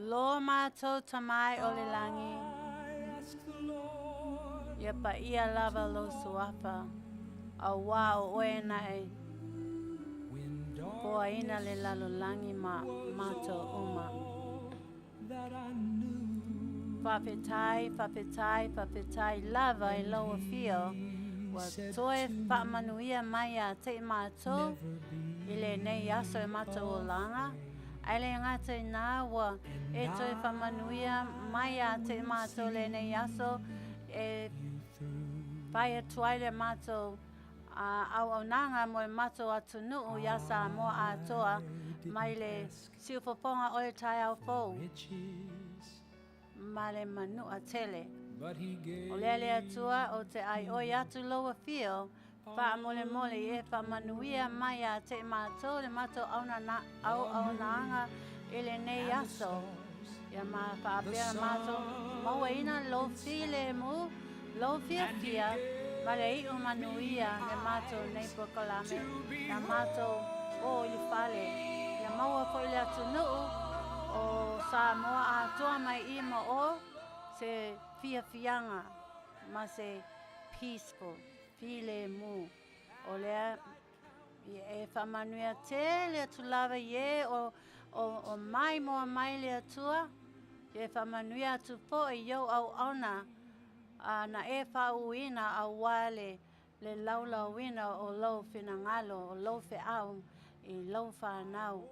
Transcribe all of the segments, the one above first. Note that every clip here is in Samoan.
Lo matou Tama e o le lagi, ia paia lava lou suafa, auā o oe nae poaina le lalolagi ma matou uma. Faafetai, faafetai, faafetai lava i lau afio ua toe faamanuia mai ia te i matou i lenei aso i matou olaga, ae le gata i na ua e toe faamanuia mai ia te i matou lenei aso e fai atu ai le matou Auaunaga mo le matou atunuu iā Samoa atoa mai le siufofoga o le taeao fou ma le manua tele. O lea le Atua ou te aioi atu lou afio faamolemole i e faamanuia mai ia te i matou le matou auaunaga i lenei aso. Ia ma faapea matou mauaina lou filemu, lou fiafia, ma le iu manuia le matou nei polokalame, ia matou o i le fale. Ia maua foi le atunuu o Samoa atoa mai i ma o se fiafiaga ma se peaceful, filemu. O lea Ia e faamanuia tele atu lava i e o, o, o mai moa mai le Atua, ia e faamanuia atu foi i ou auauna a na e faauuina aua le, le laulauina o lou finagalo, o lou feau i lou fanau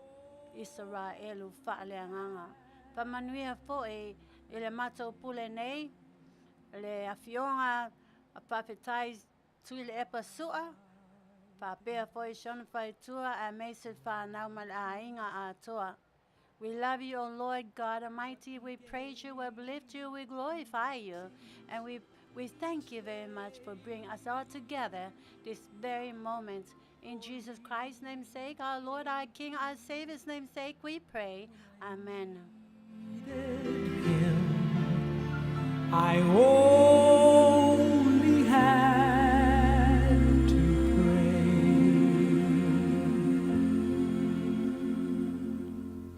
Isaraelu faaleagaga. Faamanuia foi i le matou pule nei, le afioga a faafetai Tuilaepa Sua, faapea foi si ona faletua aemaise le fanau ma le aiga atoa. We love you, O Lord God Almighty. We praise you, we uplift you, we glorify you. And we thank you very much for bringing us all together this very moment. In Jesus Christ's name's sake, our Lord, our King, our Savior's name's sake, we pray. Amen. I only had to pray.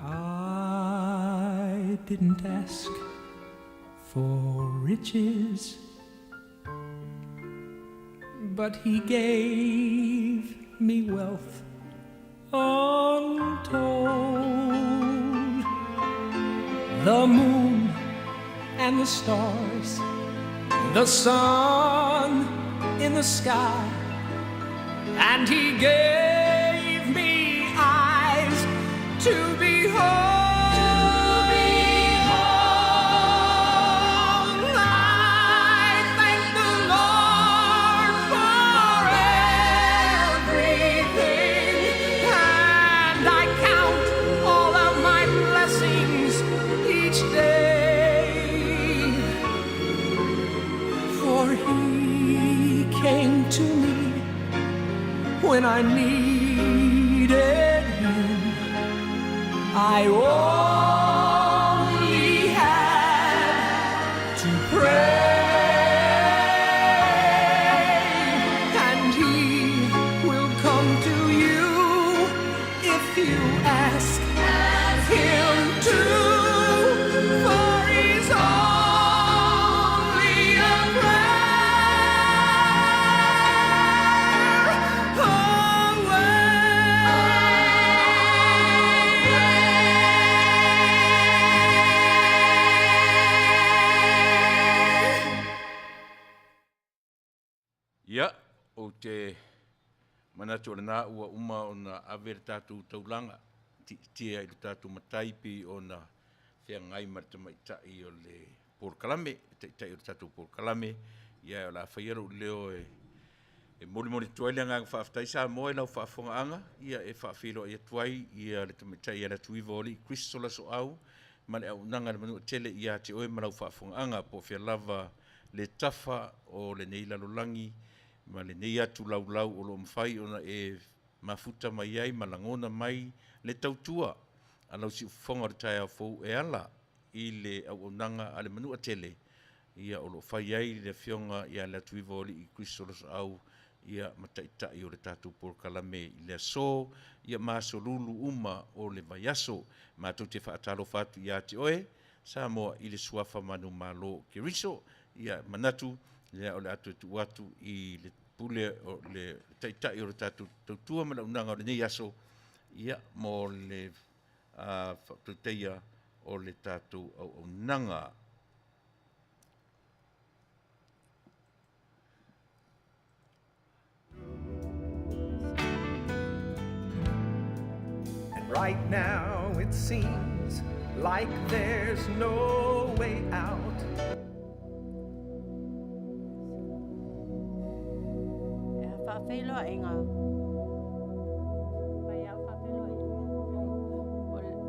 I didn't ask for riches, but he gave me wealth untold. The moon and the stars, the sun in the sky, and he gave me eyes to behold. I thank the Lord for everything, and I count all of my blessings each day. For he came to me when I needed him. I only had to pray, and he will come to you if you ask him to. For he's only a prayer away. Ia, ou te manatu o lena ua uma ona ave le tatou taulaga tiitia i le tatou matai pei ona feagai ma le tamaitai o le polokalame, le taitai o le tatou polokalame. Ia, o le a faia lou leo e e molimoli atu ai le agaga faafetai Samoa i lau faafofogaaga, ia e faafeiloai atu ai ia le tamaitai ia Leatuiva o Alii Kristo Lasoau ma le auaunaga a le Manuatele ia te oe ma lau faafofogaaga, po o fea lava le tafa o lenei lalolagi ma lenei atu laulau o lo o mafai ona e mafuta mai ai ma lagona mai le tautua a lau siufofoga o le taeao fou e ala i le auaunaga a le Manuatele, ia o lo o fai ai le Afioga ia Leatuiva o Alii Kristo Losoau ia ma taitai o le tatou polokalame i le aso ia ma aso lulu uma o le vaiaso. Matou te faatalofa atu ia te oe Samoa i le suafa manumalo o Keriso, ia manatu lea o le a toe tuu atu i le pule o le taitai o le tatou tautua ma le auaunaga o lenei aso ia mo le faatautaia o le tatou auaunaga. And right now it seems like there's no way out. E faafeiloai. faapeloaiga. Mai au faapeloaiga. O le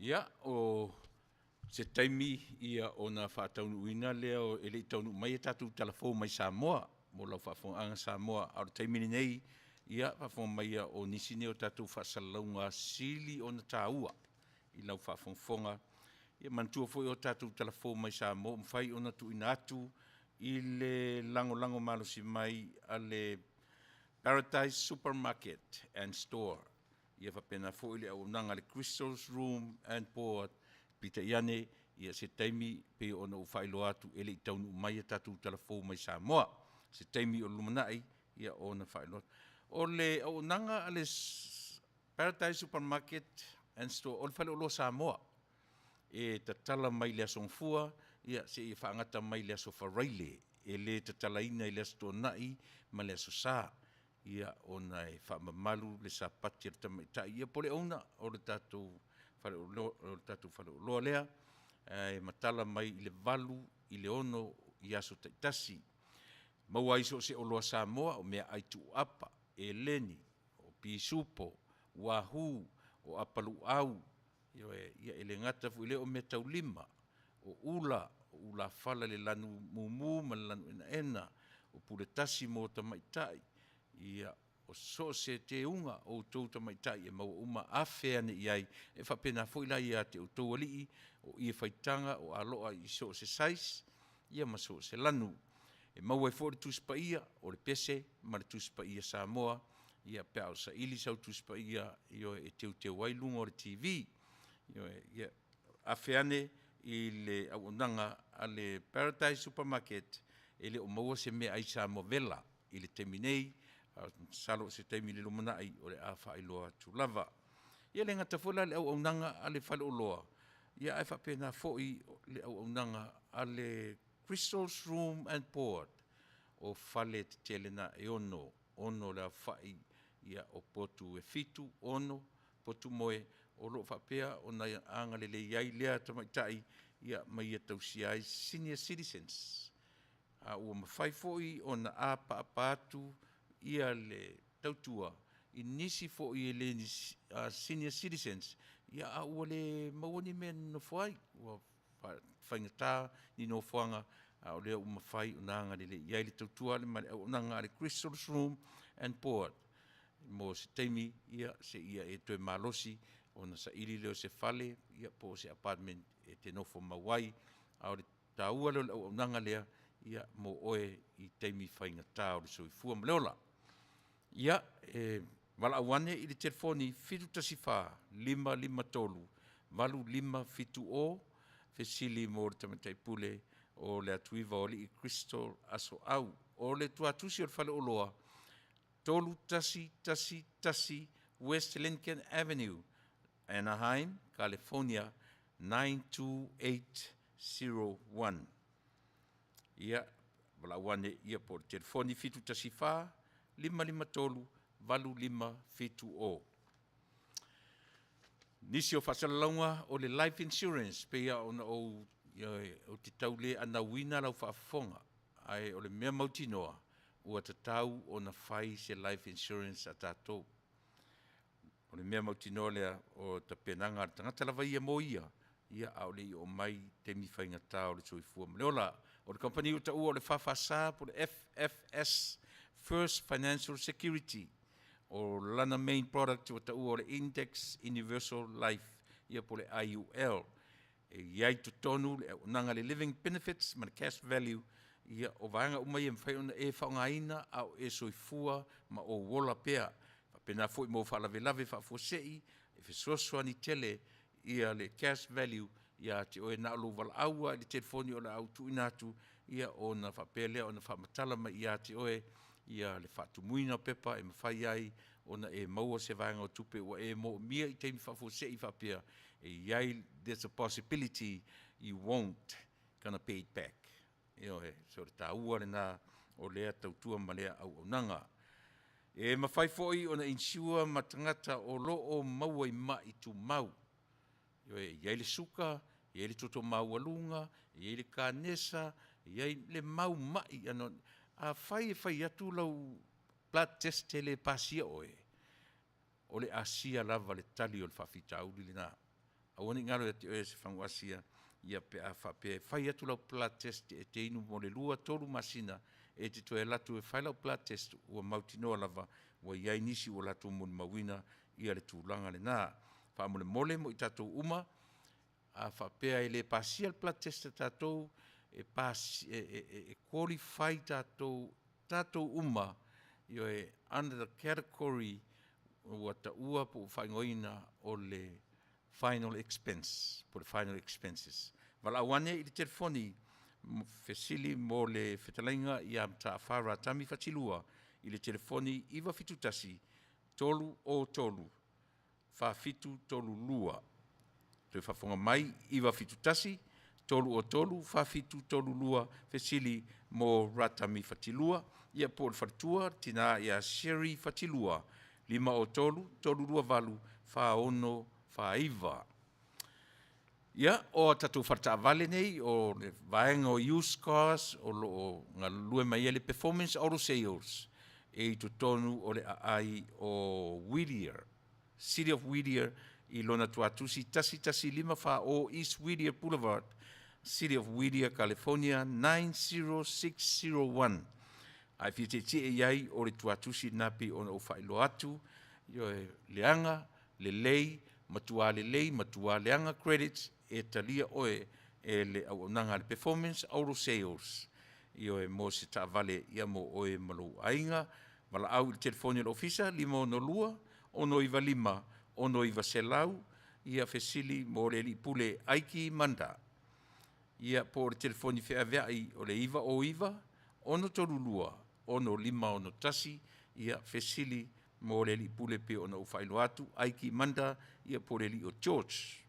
Ia, o se taimi ia ona faataunuuina lea e le i taunuu mai a tatou tala fou mai Samoa mo lau faafofogaaga Samoa, a o le taimi lenei, ia, faafofoga mai ia o nisi nei o tatou faasalalauga sili ona taua i lau faafogafoga. Ia manatua foi o tatou tala fou mai Samoa ua mafai ona tuuina atu i le lagolago malosi mai a le Paradise Supermarket and Store, ia faapena foi le auaunaga a le Crystals Room and Board, peitai ane, ia se taimi pei ona ou faailoa atu e le i taunuu mai a tatou tala fou mai Samoa. Se taimi o lumanai, ia ona faailoa atu. O le auaunaga a le Paradise Supermarket and Store, o le faleoloa Samoa, e tatala mai le Aso Gafua, ia seia faagata mai le Aso Faraile, e le tatalaina i le Aso Toonai ma le Aso Sa, ia ona e faamamalu le Sapati a le tamaitai, ia po o le owner o le tatou faleoloa lea, e matala mai i le 8 i le 6 i aso taitasi. Maua ai so o se oloa Samoa, o meaai tuuapa, eleni, o pisupo, uahu, o apaluau, ioe, ia e le gata foi i lea o meataulima, o ula, o ulafala i le lanu mumu ma le lanu enaena, o puletasi mo tamaitai, ia, o so o se teuga a outou tamaitai e maua uma, afe ane i ai. E faapena foi la ia te outou alii, o ie faitaga o aloa i so o se size, ia ma so o se lanu. E maua ai foi le Tusi Paia, o le pese ma le Tusi Paia Samoa, ia pe a o saili sau Tusi Paia, ioe, e teuteu ai luga o le TV. Ioe, ia, afe ane i le auaunaga a le Paradise Supermarket, e le o maua se meaai Samoa vela i le taimi nei, ae masalo o se taimi i le lumanai o le a faailoa atu lava. Ia e le gata foi la i le auaunaga a le faleoloa, ia ae faapena foi le auaunaga a le Crystals Room and Board, o fale tetele na e 6, 6 le aofai o potu e 7, 6 potu moe o lo o faapea ona agalelei ai lea tamaitai ma ia tausia ai senior citizens. A ua mafai foi ona apaapa atu le tautua i nisi foi e le ni senior citizens, a ua le maua ni mea e nonofo ai, ua faigata ni nofoaga, a o lea ua mafai ona agalelei i ai le tautua ma le auaunaga a le Crystals Room and Board. Mo se taimi, ia, seia e toe malosi ona saili lea o se fale po o se apartment e te nofo mau ai, a o le taua lea o le auaunaga lea mo oe i taimi faigata o le soifua ma le ola. Ia, e valaau ane i le telefoni 714 553 8570, fesili mo le Tamaitai Pule o le Atuiva o Alii Crystal Asoau. O le tuatusi o le faleoloa, 3111 West Lincoln Avenue, Anaheim, California 92801. Ia, valaau ane ia po o le telefoni 714 553 8570. Nisi o faasalalauga o le life insurance, pei lava ona ou ou te tau le anauina lau faafofoga, ae o le mea mautinoa, ua tatau ona fai se life insurance a tatou. O le mea mautinoa lea, o tapenaga a le tagata lava ia mo ia, ia a o le i oo mai taimi faigata o le soifua ma le ola. O le kamupani ua taua o le FFS po o le FFS, First Financial Security. O lana main product ua taua o le Index Universal Life, ia po o le IUL. E i ai i totonu le auaunaga le living benefits ma le cash value, ia o vaega uma ia e mafai ona e faaaogaina a o e soifua ma ou ola pea. Faapena foi mo faalavelave faafuasei, e fesoasoani tele ia le cash value ia te oe na o lou valaau lava i le telefoni o le a ou tuuina atu, ia ona faapea lea ona faamatala mai ia te oe ia le faatumuina o pepa e mafai ai ona e maua se vaega o tupe ua e moomia i taimi faafuasei faapea e i ai, there's a possibility you won't gonna pay it back. Ioe, so o le taua lena o lea tautua ma lea auaunaga. E mafai foi ona insure ma tagata o lo o maua i ma'i tumau. Ioe, e i ai le suka, e i ai le toto maualuga, e i ai le kanesa, e i ai le mau ma'i. Afai e fai atu lau blood test e le pasia oe, o le asia lava le tali o le faafitauli lena. Aua ne i galo ia te oe se fagu asia, ia pe a faapea e fai atu lau blood test e te inu mo le 2, 3 masina, e te toe alu atu e fai lau blood test, ua mautinoa lava ua i ai nisi ua latou molimauina ia le tulaga lena. Faamolemole mo i tatou uma, a faapea e le pasia le blood test a tatou, e qualify tatou, tatou uma, ioe, under the category ua taua po ua faaigoaina o le final expense po o le final expenses. Valaau ane i le telefoni fesili mo le fetalaiga ia Mataafa Ratami Fatilua i le telefoni 971 303 4732. Toe faafofoga mai, 971 303 4732, fesili mo Ratami Fatilua, ia po o le faletua, le tina ia Sherry Fatilua, 503 328 4649. Ia, o a tatou faletaavale nei, o le vaega o used cars o lo o galulue mai ai le Performance Auto Sales e i totonu o le aai o Whittier, City of Whittier i lona tuatusi 11540 East Whittier Boulevard, City of Whittier, California 90601. A e fia tietie i ai, o le tuatusi lena pei ona ou faailoa atu, ioe, leaga, lelei, matua lelei, matua leaga credits, e talia oe e le auaunaga a le Performance Auto Sales, ioe, mo se taavale ia mo oe ma lou aiga. Valaau i le telefoni a le Ofisa, 562 695 6900, ia fesili mo le Alii Pule Aiki Manda. Ia, po o le telefoni feaveai o le 909 632 6561, ia fesili mo le Alii Pule pei ona ou faailoa atu, Aiki Manda, ia po o le alii o George.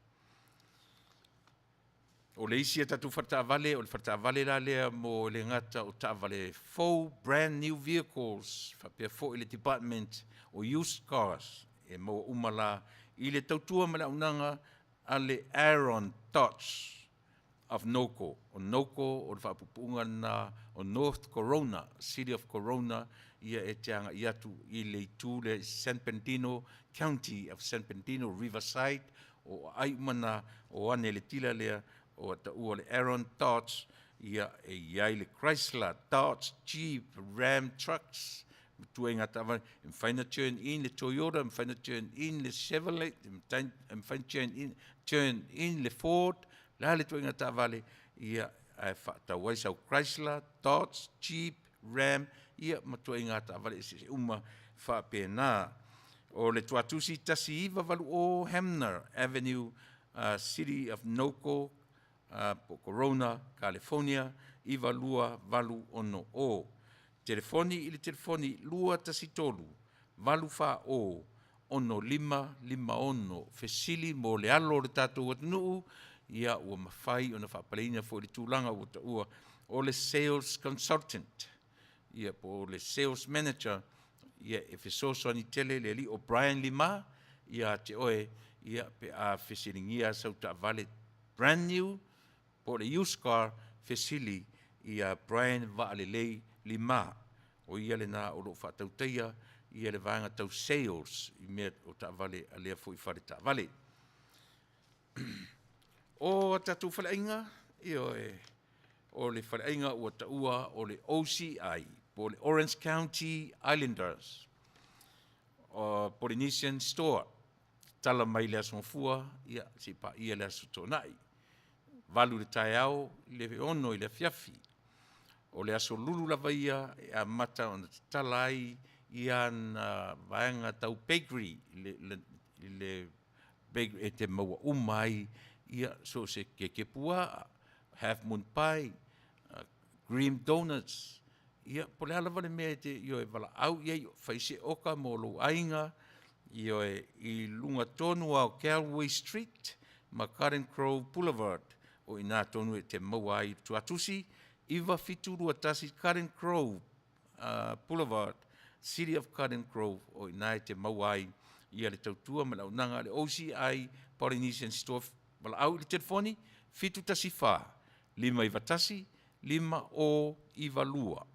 O le isi a tatou faletaavale, o le faletaavale la lea mo e le gata o taavale fou, brand new vehicles, faapea foi le department o used cars, e maua uma la i le tautua ma le auaunaga a le Aaron Dodge of NOCO. O NOCO o le faapuupuuga lena o North Corona, City of Corona, ia e te agai atu i le itu lea i San Bernardino County of San Bernardino Riverside, o aai uma na o ane i le tila lea ua taua o le Aaron Dodge, ia e i ai le Chrysler, Dodge, Jeep, Ram Trucks, ma ituaiga taavale, e mafai ona turn in le Toyota, e mafai ona turn in le Chevrolet, e mafai ona turn in le Ford, o le a le ituaiga taavale, ia, ae faatau ai sau Chrysler, Dodge, Jeep, Ram, ia ma ituaiga taavale eseese uma faapena. O le tuatusi 1980 Hamner Avenue, City of Noco, po o Corona, California 92860. Telefoni i le telefoni 213 840 6556. Fesili mo le alo o le tatou atunuu, ia ua mafai ona faapaleina foi le tulaga ua taua o le sales consultant, ia po o le sales manager, ia e fesoasoani tele le alii o Brian Lima ia te oe, ia pe a fesiligia sau taavale brand new po o le used car, fesili ia Brian Vaalelei Lima. O ia lena o lo o faatautaia ia le vaega tau sales i mea o taavale a lea foi fale taavale. O a tatou faleaiga, ioe, o le faleaiga ua taua o le OCI po o le Orange County Islanders o Polynesian Store, tala mai le Aso Gafua, ia, se i paia le Aso Toonai, 8 i le taeao i le 6 i le afiafi. O le Aso Lulu lava ia e amata ona tatala ai ia ana vaega tau bakery, le bakery e te maua uma ai ia so o se keke puaa, half moon pie, cream donuts, ia po o le a lava le mea e te ioe valaau i ai, fai se oka mo lou aiga, ioe, i luga tonu lava o Galway Street ma Garden Grove Boulevard, o i ina tonu e te maua ai i le tuatusi 9721 Garden Grove Boulevard, City of Garden Grove, o i ina e te maua ai ia le tautua ma le auaunaga a le OCI Polynesian Store. Valaau i le telefoni 714 591 5092.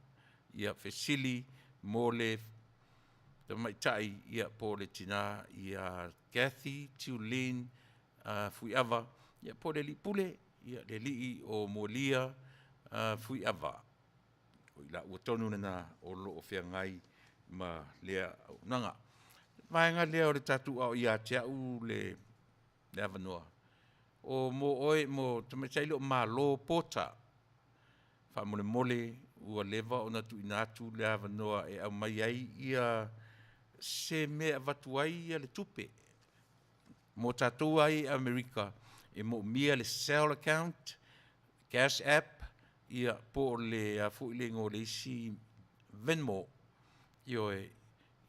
Ia fesili mo le tamaitai ia po o le tina ia Kathy Tulin Fuiava, ia po o le alii pule, ia le alii o Molia Fuiava. O i laua tonu lena o lo o feagai ma lea auaunaga. O le vaega lea o le tatou a o ia te au le avanoa, o mo oe mo tamaitai lea o Malo Porter, faamolemole ua leva ona tuuina atu le avanoa e aumai ai se mea e avatu ai le tupe. Mo tatou lava ia i Amerika, e moomia le Zelle account, cash app, ia po o le a foi le igoa o le isi Venmo. Ioe,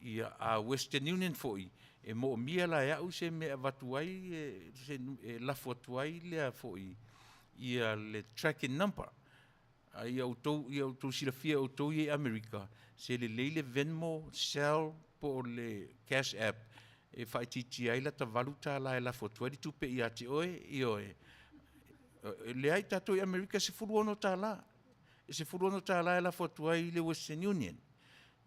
ia a Western Union foi, e moomia la e au se mea e avatu ai se e lafo atu ai le a foi ia le tracking number. A ia outou ia outou silafia e outou ia i Amerika, se lelei le Venmo, Zelle po o le Cash App e faaitiitia ai lata $8 e lafo atu ai le tupe ia te oe, ioe. E leai tatou i Amerika e $16. E $16 e lafo atu ai le Western Union.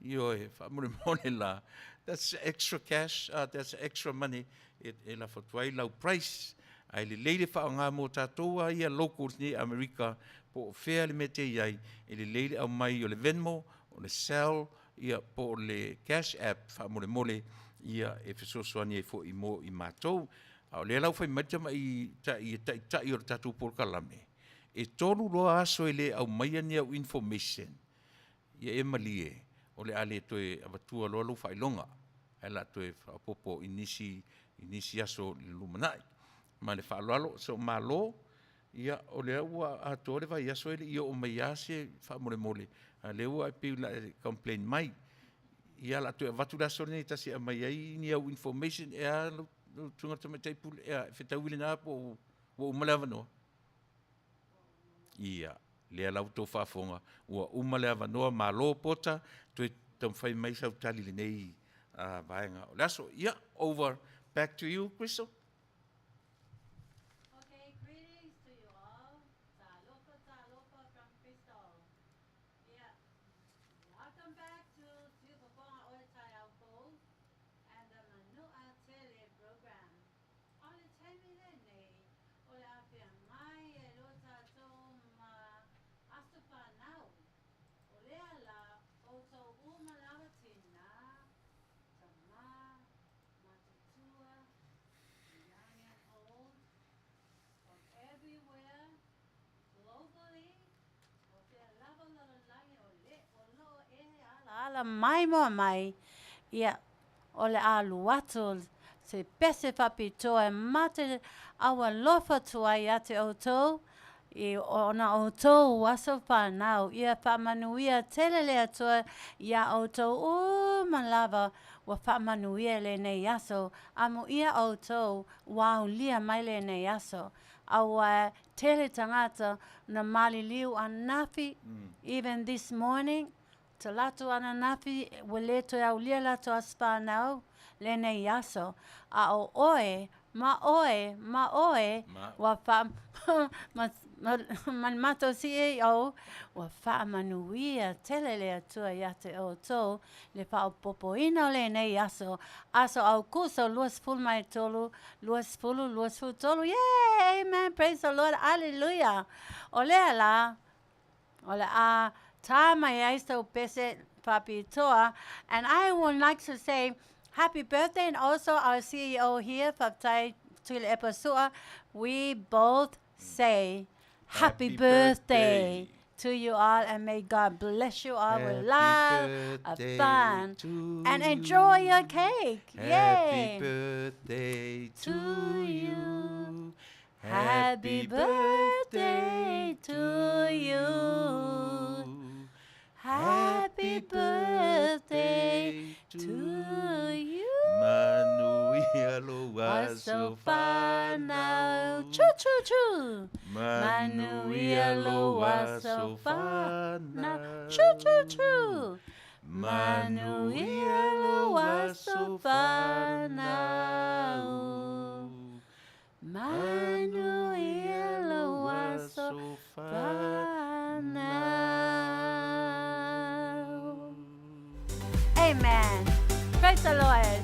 Ioe, faamolemole la, that's extra cash, that's extra money e lafo atu ai lau price. Ae lelei le faaaoga mo tatou lava ia locals nei i Amerika, po o fea le mea e te i ai, e lelei le aumai o le Venmo, o le Zelle, ia po o le Cash App faamolemole, ia e fesoasoani ai foi mo i matou. A o lea la ua fai mai le tamaitai taitai o le tatou polokalame, e 3 loa aso e le aumaia ni au information, ia e malie, o le a le toe avatua loa lou faailoga, ae o le a toe faaopoopo i nisi, i nisi aso i le lumanai. Ma le faaaloalo, so malo, ia o lea ua atoa le vaiaso e le i oo mai lava se faamolemole, a o lea ua e pei o le a e complain mai. Ia o le a toe avatu le aso lenei e tasi e aumai ai ni au information e a lau Susuga i le Tamaitai Pule, e fetaui lena po o ua uma le avanoa? Ia, lea la ua outou faafofoga, ua uma le avanoa, malo Porter, toe taumafai mai sau tali i lenei vaega o le aso. Ia, over back to you Crystal. Okay, greetings to you all. Talofa, talofa from Crystal. Yeah, welcome back to Siufofoga o le Taeao Fou and the Manua Tele program. O le taimi lenei, o le a feagai ai loa tatou ma aso fanau. O lea la, outou uma lava tinā, tamā, matutua, young and old, from everywhere, globally, o fea lava o lalolagi o le o lo o e alaala maimoa mai, ia, o le a alu atu se pese faapitoa e mate aualofa atu ai ia te outou i ona outou aso fanau. Ia faamanuia tele le Atua iā outou uma lava ua faamanuia i lenei aso. Amuia outou ua aulia mai lenei aso. Aua tele tagata na maliliu ananafi, even this morning, Talaatu ananafi ua le toe aulia latou aso fanau lenei aso, a o oe, ma oe, ma oe, ua fa ma, ma, ma le matou CEO, ua faamanuia tele le Atua ia te outou le faaopoopoina o lenei aso, aso Aukuso 23, 20, 23. Yay! Amen! Praise the Lord! Hallelujah! O lea la, O le a tā mai ai sau pese faapitoa. And I would like to say happy birthday and also our CEO here, Faafetai Tuilaepa Sua, we both say happy, happy birthday, birthday to you all and may God bless you all with love, of fun, and enjoy your cake. Happy Yay. birthday to you. Happy birthday to you. Happy birthday to you. Manuia lou aso fanau. Choo choo choo. Manuia lou aso fanau. Choo choo choo. Manuia lou aso fanau. Manuia lou aso fanau. Amen. Praise the Lord.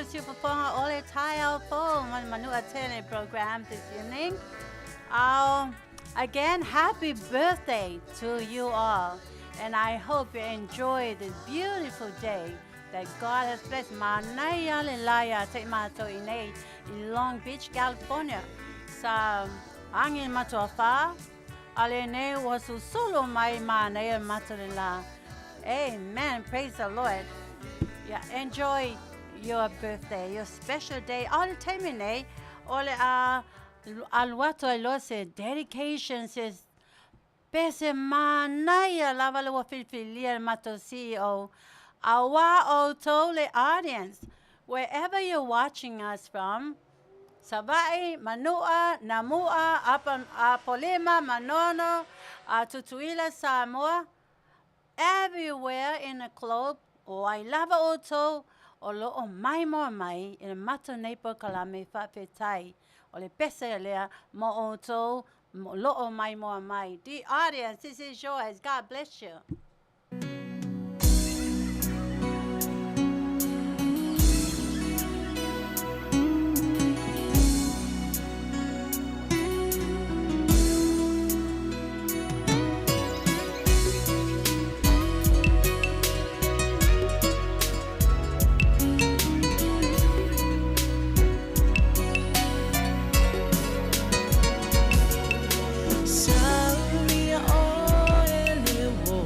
siufofoga o le taeao fou ma le Manua Tele program this evening. Again, happy birthday to you all. And I hope you enjoy this beautiful day that God has blessed. Manaia le laia te mātou i nei i Long Beach, California. Sa angi matua whā, a le nei ua susulu mai manaia matou le la. Amen. Praise the Lord. Yeah, enjoy your birthday, your special day. All the time nei, o le a alu atu ai loa se dedication, se pese manaia lava le ua filifilia le matou CEO. Auā outou le audience, wherever you're watching us from, Savaii, Manua, Namua, Apa, Apolima, Manono, Tutuila, Samoa, everywhere in the globe, o ai lava outou o lo o maimoa mai i le matou nei polokalame faafetai. O le pese lea mo outou o lo o maimoa mai. The audience, this is yours. God bless you. Saulia oe le uō.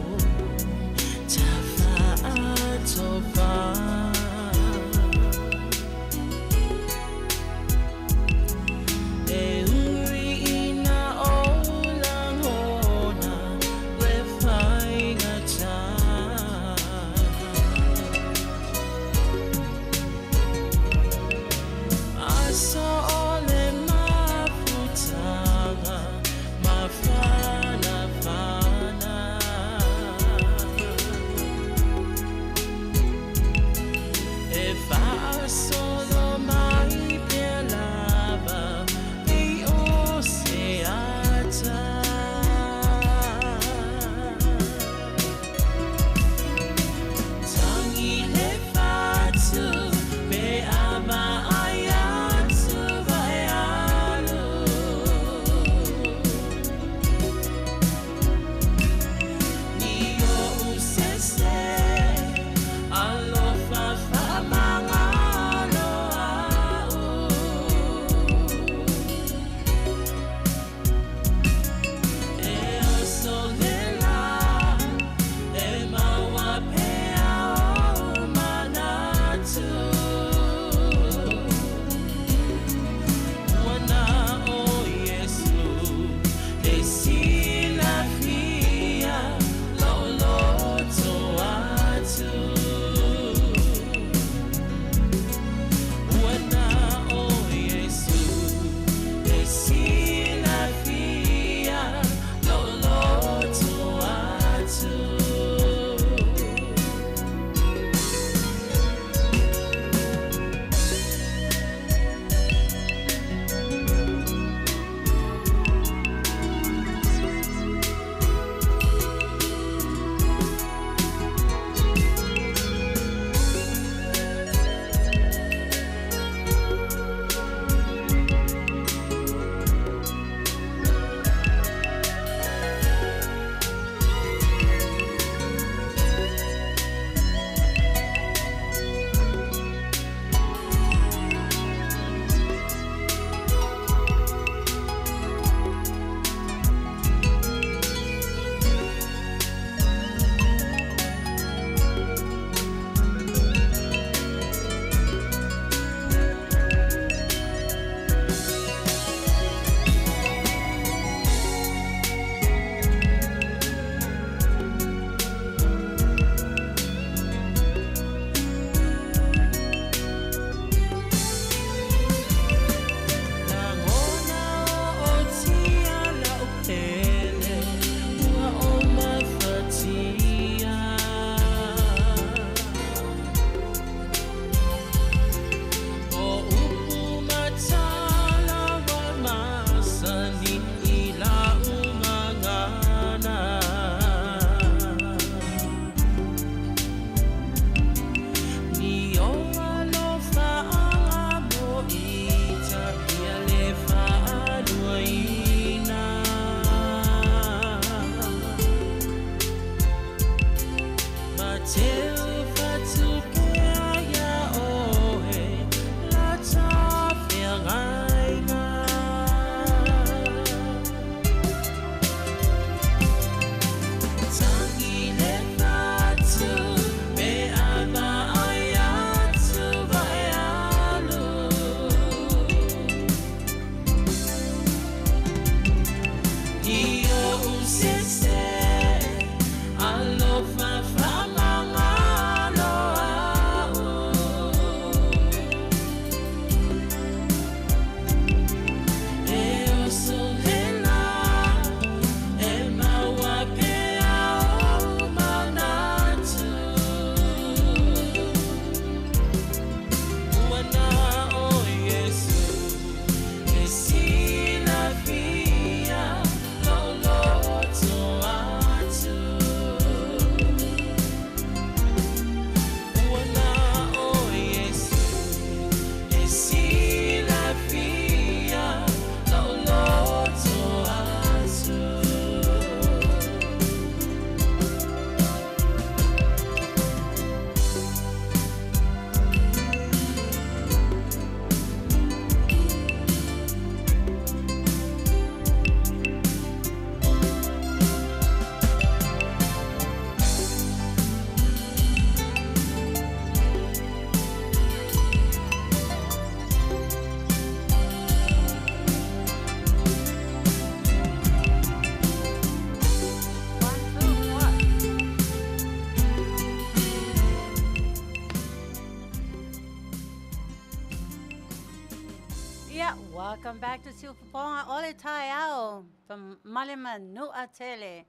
Welcome back to Siufofoga o le Taeao from Malema Nu'atele.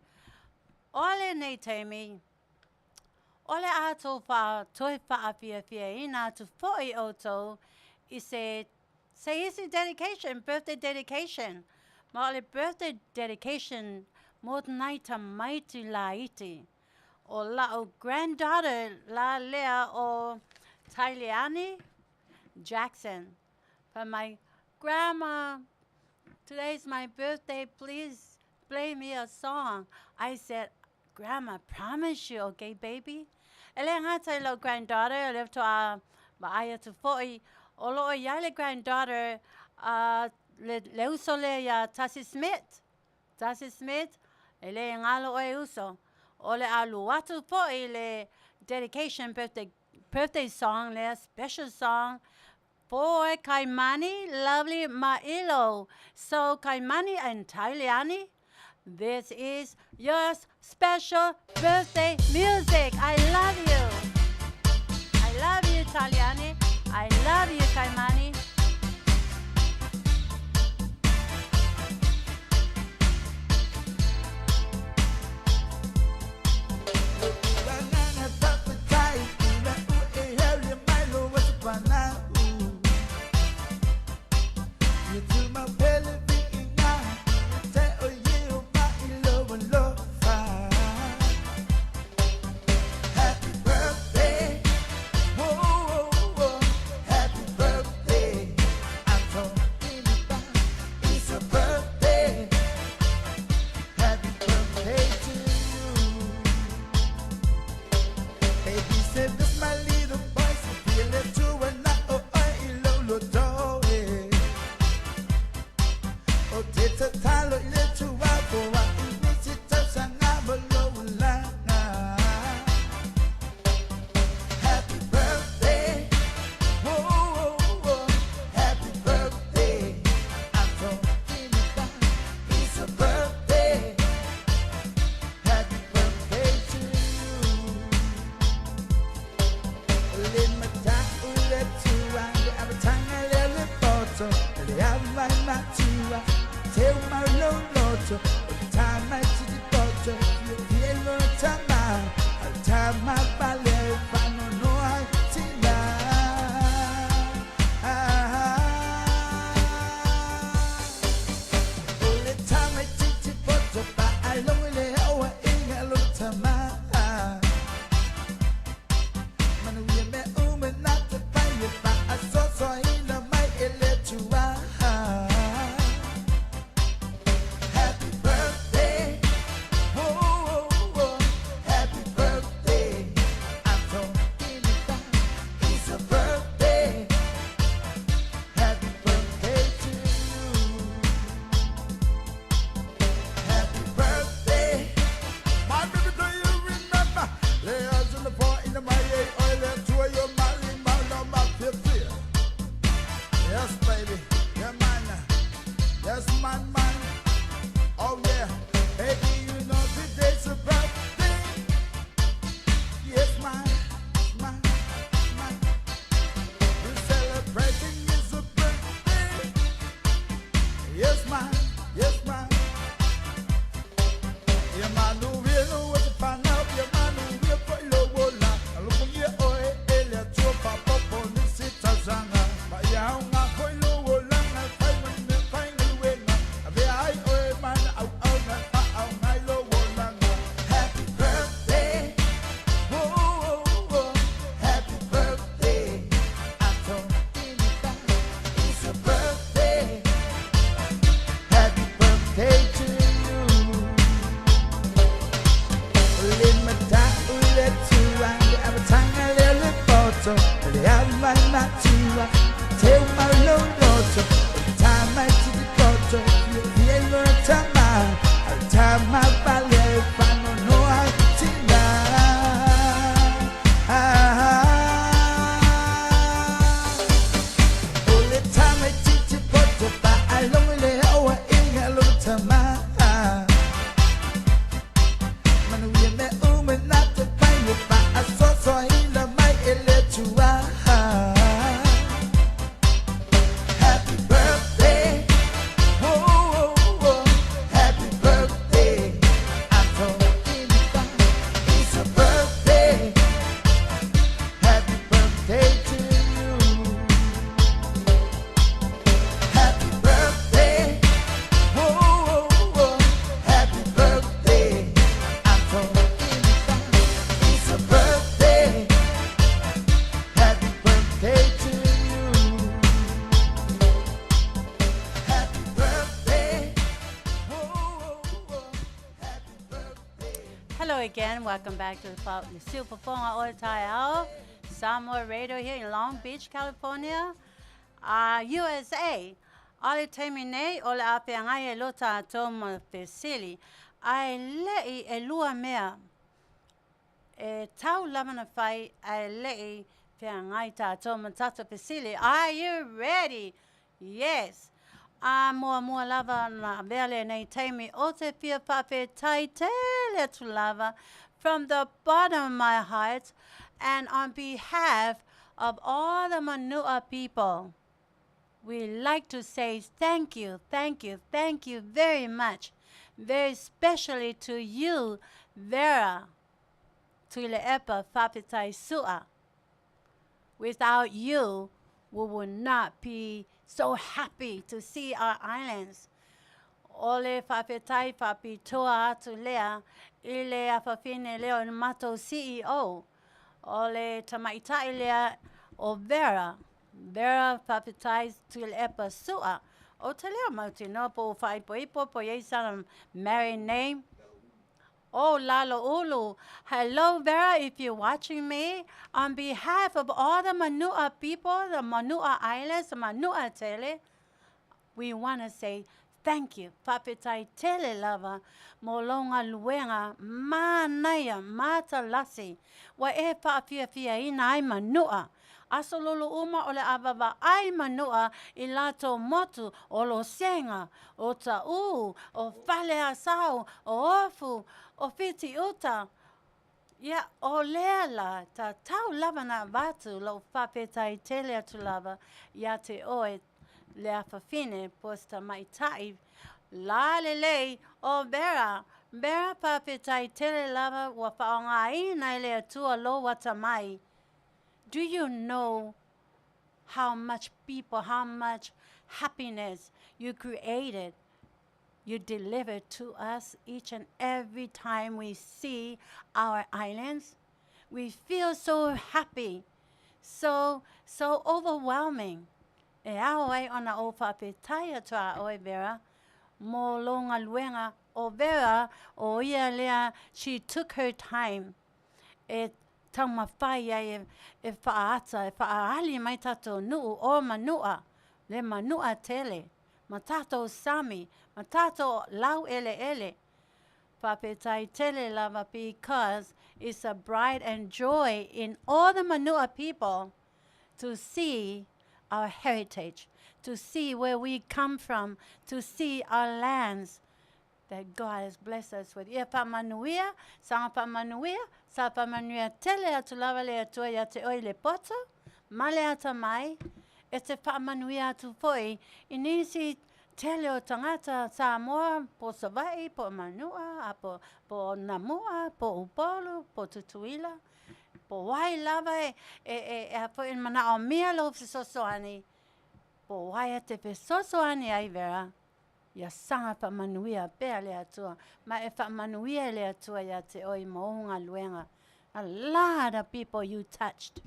O lenei taimi, o le a tou wha, toe whaafiafiaina atu fo'i outou i se se isi dedication, birthday dedication. Ma o le birthday dedication mo nai tamaiti laiti. O la'u granddaughter la lea o Taileani Jackson. From my grandma, today's my birthday, please play me a song. I said, Grandma, promise you, okay, baby? E le gata i lau granddaughter, o lea faatoa vaai atu foi, o lo o i ai le granddaughter a le, le uso lea iā Tasi Smith. Tasi Smith, e le galo oe uso. O le a alu atu foi le dedication birthday, birthday song lea, special song, for Kaimani Lovely Ma'ilo. So Kaimani and Taileani, this is your special birthday music. I love you. I love you, Taliani. I love you, Kaimani. Happy birthday. Whoa, whoa, whoa. Happy birthday. I'm talking about it's a birthday. Happy birthday to you. Baby said this my little boy, so feel it too and I oh I lo lo do eh. Oh teta talo ile tu wa po wa ni sanga bo lo la Happy birthday. Whoa, whoa, whoa. Happy birthday. I'm talking about it's a birthday. Happy birthday to you. Le mata ule tua, le abatanga le le poto, le avai matua, te ma lo loto, tama ti poto, le fielo tama, tama pale pano no ai tina. Ole tama ti poto pa along le awa inga lo tama. Manuia me ume na te pai e pa a so so ina mai ele tua. Happy birthday. Whoa, whoa, whoa. Happy birthday. I'm talking about it's a birthday. Happy birthday to you. Happy birthday. My baby, do you remember? Layers in the four in the my oil and two your marry my no my fifth. Yes, baby. Yeah, man. Yes, man, man. Oh yeah. Baby, you know today's a birthday. Yes, man, man, man. We're celebrating is a birthday. Yes, man. Yes, man. Yeah, man, who will was a fan of your man who will put low la. Look, yeah, oh, eh, to papa, police, Tazanga. But yeah, I'm not going low, lang, I find when the final win. Hello again. Welcome back to the Siufofoga o le Taeao, Samoa Radio here in Long Beach, California, USA. O le taimi nei o le a feagai ai loa tatou ma fesili, ae leʻi ʻelua mea e tau lava ona fai ae leʻi feagai tatou ma tatou fesili. Are you ready? Yes! A muamua lava ona avea lenei taimi ou te fia faafetai tele atu lava from the bottom of my heart and on behalf of all the Manua people. We like to say thank you, thank you, thank you very much, very specially to you, Vera Tuilaepa Faafetai Su'a. Without you, we would not be so happy to see our islands. O le faafetai faapitoa atu lea i le afafine lea o le matou CEO, o le tamaitai lea o Vera, Vera Faafetai Tuilaepa Su'a. Ou te leo mautinoa po ua faaipoipo po i ai sana married name. Oh, Laloulu. Hello, Vera, if you're watching me. On behalf of all the Manua people, the Manua Islands, the Manua Tele, we want to say thank you. Faafetai tele lava mo lou galuega manaia matalasi ua e faafiafiaina ai Manua. Aso lolo uma o le a vaavaai Manua i latou motu o Losega, o Taʻu, o Faleasao, o Ofu, o Fitiuta. Ia, o lea la, tatau lava na avatu lou faafetai tele atu lava ia te oe le afafine po o se tamaitai lalelei o Vera. Vera, faafetai tele lava ua faaaogaina e le Atua lou atamai. Do you know how much people, how much happiness you created, you delivered to us each and every time we see our islands? We feel so happy, so, so overwhelming. E ao ai ona ou faafetai atu a oe, Vera, mo lou galuega. O Vera, o ia lea, she took her time e taumafai ai e faaata, e faaali mai tatou nuu o Manua, le Manua tele, ma tatou sami, ma tatou laueleele. Faafetai tele lava because it's a pride and joy in all the Manua people to see our heritage, to see where we come from, to see our lands that God has blessed us with. Ia faamanuia, saga faamanuia, sa faamanuia tele atu lava le Atua ia te oe le poto, ma le atamai, e te faamanuia atu foi i nisi tele o tagata Samoa, po Savaii, po Manua, a po, po Namua, po Upolu, po Tutuila, po wai lava e, e, e, e a foi e manaomia lou fesoasoani, po wai e te fesoasoani ai Vera, ia saga faamanuia pea le Atua, ma e faamanuia e le Atua ia te oe ma ou galuega. A lot of people you touched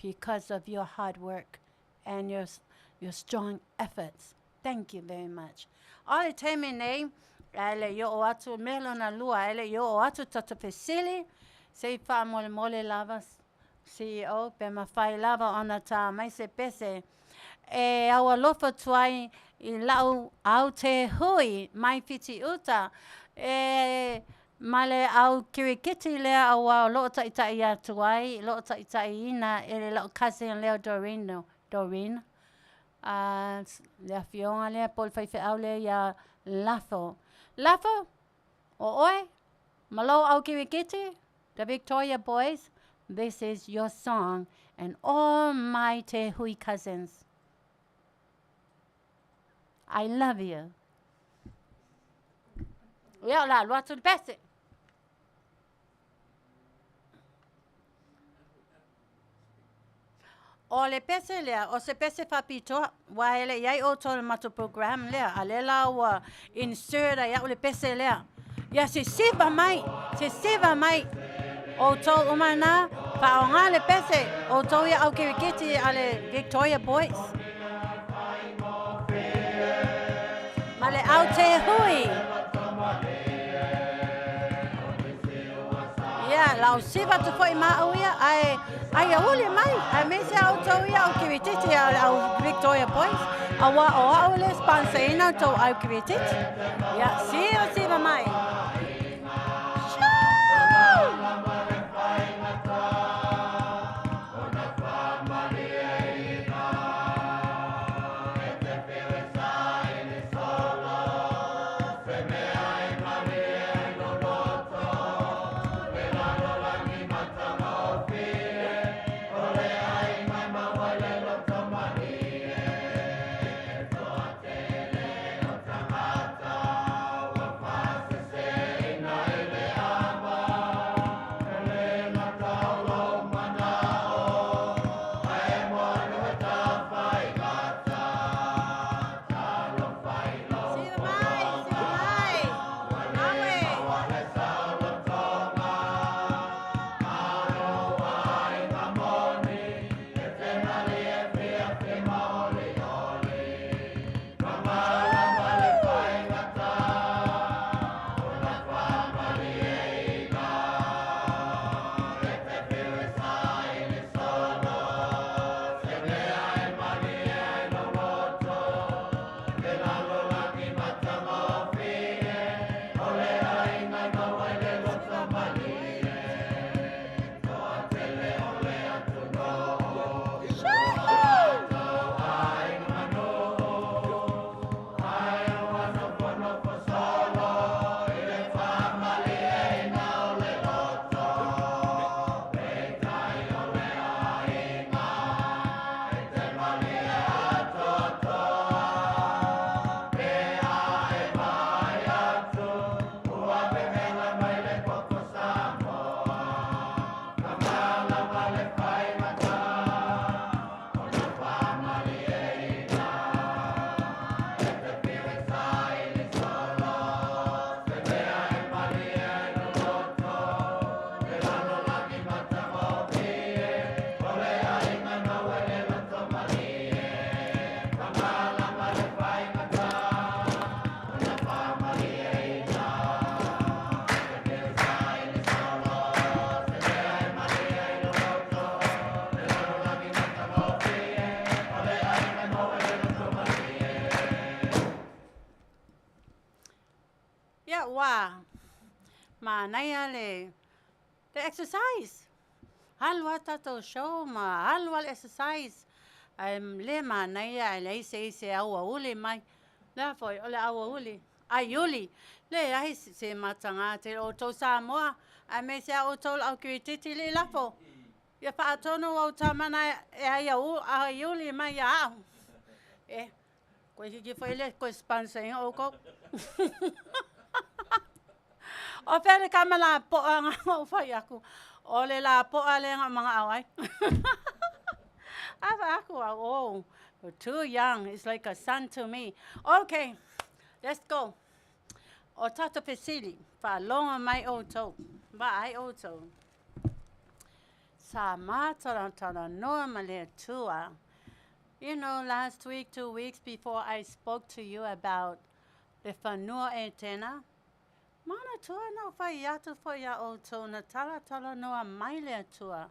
because of your hard work and your strong efforts. Thank you very much. O le taimi nei, ae le i oo atu, mea lona lua, ae le i oo atu tatou fesili, se i faamolemole lava CEO pe mafai lava ona tā mai se pese e aualofa atu ai i lau au te hui mai Fitiuta e ma le au kirikiti lea auā o loo taʻitaʻi atu ai, loo taʻitaʻiina e le lau cousin lea o Doreen, Doreen, a le afioga lea po o le faifeau lea iā Lafo. Lafo, o oe, ma lou au kirikiti, the Victoria Boys, this is your song and all my te hui cousins. I love you. Ia o le a alu atu le pese. O le pese lea, o se pese faapitoa, ua e le i ai outou i le matou program lea, a lea la ua insert ai au le pese lea. Ia sisiva mai, sisiva mai, outou uma na, faaaoga le pese, outou ia au kirikiti a le Victoria Boys. Ma le au te hui. la au siva atu foi ma au ia, ae ai auli mai, aemaise a outou ia au kirititi a le au Victoria Boys, auā o au le sponsor ina outou au kirititi. Ia, siva siva mai. Shoo! Siva mai, siva mai. Awe. Ia, ua manaia le le exercise. Alu lava tatou show ma alu lava le exercise. Ae le manaia ae leai se isi e auauli mai. Le a foi, o le auauli, aiuli. Leai se mataga tele o outou Samoa, aemaise lava outou le au kirititi alii lafo. Ia faatonu ou tama na e aiuli mai ia au. E, koe hiki foi le koe sponsor ina oukou. O fea le kama lapoa nga ou fai aku. O le lapoa lea nga manaʻo ai. A fai aku au, oh, you're too young. It's like a son to me. Okay, let's go. O tatou fesili, faalogo mai outou, vaai outou. Sa mātalatalanoa ma le Atua. You know, last week, 2 weeks before I spoke to you about le fanua Etena, manatua na ou fai atu foi iā outou na talatalanoa mai le Atua.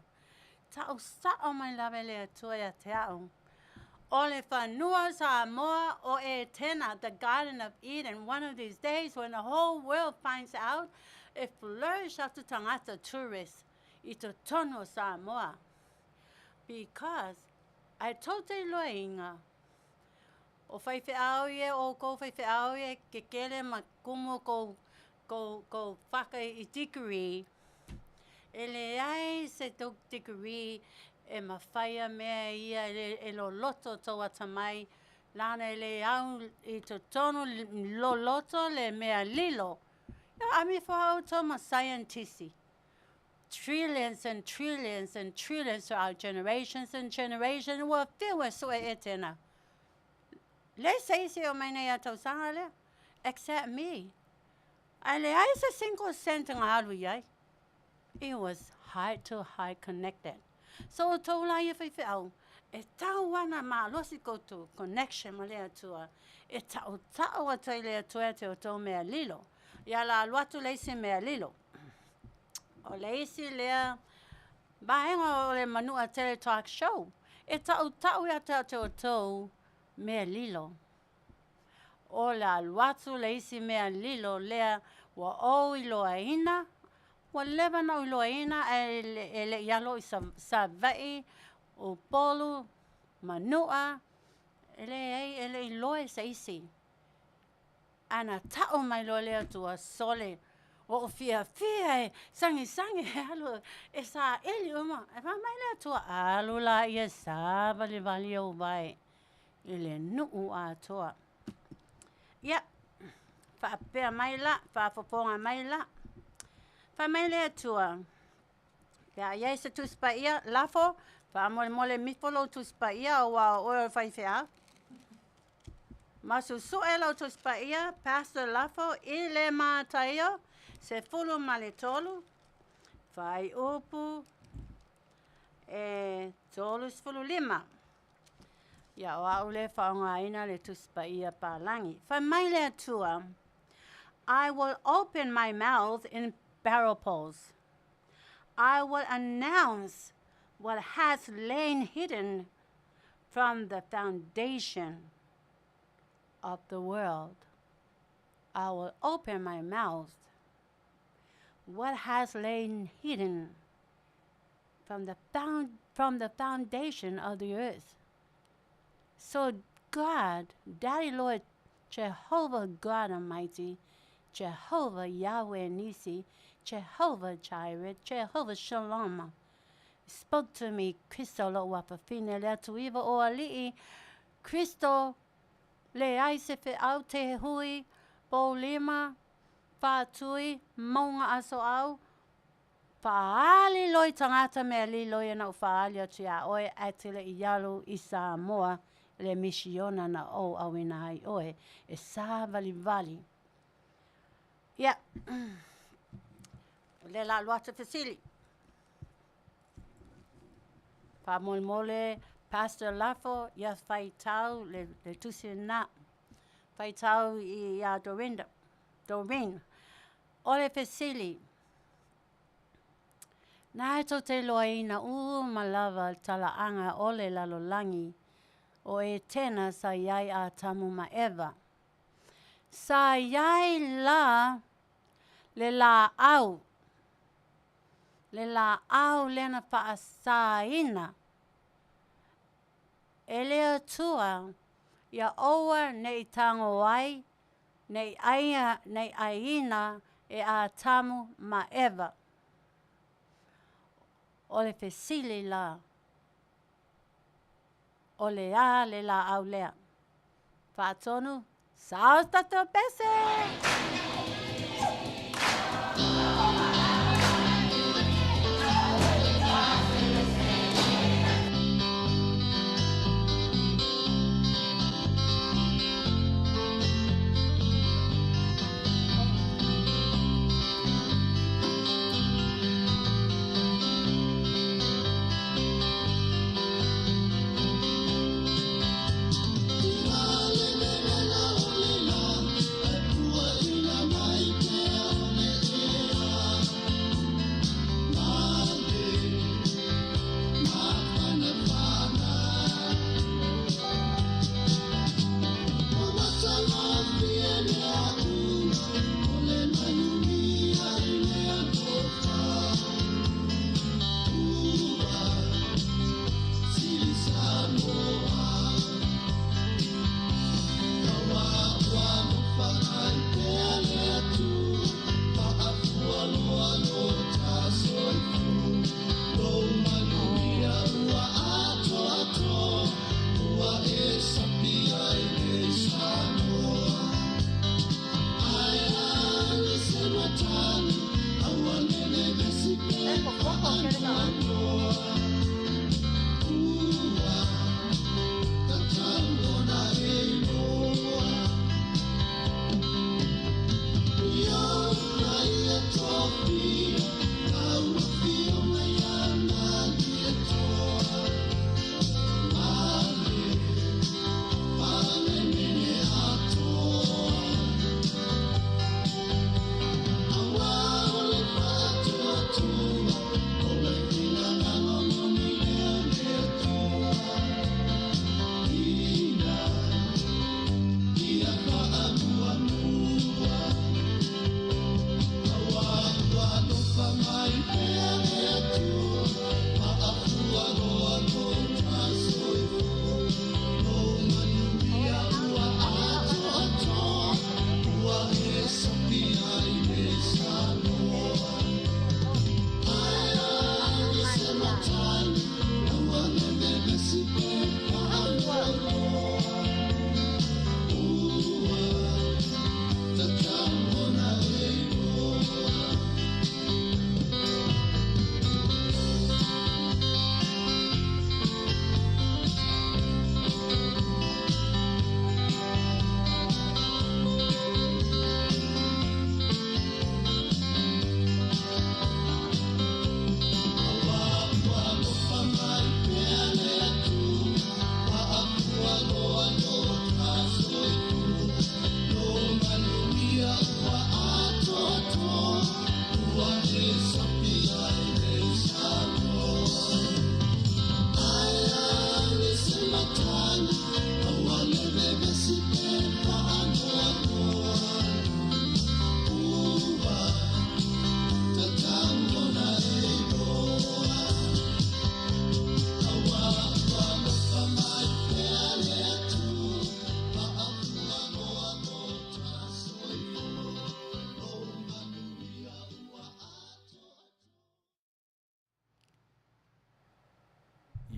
Ta'u sa'o mai lava e le Atua ia te a'u. O le fanua Samoa o Etena, the Garden of Eden, one of these days when the whole world finds out, e flourish atu tagata tourists i totonu o Samoa. Because, ae tou te iloaina, o faifeau ia, o oukou faifeau ia e kekele ma kumu kou, kou, kou faka i degree, e leai se tou degree e mafaia mea ia e loloto tou atamai, lana e le au i totonu loloto le mea lilo. Ia ami fua outou ma saienitisi. Trillions and trillions and trillions throughout generations and generations ua fiu e sue Etena. Leai se isi o mai nei a tausaga lea, except me. Ae leai se single cent na alu i ai. It was heart to heart connected. So outou la ia faifeau, e tau ana malosi koutou connection ma le Atua, e taʻutaʻu atu ai le Atua ia te outou mea lilo. Ia la alu atu le isi mea lilo. O le isi lea vaega o le Manua Tele Talk Show, e taʻutaʻu ia te te outou mea lilo. O le alu atu le isi mea lilo lea ua ou iloaina, ua leva ona ou iloaina ae e leʻi alu au i Savaii, Upolu, Manua, e leai e le iloa e se isi. Ae na taʻu mai loa le Atua, sole, ua ou fiafia e sagisagi e alu e saili uma. Ae fai mai le Atua, alu laia e savalivali ou vae i le nuu atoa. Ia, faapea mai la, faafofoga mai la. Fai mai le Atua, pe a i ai se Tusi Paia, lafo, faamolemole mifo lou Tusi Paia aua o oe o le faifeau. Ma susue lau Tusi Paia, Pastor Lafo, i le Mataio, 13, fuaiupu e 35. Ia, o au lea e faaaogaina le Tusi Paia Palagi. Fai mai le Atua, I will open my mouth in parables. I will announce what has lain hidden from the foundation of the world. I will open my mouth. What has lain hidden from the foundation of the earth. So God, Daddy Lord, Jehovah God Almighty, Jehovah Yahweh Nisi, Jehovah Jireh, Jehovah Shalom, spoke to me, Kristo loʻu afafine, le Atuiva o Alii, Kristo, leai se feau te hui, poulima, faatui, mauga asoau, faaali loa i tagata mea lilo ia na ou faaali atu iā oe ae te leʻi alu i Samoa le misiona na ou auina ai oe e savalivali. Ia, o lea o le a alu atu le fesili. Faamolemole Pastor Lafo ia faitau le, le tusi lena. Faitau iā Dorinda, Doreen. O le fesili, Na e tou te iloaina uma lava le talaaga o le lalolagi o Etena sa i ai Atamu ma Eva. Sa i ai la le laau, le laau lea na faasaina e le Atua ia aua ne i tago ai, ne i aia, ne i aiina e Atamu ma Eva. O le fesili la, o le a le laau lea? Faatonu, sao tatou pese!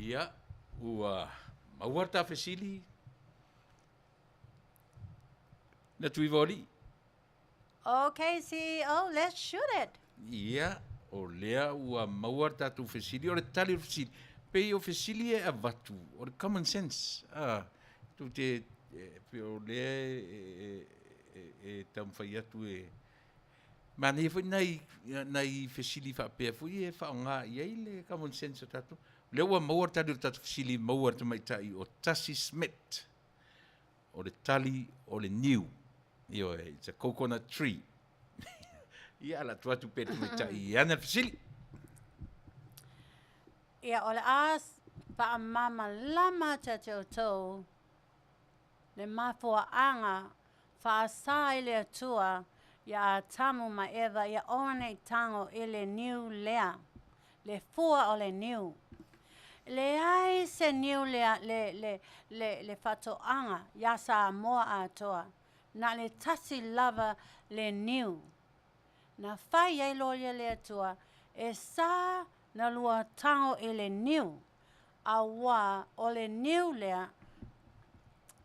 Ia, ua maua le ta fesili na Tuivaoalii. Okay, CEO, let's shoot it. Ia, o lea ua maua le tatou fesili. O le tali o le fesili, pei o fesili e avatu, o le common sense. Ah, tou te, pei o lea e, e, e taumafai atu e manaia foi nai, nai fesili faapea foi e faaaoga i ai le common sense o tatou. O lea ua maua le tali o le tatou fesili maua e le tamaitai o Tasi Smith. O le tali o le niu. Ioe, it's a coconut tree. Ia, ala atu atu pe tamaitai i ana le fesili. Ia, o le a faamalamalama atu ia te outou le mafuaaga faasa ai le Atua iā Atamu ma Eva ia aua nei tago i le niu lea, le fua o le niu. Leai se niu le, le, le, le, le faatoaga iā Samoa atoa, na le tasi lava le niu. Na fai ai loa ia le Atua e sa na lua tago i le niu, auā o le niu lea,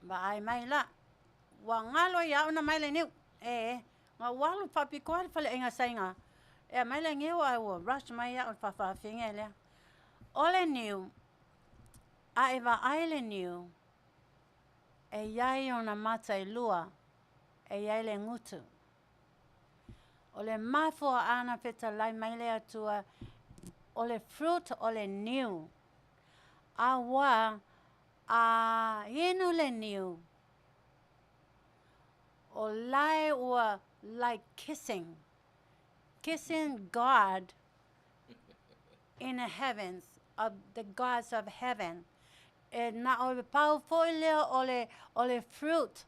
vaai mai la, ua galo ia au na mai le niu, e, na ua alu faapitoa le faleaiga saiga, e aumai le niu ae ua rush mai au i le faafafine lea. O le niu, a e vaai le niu, e i ai ona mata e lua, e i ai le gutu. O le mafuaaga fetalai mai le Atua, o le fruit o le niu, auā a inu le niu, o lae ua like kissing, kissing God in the heavens, of the gods of heaven. E na o le pau foi lea o le, o le fruit.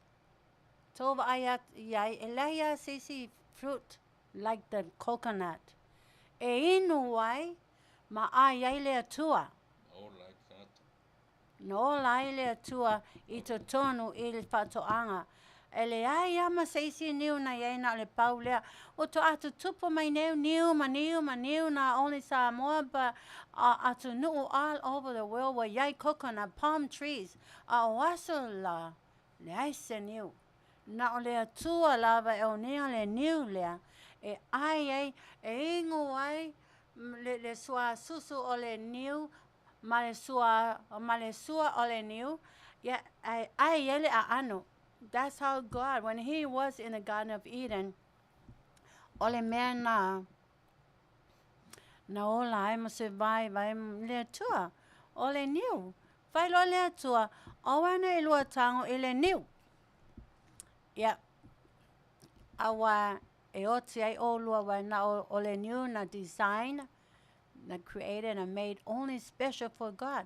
Tou vaai atu i ai, e leai lava se isi fruit like the coconut. E inu ai ma ai ai le Atua. Na ola ai le Atua i totonu i le faatoaga. E leai lava ma se isi niu na i ai na o le pau lea. Ua toa tutupu mai nei niu ma niu ma niu not only Samoa but atunuu all over the world ua i ai coconut palm trees. A o aso la, leai se niu. Na o le Atua lava e onia le niu lea e ai ai, e inu ai le suasusu o le niu ma le sua, ma le sua o le niu, ia, ae ai ai le aano. That's how God, when he was in the Garden of Eden, o le mea na, na ola ai ma survive ai le Atua, o le niu. Fai loa le Atua, aua ne i lua tago i le niu. Ia, auā e oti ai ʻolua wai na o, o le niu na design, na created and made only special for God.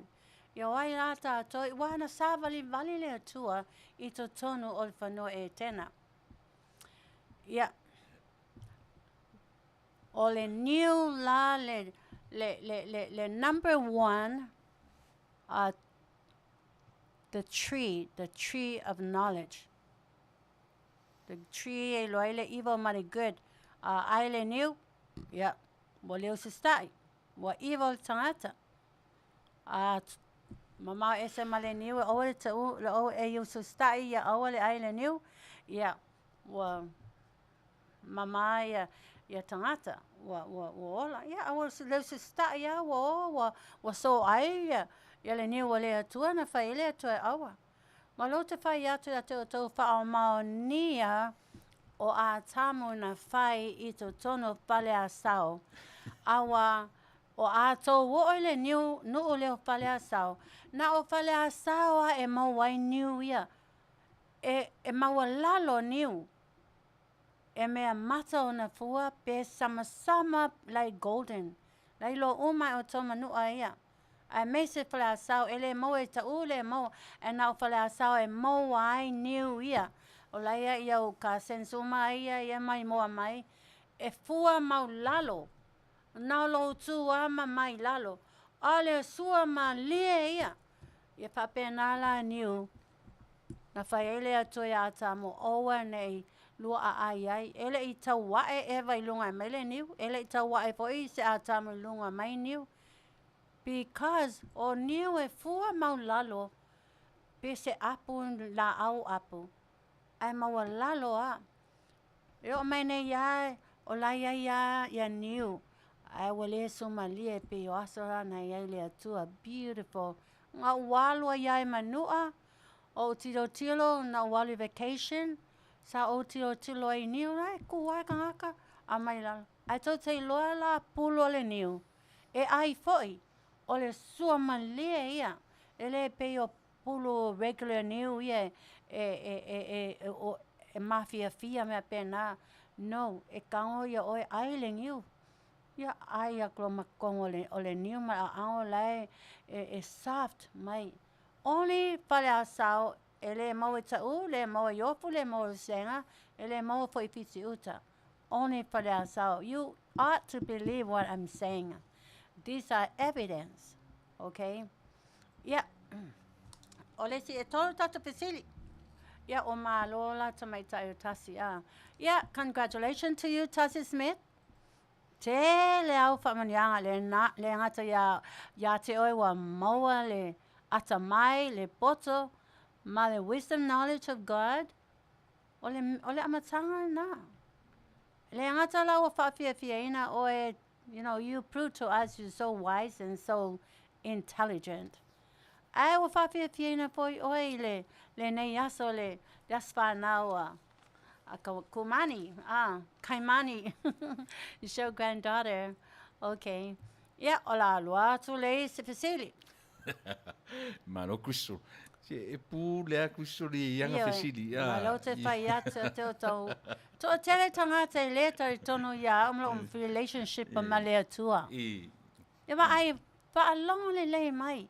Ia o ai lā tātou, ua na sāvalivali le Atua i totonu o le fanua Etena. Ia, o le niu la le, le, le, le, le number one, the tree, the tree of knowledge. The tree e iloa ai le evil ma le good. A ai le niu, ia, ua le usitaʻi, ua evil le tagata. A mamao ese ma le niu e aua le taʻu, le aua e usitaʻi ia aua le ai le niu, ia, ua mamā ia, ia tagata, ua, ua, ua ola. Ia, a ua le usitaʻi lava ua o, ua, ua soai ia, ia le niu a le Atua na fai ai le Atua e aua. Ma lou te fai atu ia te outou faamaonia o Atamu na fai i totonu o Faleasao, aua o atou oo i le niu nuu lea o Faleasao, na o Faleasao a e maua ai niu ia, e, e maualalo niu, e mea mata ona fua pe samasama like golden, la iloa uma e outou manua ia. Aemaise Faleasao e le maua e taʻu le maua, ae na o Faleasao e maua ai niu ia. O laia ia o ka sense uma ia ia mai moa mai, e fua mau lalo, na o lou tu a ma mai lalo, a o le sua malie ia. Ia faapena la niu na fai ai le Atua iā Atamu, aua nei lua aai ai. E le i tau ae Eva i luga e mai le niu, e le i tau ae foi se Atamu i luga mai niu. Because o niu e fua maulalo pe se apu laau apu, ae maualalo lava. E oo mai nei lava o la e i ai lava ia niu, ae ua le suamalie pei o aso la na i ai le Atua. Beautiful. Na ou alu ai lava i Manua, ou tilotilo na ou alu i vacation, sa ou tilotilo ai i niu, la e ku lava tagata aumai i lalo. Ae tou te iloa la pulu o le niu, e ai foi, o le suamalie ia, e le pei o pulu regular niu ia e mafiafia ma mea faapena. No, e tago ia oe ai le niu. Ia ai atu loa ma totonu o le niu ma le aano la e soft mai. Only Faleasao e le maua i Ta'u, le maua i Ofu, le maua i Olosega, e le maua foi i Fiti'uta. Only Faleasao. You ought to believe what I'm saying. These are evidence. Okay? Ia, o le isi, e tolu tatou fesili. Ia, ua malo la tamaitai o Tasi. Ah. Ia, congratulations to you, Tasi Smith. Tele au faamanuiaga le, na, le gata ia, ia te oe ua maua le atamai, le poto, ma le wisdom knowledge of God. O le, o le amataga lena. Le gata la ua faafiafiaina oe, you know, you prove to us you're so wise and so intelligent. Ae ua faafiafiaina foi oe i le, lenei aso, le, le aso fanau a, a ka, Kumani, ah, Kaimani, show granddaughter. Okay. Ia, o la lua atu le isi fesili. Malo Crystal. Se e pū le a Crystal i ianga Ioe. fesili. Malo te whai atu o te o tau. Toatele tagata e le talitonu ia au ma lou relationship ma le Atua. I. Ia vaai, faalogo lelei mai.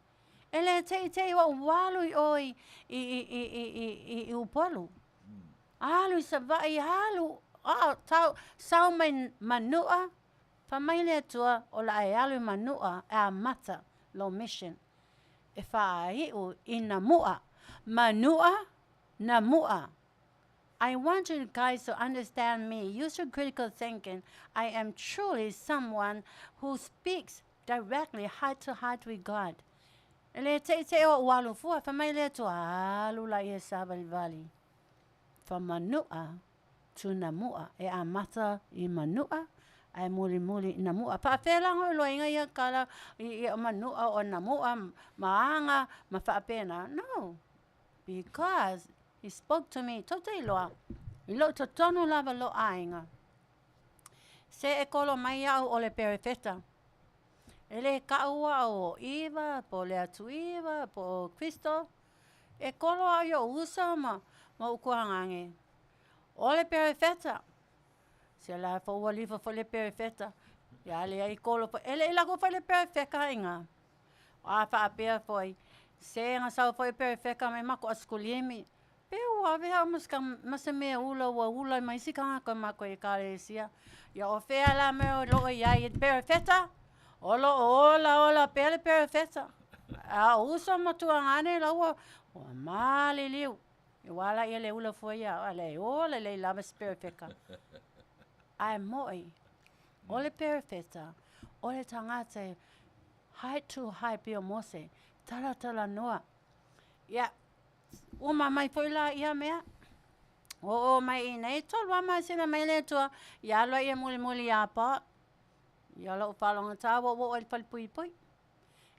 E le teitei ua ou alu i o i, i, i, i, i, i, i, i Upolu. Alu i Savaii, alu, a, tau, sao mai Manua, Fai mai le Atua, o le a e alu i Manua e amata lou mission. E faaiu i Namua. Manua, Namua. I want you guys to understand me. Use your critical thinking. I am truly someone who speaks directly heart to heart with God. E le teitei o ou alu fua, fai mai le Atua, alu la ia savalivali. Fa Manua to Namua, e amata i Manua, ae mulimuli i Namua. Faapea la ona iloaina ia tala i o Manua o Namua ma aga ma faapena? No. Because he spoke to me, tou te iloa, i lou totonu lava lou aiga. Se e kolo mai au o le perefeta. E le kau au o Iva, po o le Atuiva, po o Kristo. E kolo au i ou uso ma, ma ou kuahangange. O le perefeta. Se la fo ua lifa fo le perefeta. Ia le ai kolo fo. E le i lako fo le perefeka inga. A faapea foi, se na sau foi perefeka mai mako askulimi. Pe ua ave au ma se, ma se mea ula ua ula mai isi tagata mako i ekalesia. Ia o fea la mea o loo i ai perefeta? O loo ola ola pea le perefeta. A o uso ma tuagane la ua, ua maliliu. Ua ala ia le ula fua ia a le ola lelei lava se perefeka. Ae moʻi, o le perefeta, o le tagata e heart to heart pei o Mose, talatalanoa. Ia, uma mai foi la ia mea, oo mai i nei, tolu lava masina mai le Atua, ia alu ai ia mulimuli ia Paul. Ia lou faalogotā ua ou oo ai i le falepuipui.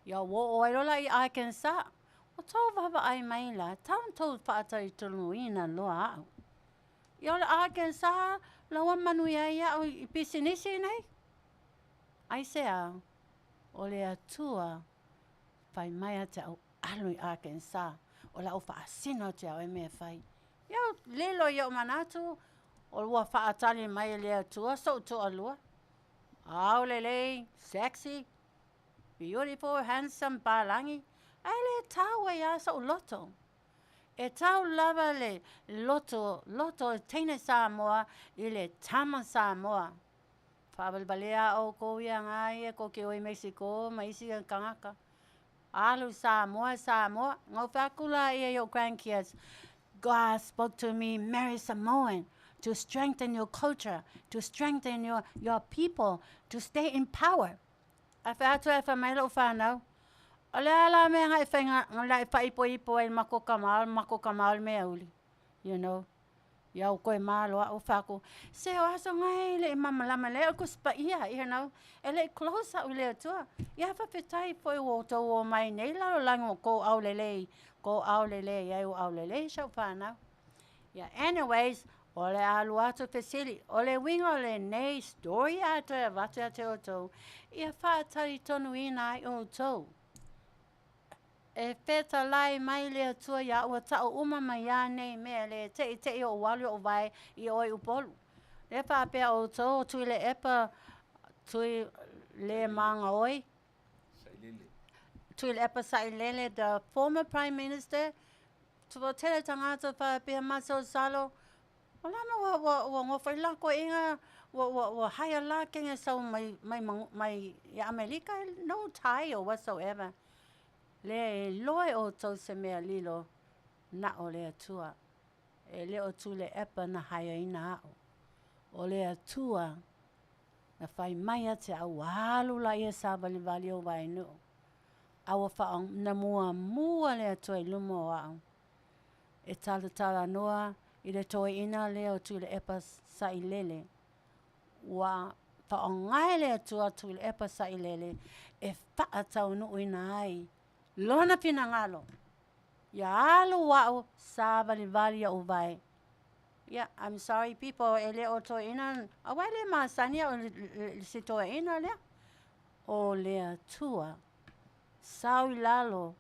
Ia ua oo ai loa la i Arkansas. Ua tou vaavaai mai la, tau ona tou faatalitonuina loa au. Ia o le Arkansas la ua manuia ai au i pisinisi nei. Aisea? O le Atua fai mai ia te au, alu i Arkansas, o le a ou faasino atu iā oe mea e fai. Ia lilo i ou manatu, o ua faatali mai e le Atua soʻu toalua. Ao lelei, sexy, beautiful, handsome, palagi, ae le tau ai lava soʻu loto. E tau lava le loto, loto o le teine Samoa i le tama Samoa. Faavalevalea ʻoukou ia gā ia kou ke o i Mexico ma isi tagata. Alu Samoa, Samoa. Na ou fai aku la ia i oʻu grandkids, God spoke to me, marry Samoan to strengthen your culture, to strengthen your, your people, to stay in power. Ae fai atu ai fai mai lou fanau, O le a la mea na e fai na e faaipoipo ai i le matou tama, o le matou tama o le meauli, you know. Ia ua toe malo au fai atu, se o aso na e le i malamalama lelei au i le Tusi Paia, you know. E le i close au i le Atua. Ia faafetai foi ua outou omai nei lalolagi ua outou aulelei, tou aulelei ai ua aulelei si au fanau. Ia anyways, o le a alu atu fesili, o le uiga o lenei story a toe avatu ia te outou, ia faatalitonuina ai outou. E fetalai mai le Atua ia ua tau uma mai a nei mea le teʻiteʻi ou alu i ou wae i o i Upolu. Lea faapea outou o Tuilaepa, Tuilemagaoi, Tuilaepa Sailele, the former Prime Minister, Ua tele tagata faapea masalosalo, o le a mea ua, ua, ua nofo ai la toeaiina, ua, ua, ua hire la kene sau mai, mai, mai ia Amelika, no tie or whatsoever. Le iloa e outou se mea lilo na o le Atua. E le o Tuilaepa na hire ina a'u. O le Atua na fai mai ia te au, alu laia savalivali o Vaenu'u. A ua na muamua le Atua i luma o a'u e talatalanoa i le toeaina lea o Tuilaepa Sailele. Ua faaaoga e le Atua Tuilaepa Sailele e faataunuuina ai lona finagalo. Ia alu a'u savalivali o'u vae. Yeah, I'm sorry people, e le o toeaina, aua e le masani a'u i si toeaina lea. O le Atua, sau i lalo,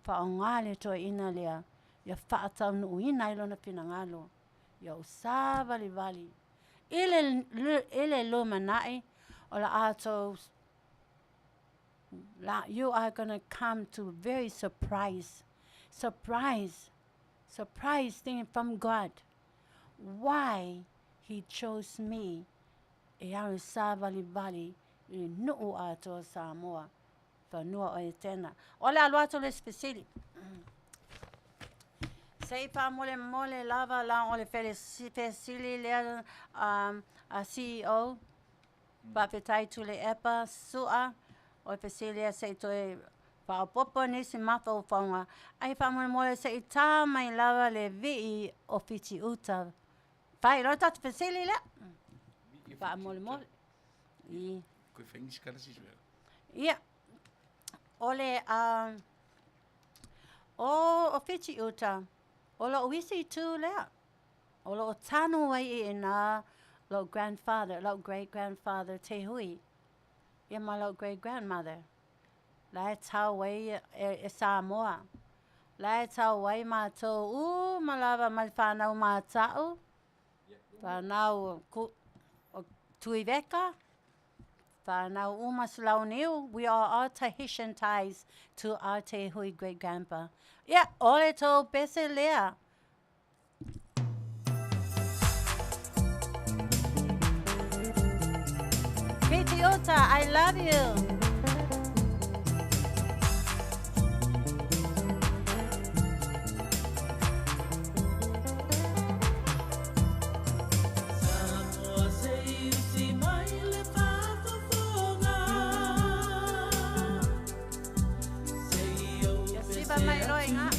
faaaoga le toeaina lea, ia faataunuuina ai lona finagalo, ia ou savalivali i le, i le lumanai, o le a outou, la, you are gonna come to very surprise, surprise, surprise thing from God. Why He chose me e alu savalivali i le nuu atoa o Samoa, fanua o Etena. O le alu atu le isi fesili. Se i faamolemole lava la o le fesili lea a CEO, faafetai Tuilaepa Su'a, o le fesili lea se i toe faaopoopo nisi mafaufauga, ae faamolemole se i tā mai lava le vii o Fitiuta. Fai loa le tatou fesili lea. Faamolemole. I. Koe whai nisi kala sisi mea. Ia. O le, o Fitiuta, o lou isi itu lea. O lo o tanu ai i ina lou grandfather, lou great grandfather Te Hui, ia ma lou great grandmother. La e tau ai e Samoa. La e tau ai matou uma lava mai le whanau māta'u, whanau ku, o Tuiveka, whanau uma Selauniu, we are all Tahitian ties to our Te Hui great grandpa. Ia, o le tou pese lea. Fitiuta, I love you. Ia siva mai loa i ngā.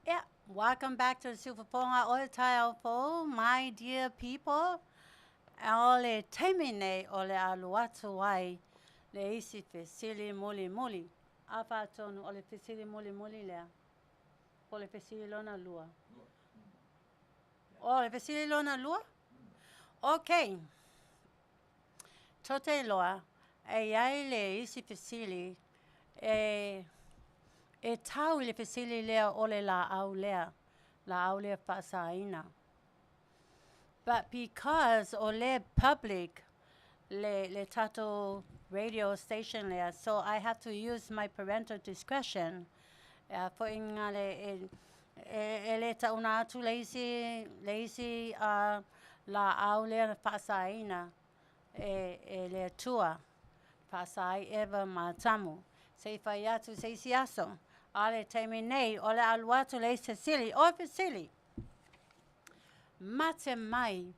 Yeah, welcome back to Siufofoga o le taeao fou, my dear people. O le taimi nei o le alu atu ai le isi fesili mulimuli. A faatonu, o le fesili mulimuli lea. Po o le fesili lona lua. O le fesili lona lua? Okay. Tou te iloa, e i ai le isi fesili e e tau i le fesili lea o le laau lea, laau lea faasaina. But because o lea public le le tatou radio station lea, so I have to use my parental discretion e a foi nga le e e le tauna atu le isi le isi laau lea faasaina e e le Atua faasa ai Eva ma Atamu. Se i fai atu se isi aso, a o le taimi nei, o le a alu atu le isi fesili, o le fesili, Mate mai,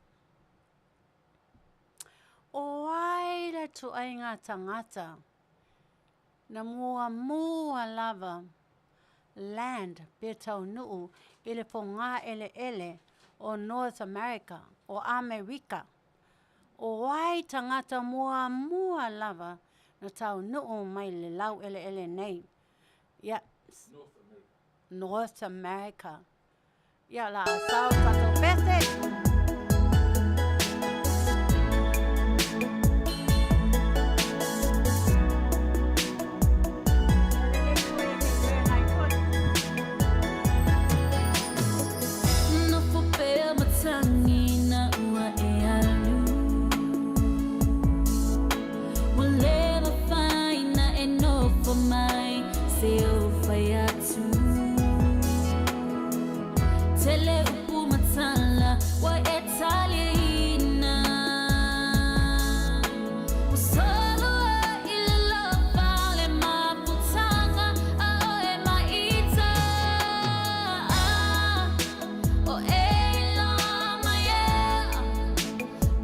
o ai le ituaiga tagata na muamua lava land pe taunuu i le fogaeleele o North America, o Amerika? O ai tagata muamua lava na taunuu mai le laueleele nei? Ia, North America. Ia, o le a sao le tatou pese. Nofo pea matagi na ua e alu Ua le mafai na e nofo mai se o fai atu Tele upu ma tala ua e taliaina Ua solo ai i le lofa o le mafutaga a oe ma ita O e iloa mai ea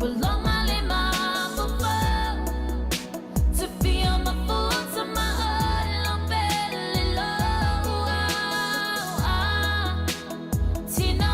Ua loma le mafaufau To feel my futa ma oe pele loa Tina.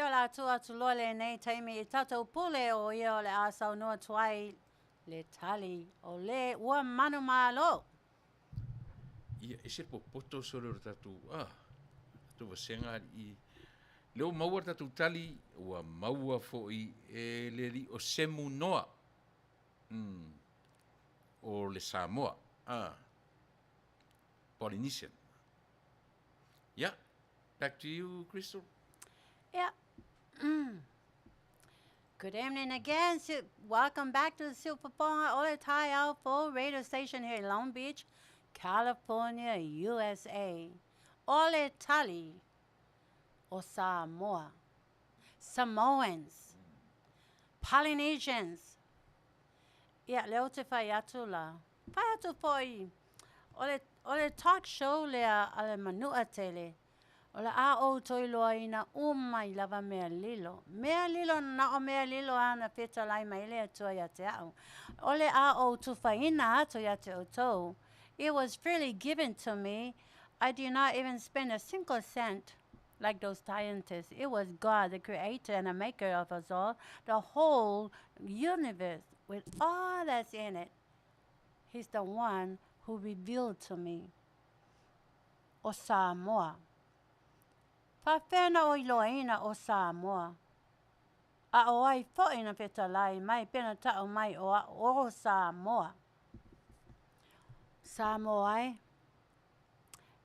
Ia o le a tuu atu loa lenei taimi i tatou pule o ia o le a saunoa atu ai le tali o le ua manumalo. Ia, ese le popoto sole o le tatou, ah, tatou vasega alii. Lea ua maua le tatou tali, ua maua foi e le alii o Semu Noa, o le Samoa, ah, Polynesian. Yeah, back to you, Crystal. Yeah. Good evening again. Welcome back to the Siufofoga o le Taeao Fou radio station here in Long Beach, California, USA. O le tali o Samoa. Samoans. Polynesians. Ia, lea ou te fai atu la. Fai atu foi, o le, o le talk show lea a le Manua tele, o le a outou iloaina uma ai lava mea lilo. Mea lilo, na o mea lilo a na fetalai mai le Atua ia te au. O le a ou tufaina atu ia te outou. It was freely given to me. I did not even spend a single cent like those scientists. It was God, the creator and the maker of us all, the whole universe with all that's in it. He's the one who revealed to me. O Samoa. Faafefea na ou iloaina o Samoa? A o ai foi na fetalai mai pe na tau mai o a'u o Samoa? Samoa e,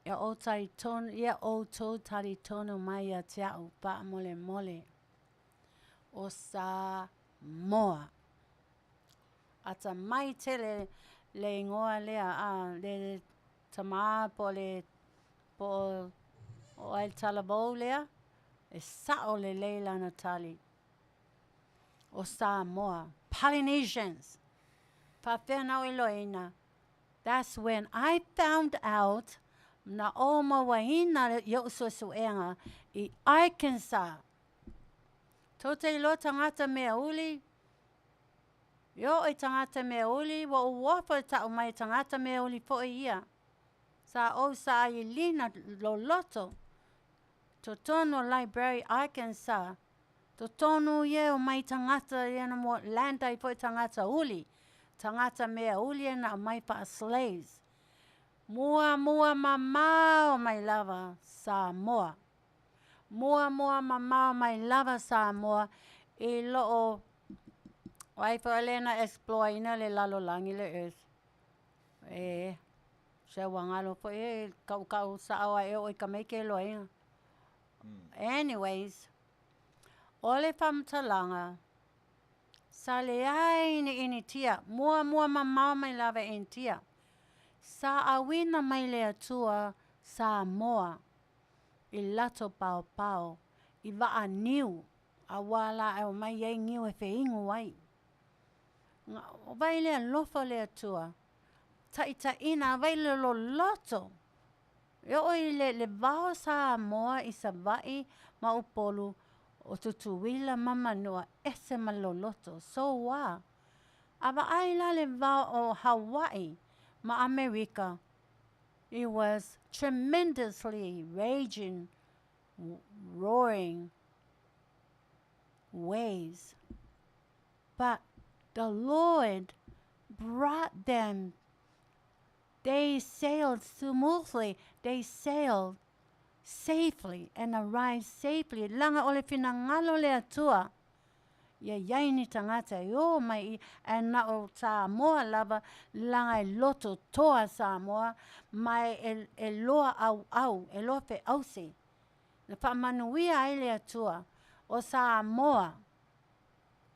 ia ou talitonu, ia outou talitonu mai ia te a'u faamolemole. O Samoa. Atamai tele le igoa lea a le tamā po o le po o ai le talavou lea, e sa'o lelei lana tali. O Samoa, Polynesians. Faafefea na ou iloaina? That's when I found out na ou mauaina io'u suesuega i Arkansas. Tou te iloa tagata mea uli, e oo i tagata mea uli, ua ou ofo e ta'u mai tagata mea uli foi ia. Sa ou sailiilina loloto, totonu o library Arkansas, totonu ia e omai tagata ia na mo land ai foi tagata uli, tagata mea uli ia na aumai faa-slaves. Muamua mamao mai lava Samoa. Muamua mamao mai lava Samoa i loo o ai foi lea na explore ina le lalolagi le earth. E se ua galo foi e kaukau sa'o ae oo i ka maike loaina. Anyways, o le faamatalaga, sa leai ni Initia, muamua mamao mai lava Initia. Sa auina mai le Atua Samoa i latou paopao i vaa niu, auā la e omai ai niu e feinu ai. Vai le alofa o le Atua, taitaiina, vai le loloto. E oo i le, le vao Samoa i Savaii ma Upolu, o Tutuila ma Manua, ese ma le loloto. So ua. A vaai la le vao o Hawaii ma Amerika, it was tremendously raging, roaring waves. But the Lord brought them. They sailed smoothly. They sailed safely and arrived safely. Leaga o le finagalo o le Atua. Ia iai ni tagata e o mai i, ae na o Samoa lava, leaga e loto toa Samoa, ma e, e loa auau, e loa feausi. Na faamanuia ai le Atua o Samoa,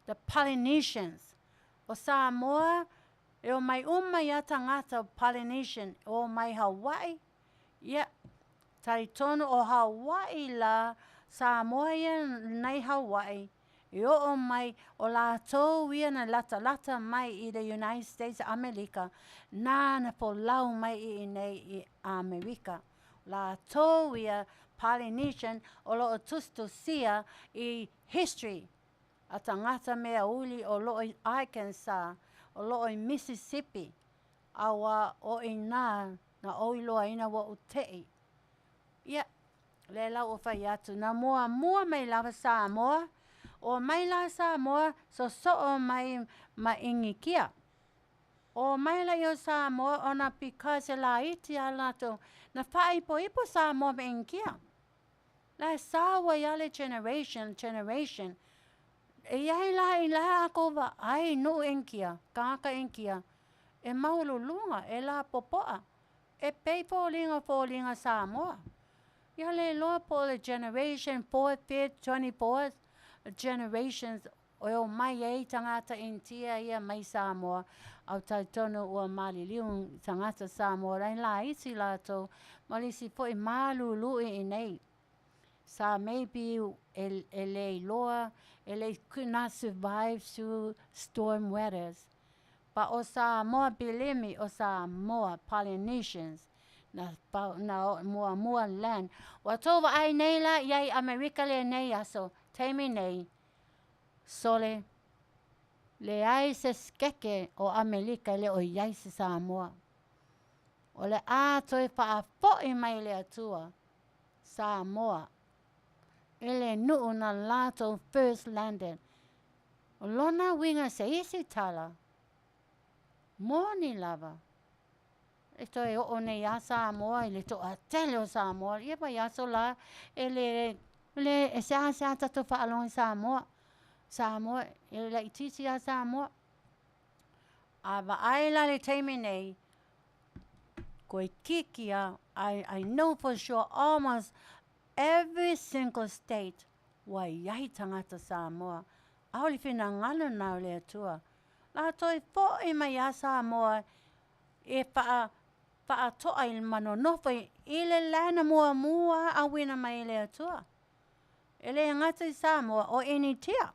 the Polynesians. O Samoa, e omai uma ia tagata o Polynesian, e omai Hawaii, ia, talitonu o Hawaii la, Samoa ia nai Hawaii, e oo mai, o latou ia na latalata mai i le United States Amelika, nāna folau mai i inei i Amerika. Latou ia Polynesian o loo tusitusia i history a tagata mea uli o loo i Arkansas, o loo i Mississippi, a ua o inā na ou iloaina ua ou te'i. Ia, Lea la ua fai atu, na muamua mai lava Samoa, o mai la Samoa, sosoo mai ma Inikia. O mai la i o Samoa ona because e laiti a latou, na faaipoipo Samoa ma Inikia. La e sao ai lava le generation, generation. E i ai la i la akou vaai nuu Inikia, tagata Inikia, e maualuluga, e lapopoa, e pei foliga foliga Samoa. Ia le iloa po o le generation fourth, fifth, 24th generations e omai ai tagata Initia ia mai Samoa, a ou talitonu ua maliliu tagata Samoa la e laiti latou ma le isi foi malulu i inei. Sa maybe e, e le iloa, e le could not survive through storm weathers. But o Samoa, believe me, o Samoa, Polynesians, na, pa, na muamua land. Ua tou vaai nei la i ai Amerika lenei aso, taimi nei, sole, leai se sekeke o Amerika e le o i ai se Samoa. O le a toe faafoi mai le Atua, Samoa, i le nuu na latou first landed. O lona uiga se isi tala, moni lava, e toe oo nei lava Samoa i le toatele o Samoa. Ia vaiaso la e le, le e seasea tatou faalogo i Samoa. Samoa, e laitiiti lava Samoa. A vaai la le taimi nei, toeitiiti lava, I know for sure almost every single state ua i ai tagata Samoa. A o le finagalo lena o le Atua. La toe foi mai lava Samoa e faa, faatoa i ma nonofo i le land na muamua auina mai e le Atua. E le gata i Samoa, o Initia,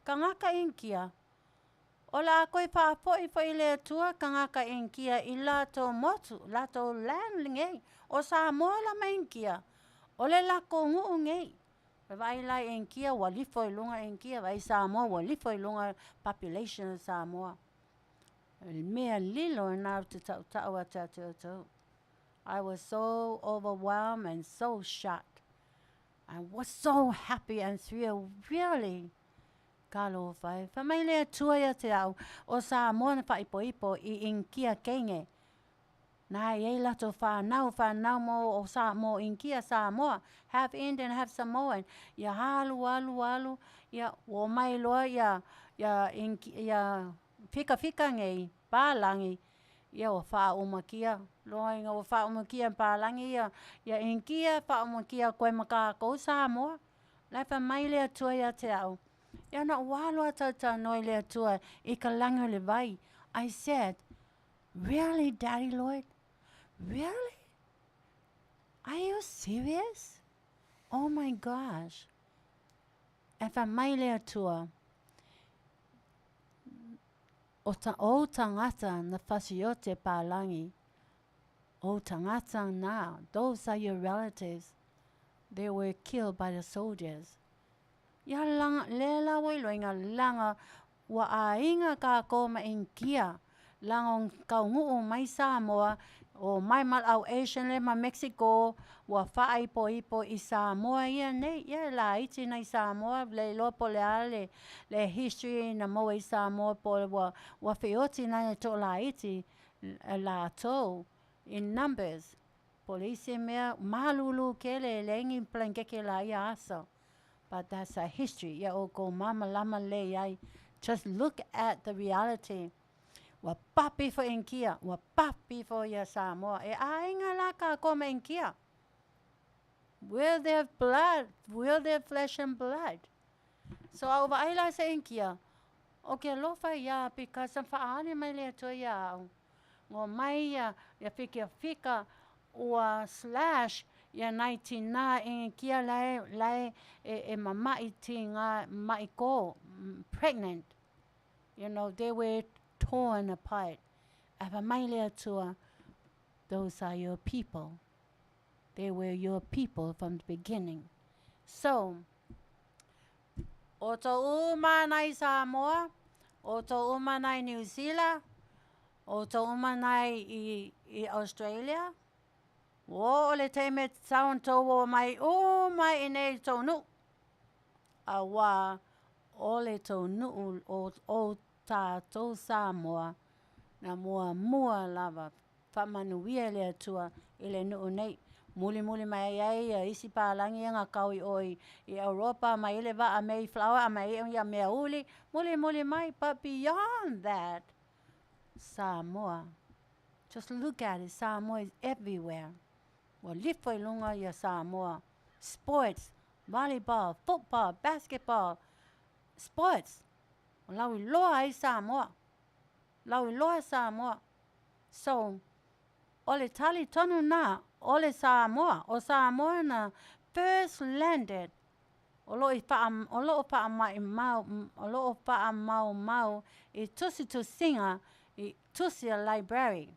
tagata Initia. O le a toe faafoi foi i le Atua tagata Initia i latou motu, latou land lenei. O Samoa la ma Initia, o le latou nuu nei. E vaai la i Initia ua lifo i luga Initia, vaai Samoa ua lifo i luga population o Samoa. Le mea lilo lena ou te tautau atu ia te outou. I was so overwhelmed and so shocked. I was so happy and thrilled, really. Talofa e. Fai mai le Atua ia te au, o Samoa na faaipoipo i Initia teine. Na i ai latou whanau, whanau mo o sa, mo Initia Samoa, half Indian, half Samoan. Ia alu, alu, alu, ia ua omai loa ia, ia, ia fikafika nei, palagi, ia ua faaumakia loa ina ua faaumakia palagi ia, ia Initia faaumakia koe ma kākou Samoa. La e fai mai le Atua ia te au. Ia na ou alu a talatalanoa i le Atua i ka lagi o le vai. I said, Really, Daddy Lord? Really? Are you serious? Oh my gosh. E fai mai le Atua, O ta ou tagata na fasiote palagi, ou tagata na, those are your relatives, they were killed by the soldiers. Ia langa, lea la ua iloa langa ua aiga kākou ma Initia, langa o kaunuu mai Samoa, o mai ma le au Asian lea ma Mexico, ua faaipoipo i Samoa ia nei. Ia e laiti nai Samoa, le iloa po o le a le, le history na maua i Samoa po o ua, ua feoti nai toalaiti latou in numbers. Po o le isi mea, malulu tele e leai ni palanakeke laia aso. But that's a history. Ia outou malamalama lelei ai. Just look at the reality. Ua papi ifo Inikia, ua papi ifo ia Samoa. E aiga la kākou ma Inikia. We're their blood, we're their flesh and blood. So a ou vaai la se Inikia, o ke alofa ia because na faaali mai le Atua ia au. Ngo mai ia, ia fikafika ua slash ia nai tinā Inikia lae, lae e, e mama'i tigā ma'i kō, pregnant. You know, they were torn apart. Ae fai mai le Atua, those are your people. They were your people from the beginning. So, o tou uma nai Samoa, o tou uma nai New Zealand, o tou uma nai i, i Australia, Ua oo le taimi e tatau ona tou oo mai uma i inei i le tou nuu, auā o le tou nuu o tatou Samoa na muamua lava faamanuia e le Atua i le nuu nei. Mulimuli mai ai ia isi palagi ia na kau i o i Europa aumai ai le vaa Mayflower aumai ai ia meauli, mulimuli mai. But beyond that, Samoa, just look at it, Samoa is everywhere. Ua lifo i luga ia Samoa, sports, volleyball, football, basketball, sports. Ua lauiloa ai Samoa, lauiloa Samoa. So, o le tali tonu lena, o le Samoa, o Samoa na first landed, o lo o faa, o lo o faamaumau, o lo o faamaumau i tusitusiga, i tusi a library,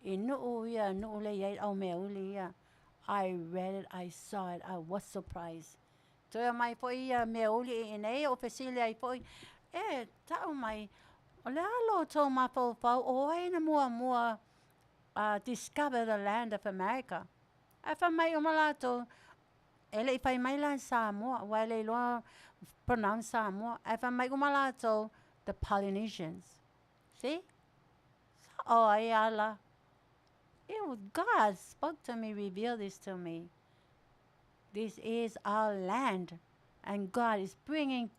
i nuu ia, nuu lea e i ai le au meauli ia. I read it, I saw it, I was surprised. Toe omai foi ia meauli i inei, ou fesili ai foi, e tau mai, o le a lo outou mafaufau o ai na muamua discover the land of America? Ae fai mai uma latou, e le i fai mai la Samoa, aua e le iloa pronounce Samoa, ae fai mai uma latou, the Polynesians. See? Sao ai ala. It was God spoke to me, revealed this to me. This is our land, and God is bringing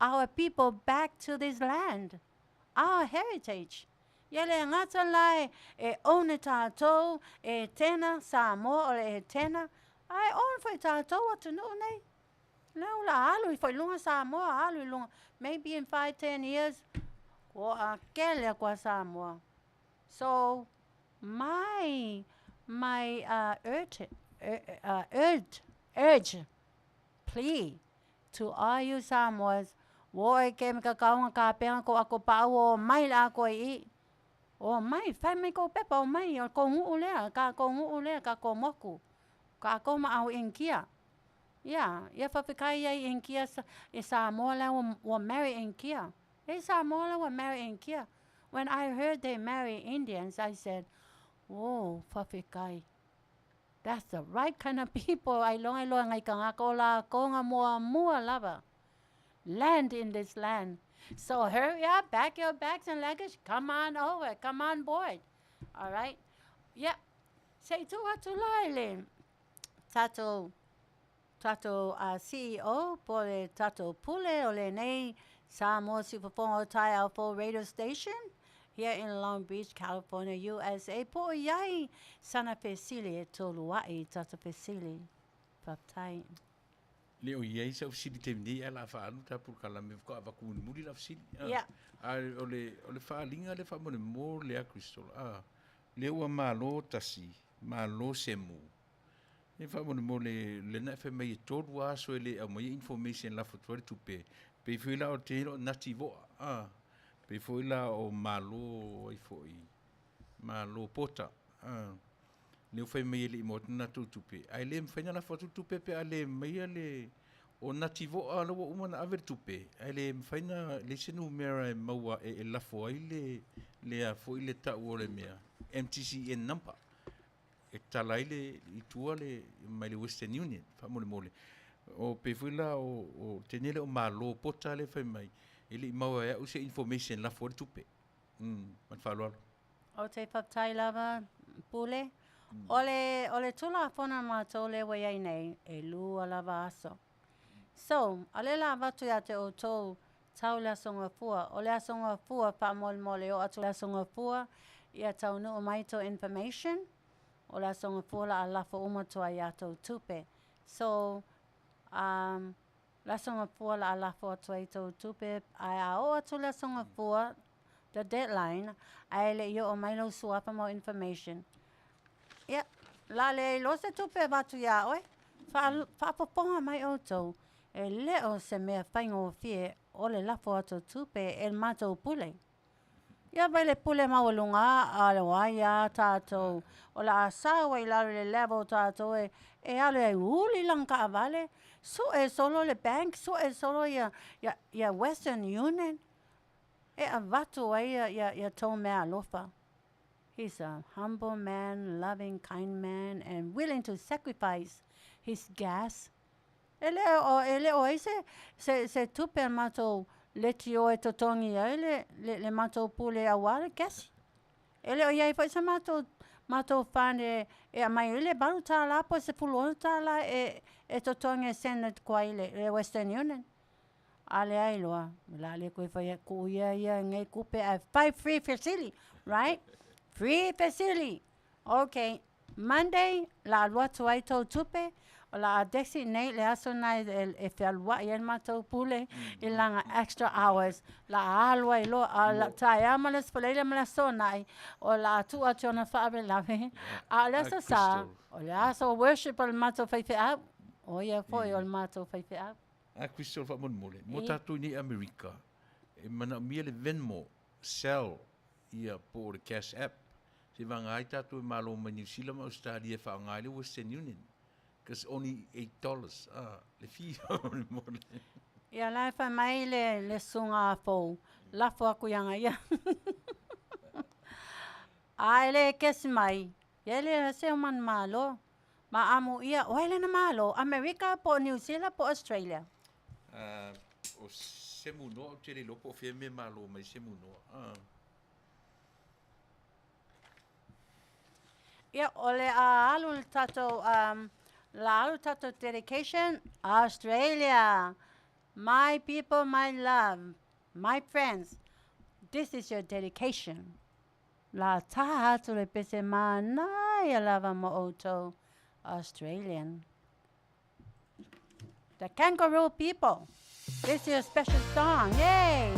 our people back to this land, our heritage. Ia le gata la e own e tatou e tena Samoa o le e tena, ae own foi tatou atunuu nei. Lea o le a alu ifo i luga Samoa, alu i luga. Maybe in 5, 10 years, ua kele aku a Samoa. So, my, my urge, urge, urge, plea to all you Samoas, ua oo e ke me ka kaunga ka penga ko ako pau o mai la ako i. O mai, fai mai kou pepa, o mai, o kou nuu lea, ka kou nuu lea, ka kou moku. Ka kou ma au inkia. Ia, ia fawhifetai ai inkia i Samoa la ua marry inkia. E Samoa la ua marry inkia. When I heard they marry Indians, I said, whoa, fawhifetai. That's the right kind of people. Ai longa i loa ngai kangaka o la konga mua mua lava. Land in this land. So hurry up, pack your bags and luggage. Come on over, come on board. All right? Yeah. Se i tu atu la i le tatou, tatou CEO po le tatou pule o lenei Samoa Siufofoga o Taeao Fou Radio Station here in Long Beach, California, USA. Po o iai sana fesili e tolu ai i tatou fesili. Faafetai. Le o iai sau fesili i le taimi nei ae o le a faaalu ta polokalame faatoa avatu mulimuli lau fesili. Ia. A o le o le faaaliga lea faamolemole lava Crystal, a lea ua malo tasi, malo semu. E faamolemole lena e fai mai e tolu lava aso e le aumaia information e lafo atu ai le tupe, pei foi la o te o nati voa, a pei foi la o malo ai foi, malo pota, a lea ua fai mai e le i maua atu ni latou tupe, ae le mafai ona lafo atu le tupe pe a le aumaia le o nati voa lea ua uma ona ave le tupe, ae le mafai ona leai se numera e maua e lafo ai le le a foi le tau o le mea MTCN number e tala ai le i tua le mai le Western Union faamolemole. O pei foi la o o tene le o malo pota lea fai mai e le i maua e au se information lafo ai le tupe. Ma le faaaloalo. Ou te faafetai lava Pule. O le, o le Tulafono a matou lea ua i ai nei, e lua lava aso. So, a lea la avatu ia te outou, tau le Aso Gafua. O le Aso Gafua, faamolemole oo atu le Aso Gafua, ia taunuu mai tou information, o le Aso Gafua la a lafo uma atu ai ia tou tupe. So, um, le Aso Gafua la a lafo atu ai tou tupe, ae a oo atu le Aso Gafua, the deadline, ae le i oo mai lou suafa ma information, ia, la le iloa se tupe e avatu iā oe. Faafofoga mai outou, e le o se mea faigofie o le lafo atu o tupe e le matou pule. Ia vai le pule maualuga a o ai a tatou, o le a sau ai i lalo i le level o tatou e, e alu e uli lana taavale, sue solo le bank, sue solo ia, ia, ia Western Union, e avatu ai ia, ia, ia tou meaalofa. He's a humble man, loving, kind man, and willing to sacrifice his gas. E le o, e le o ai se, se, se tupe a matou leitio e totogi ai le, le, le matou pule auā le kesi. E le o i ai foi se matou, matou fund e, e aumai ai le $8 po o le $16 e, e totogi e send atu ai i le, le Western Union. A leai loa, o le a le toe fai atu, tuu ia ia nei tupe ae fai free fesili, right? Free fesili. Ok, Monday, la alu atu ai tou tupe, o la a designate le aso na e, e fealuai ai le matou pule i lana extra hours. La a alu ai loa, a o le taeao ma le Aso Faraile ma le Aso Toonai, o la a tuu atu i ona faalavelave. A o le Aso Sa, o le aso worship o le matou faifeau. O ia foi o le matou faifeau. A Crystal faamolemole, mo tatou i nei Amerika, e manaomia le Venmo, Zelle, ia po o le Cash App, seivaga ai tatou e malo mai Niu Sila ma Ausetalia e faaaoga ai le Western Union, cause only $8 a le fee faamolemole. Ia la e fai mai le le susuga fou, lafo atu ia ia. A e le kesi mai, ia e le se o manumalo. Ma amuia, o ai lena malo, Amerika po o Niu Sila po o Australia? O Semunoa, ou te le iloa po o fea mea malo mai Semunoa. Ia, o le a alu le tatou, um, la alu le tatou dedication, Australia, my people, my love, my friends, this is your dedication. La taha atu le pese manaia lava mo outou, Australian. The Kangaroo People. This is your special song. Yay!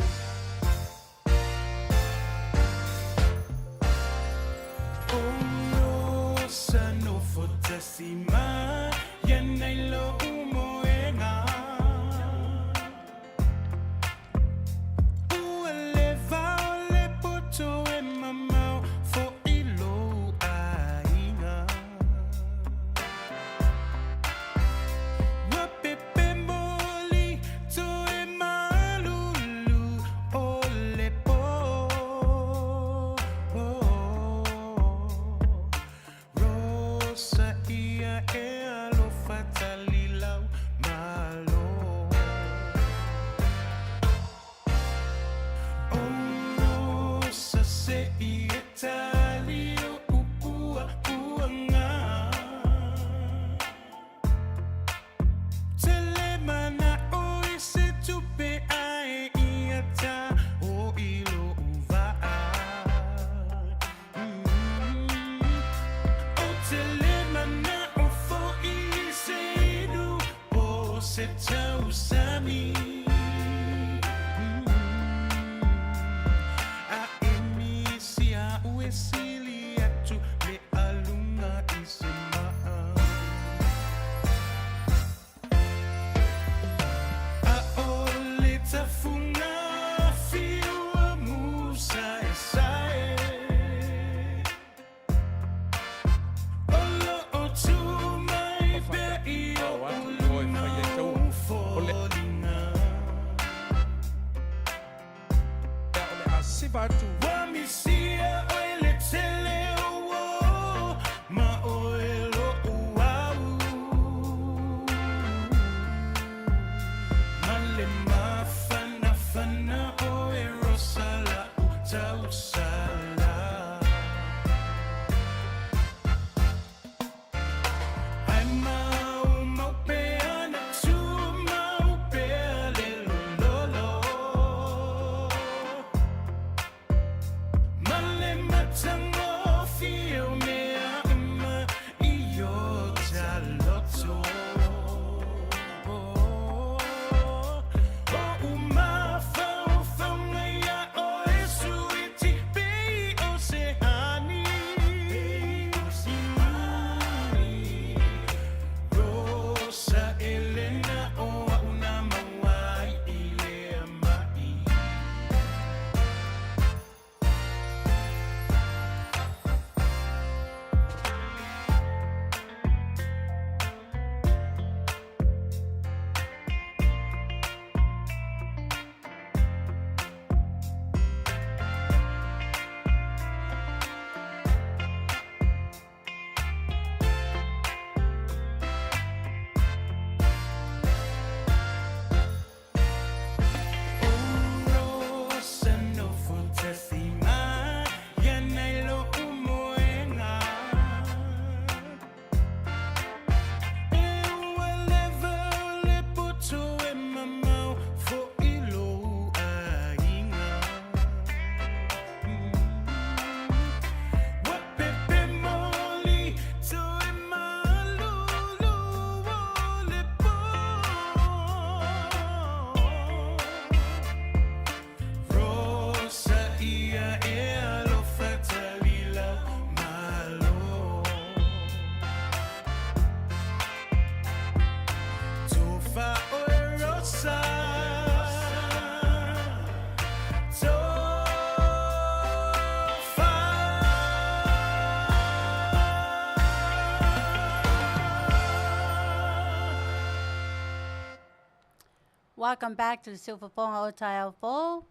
Welcome back to the Siufofoga o Taeao Fou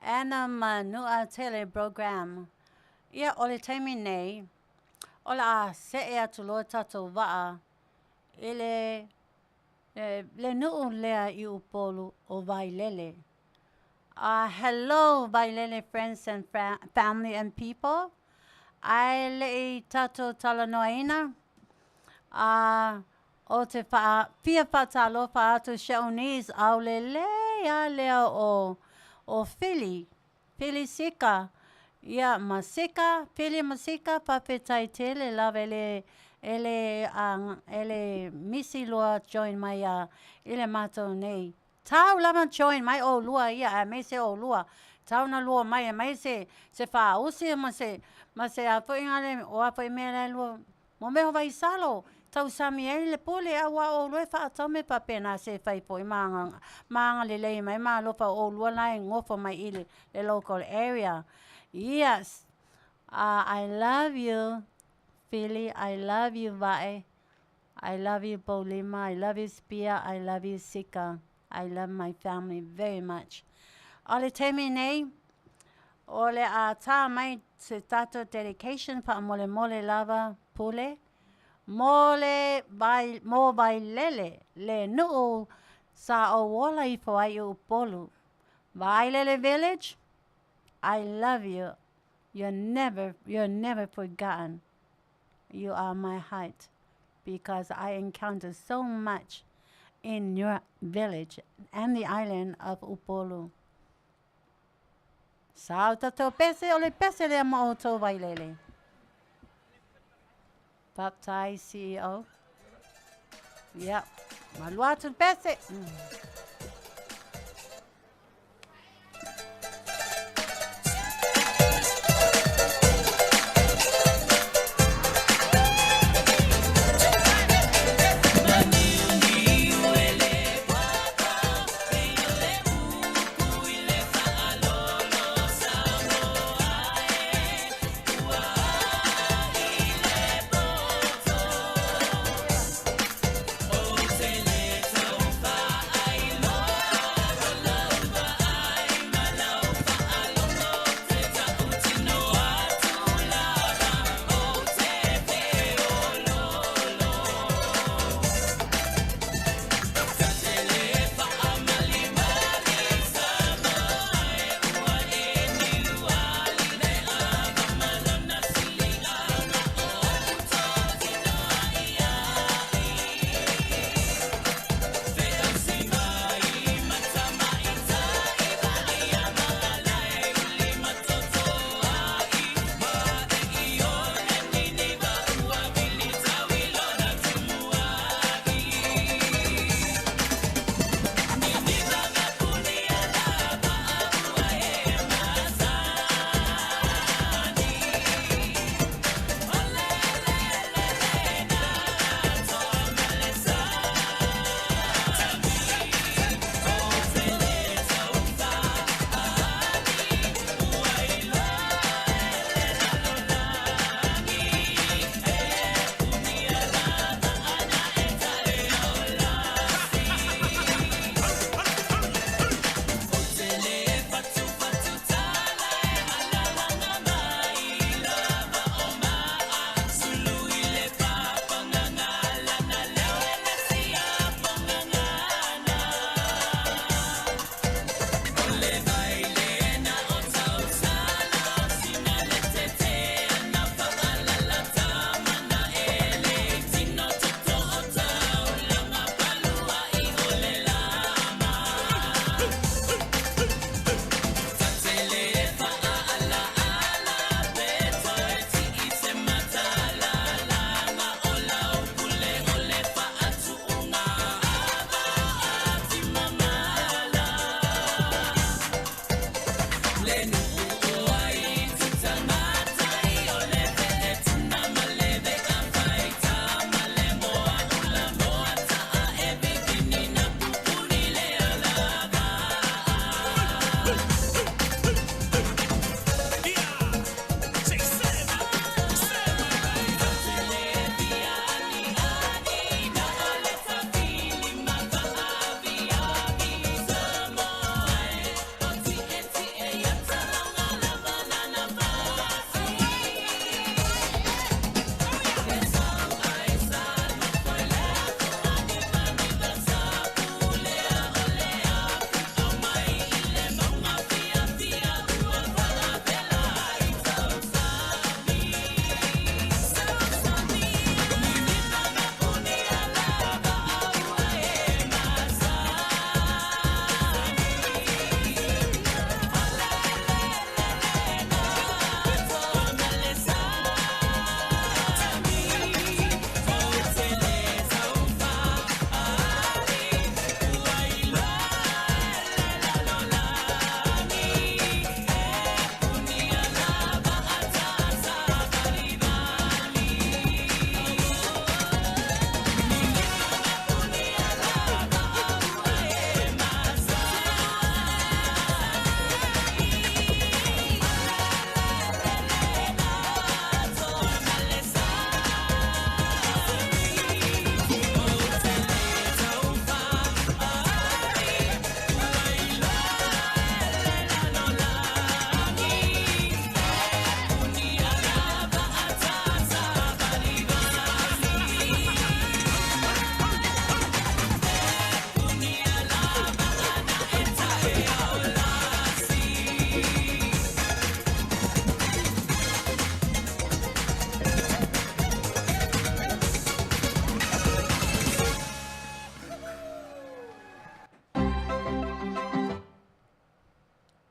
and the Manua Tele program. Ia, o le taimi nei, o le a seʻe atu loa tatou va'a i le, le, le nu'u lea i Upolu o Vailele. Hello Vailele friends and family and people. Ae le'i tatou talanoaina, a o te wha, fia whaatalofa atu Shawnese au le lei a lea o, o Philly, Philly Sika. Ia, ma Sika, Philly ma Sika, faafetai tele lava e le, e le, e le misi loa join mai a i le matou nei. Tau lava join mai ʻolua ia aemaise ʻolua. Tau na lua mai e mai se se faausi ma se ma se a foi ngale o a foi mea la lua mo mea o vaisalo tausami ai le pule auā ʻolua e faatau mea faapena se fai foi ma ma agalelei mai ma alofa ʻolua la e gofo mai i le, le local area. Yes. I love you, Philly. I love you, Vae. I love you, Bolima. I love you, Spia. I love you, Sika. I love my family very much. O le taimi nei, o le a tā mai se tatou dedication faamolemole lava pule mo le vai, mo Vailele, le nu'u sa ou ola ifo ai i Upolu. Vailele Village, I love you. You're never forgotten. You are my heart because I encounter so much in your village and the island of Upolu. Sa o tatou pese, o le pese lea ma outou Vailele. Baptize CEO. Yep. Malua atu le pese.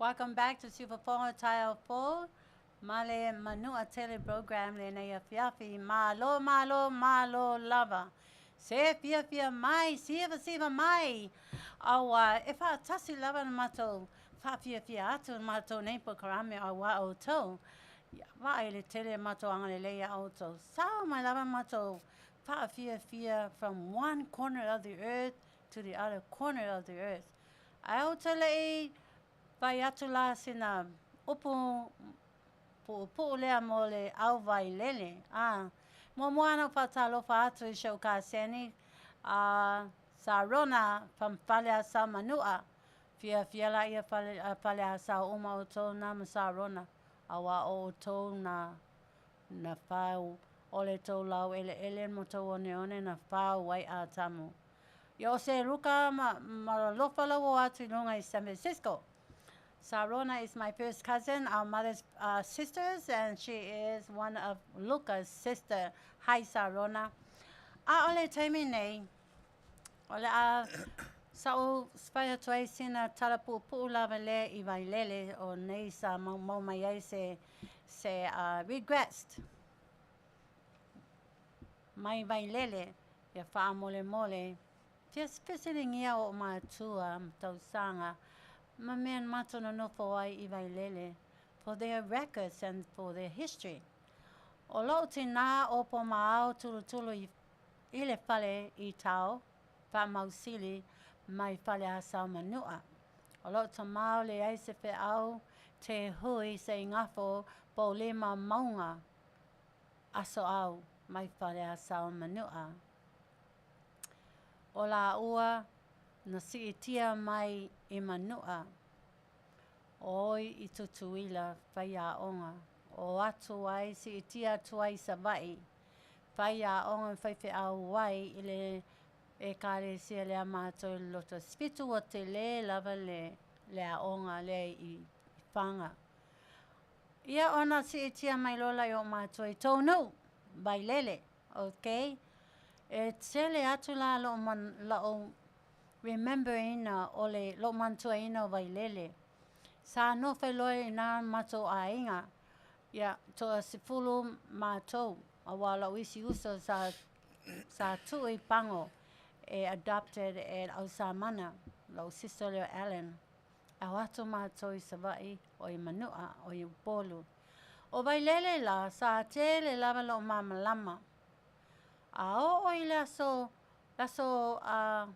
Welcome back to Siufofoga Taeao Fou ma le Manua Tele Program lenei afiafi. Malo, malo, malo lava. Se fiafia mai, sivasiva mai. Auā e faatasi lava na matou faafiafia atu i le matou nei polokalame auā outou. Ia vaai le tele matou agalelei iā outou. Sao mai lava matou faafiafia from one corner of the earth to the other corner of the earth. Ae ou te le i fai atu la sina upu puupuu lea mo le au vailele. A, muamua ana ou faatalofa atu i si ou kaseni, a Sarona from Faleasao Manua. Fiafia laia fale, Faleasao uma outou na ma Sarona, auā o outou na na fau o le tou laueleele ma tou oneone na fau ai Atamu. Ia o se Ruka ma, ma alofa lau o atu i luga i San Francisco. Sarona is my first cousin, our mother's sisters, and she is one of Luka's sister. Hi, Sarona. A o le taimi nei, o le a sa'u fai atu ai sina tala puupuu lava lea i Vailele o nei sa maumau mai ai se, se regrets mai Vailele ia faamolemole fia fesiligia o'u matua ma tausaga ma mea na matou nonofo ai i Vailele for their records and for their history. O lo'u tinā o Pomaao tulutulu i i le fale i Tao, Faamausili, mai Faleasao Manua. O lo'u tamā o leai se feau te hui se igafo poulima mauga aso au mai Faleasao Manua. O lāua na siitia mai i Manua, oi i Tutuila faiaoga, o atu ai siitia atu ai i Savaii, faiaoga ma faifeau ai i le ekalesia lea matou i le loto fitu ua tele lava le le aoga lea i Faga. Ia ona siitia mai loa lea o matou i Tounuu, Vailele, okay? E tele atu la lou man, la'u remember ina o le lo'u manatuaina o Vailele. Sa nofo loa iina matou aiga, ia toasefulu matou, auā o la'u isi uso sa sa tuu i Pago e adopted e le ausamana, la'u sister lea o Ellen. Ae o atu matou i Savaii o i Manua o i Upolu. O Vailele la, sa tele lava lo'u malamalama. A oo i le aso, le aso a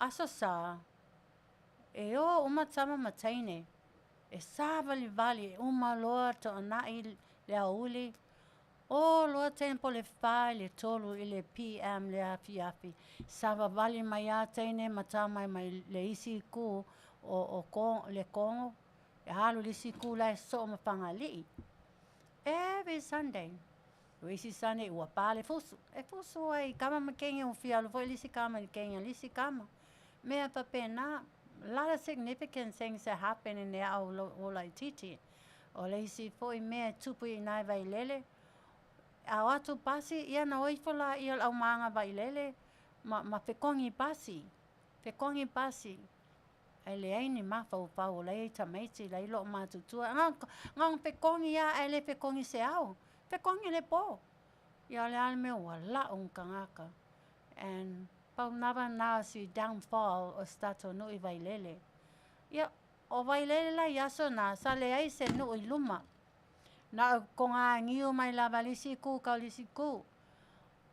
Aso Sa, e o uma tama ma teine, e sāvalivali, e uma loa toʻanaʻi le aoauli, o loa teine po o le 4 i le 3 i le PM le afiafi, savavali mai lava teine ma tama mai le isi itu o, o ko, le Kogo, e alu i le isi itu la e soo ma Fagalii. Every Sunday. O isi Sunday ua pā le fusu. E fusu ai i kama ma kenge ua fia alu foi le isi kama i le kenge a le isi kama. Mea faapena, a lot of significant things that happen in le ao o laitiiti. O le isi foi mea e tupu i ina i Vailele, a o atu pasi, ia na o ifo laia o le aumaga Vailele ma, ma fekogi pasi. Fekogi pasi. Ae leai ni mafaufau o la e i tamaiti la i loo matutua. Na ona fekogi lava ae le fekogi se ao. Fekogi le po. Ia o le a le mea ua la'u ma tagata. And pau lava na o si downfall o si tatou nuu i Vailele. Ia, o Vailele la i aso na, sa leai se nuu i luma. Na o togagiu mai lava le isi itu kau le isi itu.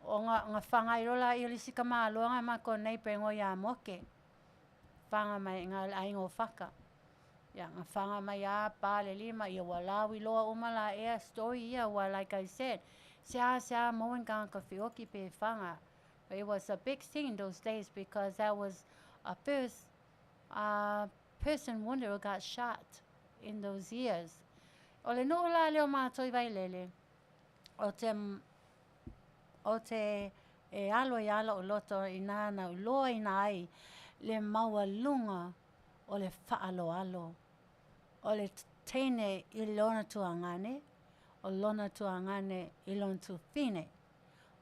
O na, na faga ai loa laia o le isi tamaloa na matou neighbour e igoa ia Moke. Faga mai i ina i le aiga o Faka. Ia, na faga mai lava pa le lima, ia ua lauiloa uma laia story ia, aua like I said, seasea maua ni tagata feoki pe faga. It was a big thing in those days because that was a first person wounded or got shot in those years. O le nuu la lea o matou i Vailele, o te, o te e alo ai lava lou loto inā na iloaina ai le maualuga o le faaaloalo. O le teine i lona tuagane, o lona tuagane i lona tufine.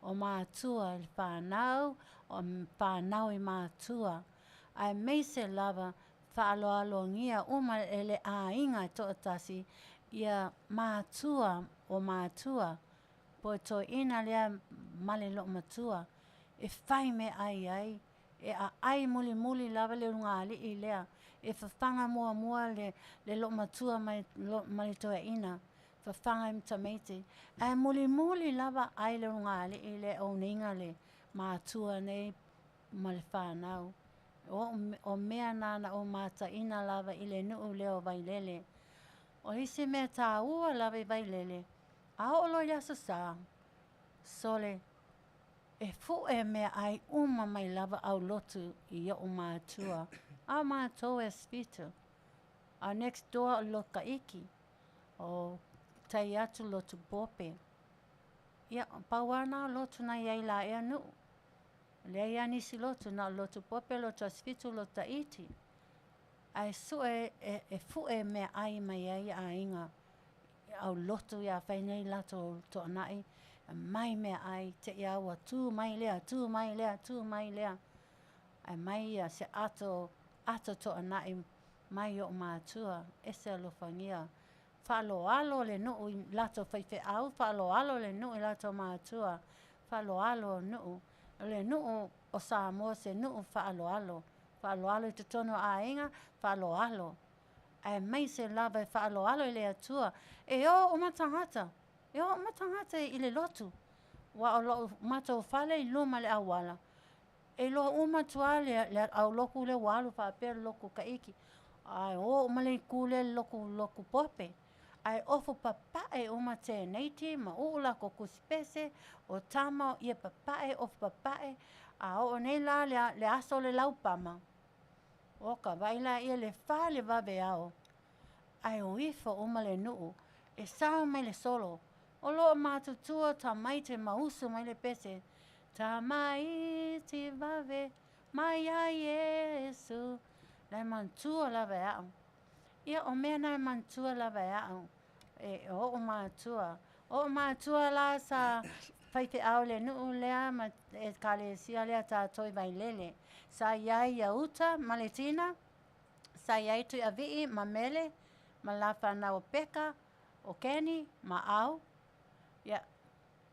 O matua i le fanau, o fanau i matua, aemaise lava Faaaloalogia uma e le aiga e toatasi ia matua o matua po o toeaina lea ma le loomatua e fai meaai ai, e aai mulimuli lava le ulugalii lea, e fafaga muamua le loomatua ma le toeaina, fafaga ai ma tamaiti, ae mulimuli lava ai le ulugalii lea e own ina le matua nei ma le fanau. O mea na na ou mataina lava i le nuu lea o Vailele. O isi mea taua lava i Vailele, a oo loa i le Aso Sa, sole, e fue meaai uma mai lava aulotu i o'u matua, a o matou e Asofitu. A next door o le Lotu Kaiti, o tai atu le Lotu Pope. Ia, pau lava na o lotu na i ai i laea nuu. Leai lava nisi lotu, na o le Lotu Pope, Lotu Asofitu, Lotu Taiti. Ae sue e fue meaai mai ai aiga aulotu ia fai nei latou toanai, mai meaai, te i lava ua tu mai lea, tu mai lea, tu mai lea. Ae mai ia se ato, ato toanai mai o'u matua, ese alofagia. Faaaloalo le nuu i latou faifeau, faaaloalo le nuu i latou matua, faaaloalo nuu. O le nuu o Samoa se nuu faaaloalo. Faaaloalo i totonu o aiga, faaaloalo. Aemaise lava e faaaloalo i le Atua. E o uma tagata, e o uma tagata i le lotu. Aua o lou matou fale i luma o le auala, e iloa uma atu lava le aulotu lea ua alu faapea le lotu Taiti, ae o uma le itu lea i le lotu Pope. Ae ofo papae uma teineiti ma uu latou tusipese, o tama ia papae, ofo papae. A oo nei la le aso o le laupama, o ka vaai laia le 4 le vaveao, ae o ifo uma le nuu, e sao mai le solo. O loo matutua tamaiti ma usu mai le pese, tamaiti vave mai ia Iesu. La e manatua lava e au. Ia o mea na e manatua lava e au, e o o'u matua. O o'u matua la sa faifeau i le nuu lea ma ekalesia lea tatou i Vailele. Sa iai ia Uta ma le Tina, sa iai Tuiavii ma Mele, ma la fanau o Peka, o Keni ma Au. Ia,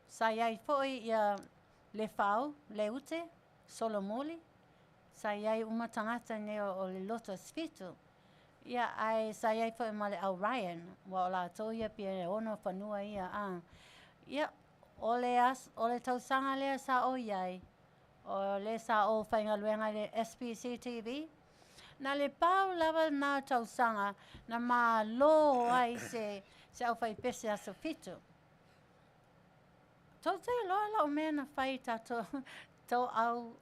sa iai foi ia Lefau, Leute, Solomuli, sa iai uma tagata nei o le lotu Asofitu. Ia, ae sa iai foi ma le au Ryan, ua o latou ia pei e ono fanua ia a. Ia, o le o le tausaga lea sa ou iai, o le sa ou faigaluega i le SPC TV, na le pau lava na tausaga na malo ai se aufaipese Asofitu. Tou te iloa lau mea na fai tatou tou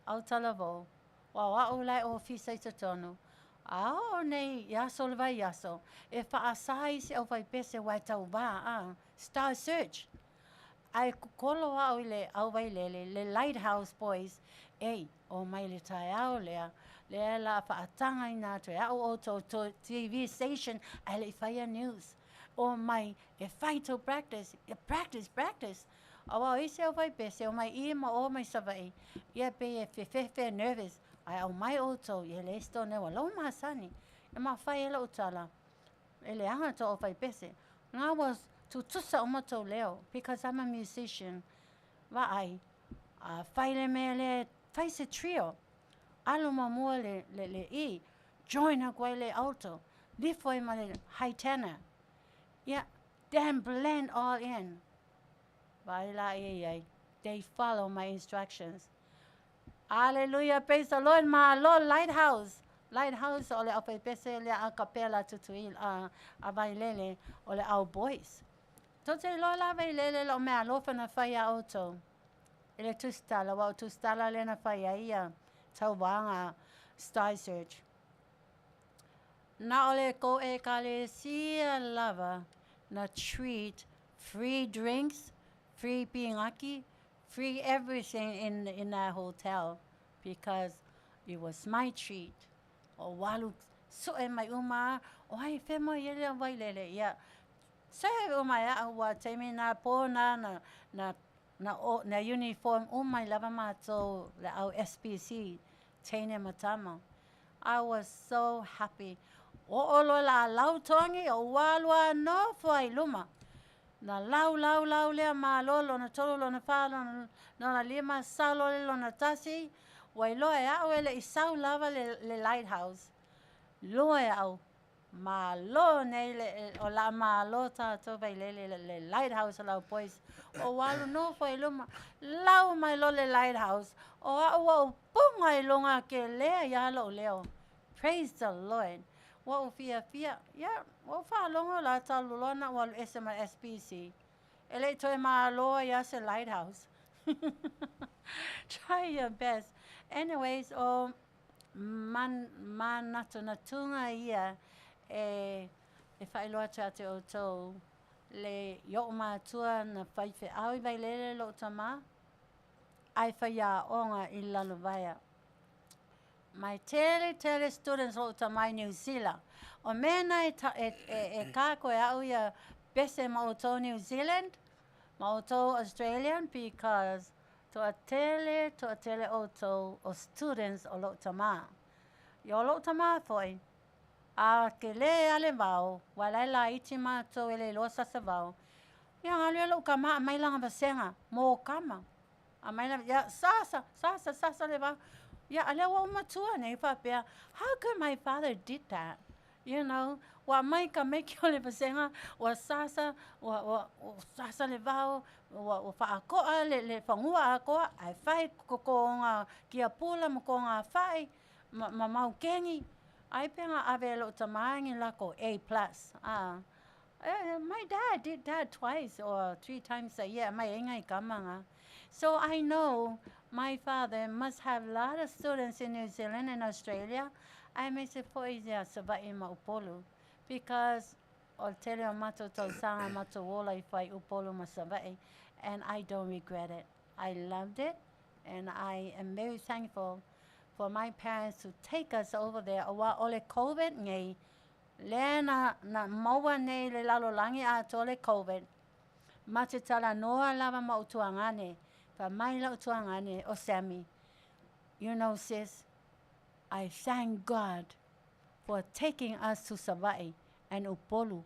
autalavou, aua o au la e ofisa i totonu. A oo nei i aso o le vaiaso, e faasa isi aufaipese aua e tauva a, Star Search. Ae kokolo au i le au Vailele, le Lighthouse Boys, ei, omai i le taeao lea, lea o le a faatagaina atu e au outou TV station ae le i faia news. Omai e fai tou practice, ia practice, practice. Aua o isi aufaipese, omai i i ma o mai Savaii, ia pei e fefefe, nervous, ae aumai outou, ia leai se tonu ua lou masani. E mafai ai lau tala, e leaga tou aufaipese. Na ua tutusa uma tou leo, because I'm a musician. Vaai, a fai le mea lea, fai se trio. Alu muamua le E, join atu ai le alto, lifo ai ma le high tenor. Ia, then blend all in. Vaai laia i ai, they follow my instructions. Hallelujah, praise the Lord, malo Lighthouse. Lighthouse o le aufaipese lea a kapela a Tutuila, a Vailele, o le au boys. Tou te iloa la Vailele lau meaalofa na fai iā outou i le tusitala, aua o tusitala lea na fai ai ia tauvaga Star Search. Na o le kou ekalesia lava na treat free drinks, free pinaki, free everything in that hotel because it was my treat. O alu sue mai uma a, o ai fea mo i ai le au Vailele, ia serve uma e au ua taimi na po na na na uniform uma ai lava matou le au SPC, teine ma tama. I was so happy. Oo loa le a lautogi, ou alu lava nofo ai i luma. Na lau, lau, lau lea malo, lona tolu, lona fa, lona lima, sau loa le lona tasi, ua iloa e a'u e le'i sau lava le lighthouse. Lua e a'u, malo nei le o le a malo tatou Vailele le lighthouse o lau boys. Ou alu nofo ai i luma, lau mai loa le lighthouse, o a'u ua ou puga i luga kelē ai lava lo'u leo. Praise the Lord. Ua ou fiafia, ia, ua ou faalogo la talu loa ona ou alu ese ma le SPC, e le'i toe malo ai lava se lighthouse. Try your best. Anyways, o manatunatuga ia e faailoa atu ia te outou le i o'u matua na faifeau i Vailele lo'u tamā, ae faiaoga i Lalovaea. Ma e tele tele students lo'u tamā i Niu Sila. O mea na e kako e a'u ia pese ma outou New Zealand, ma outou Australian, because toatele, toatele outou o students o lo'u tamā. Ia o lo'u tamā fo'i, a kelē lava le vao, ua la e laiti matou e le iloa sasa vao, ia galu ia lo'u kamā aumai lana vasega mo kama. Aumai lana, ia sasa, sasa, sasa le vao. Ia a lea ua ou matua nei faapea, how could my father did that? Ua aumai tamaiti o le vasega, ua sasa, ua sasa le vao, ua faakoa le fanua atoa, ae fai totoga kiapula ma toga fa'i ma maukeni. Ai pe na ave e lo'u tamā ni lakou A+. Ah. My dad did that twice or three times a year, aumai ai nai kama na. So I know my father must have a lot of students in New Zealand and Australia, aemaise fo'i ia Savaii ma Upolu, because o le tele o matou tausaga matou ola i fai Upolu ma Savaii, and I don't regret it. I loved it, and I am very thankful for my parents to take us over there, auā o le COVID nei, lea na maua nei i le lalolagi atoa le COVID, ma te talanoa lava ma ou tuagane, fai mai la'u tuagane o Sammy, "You know, sis, I thank God for taking us to Savaii and Upolu.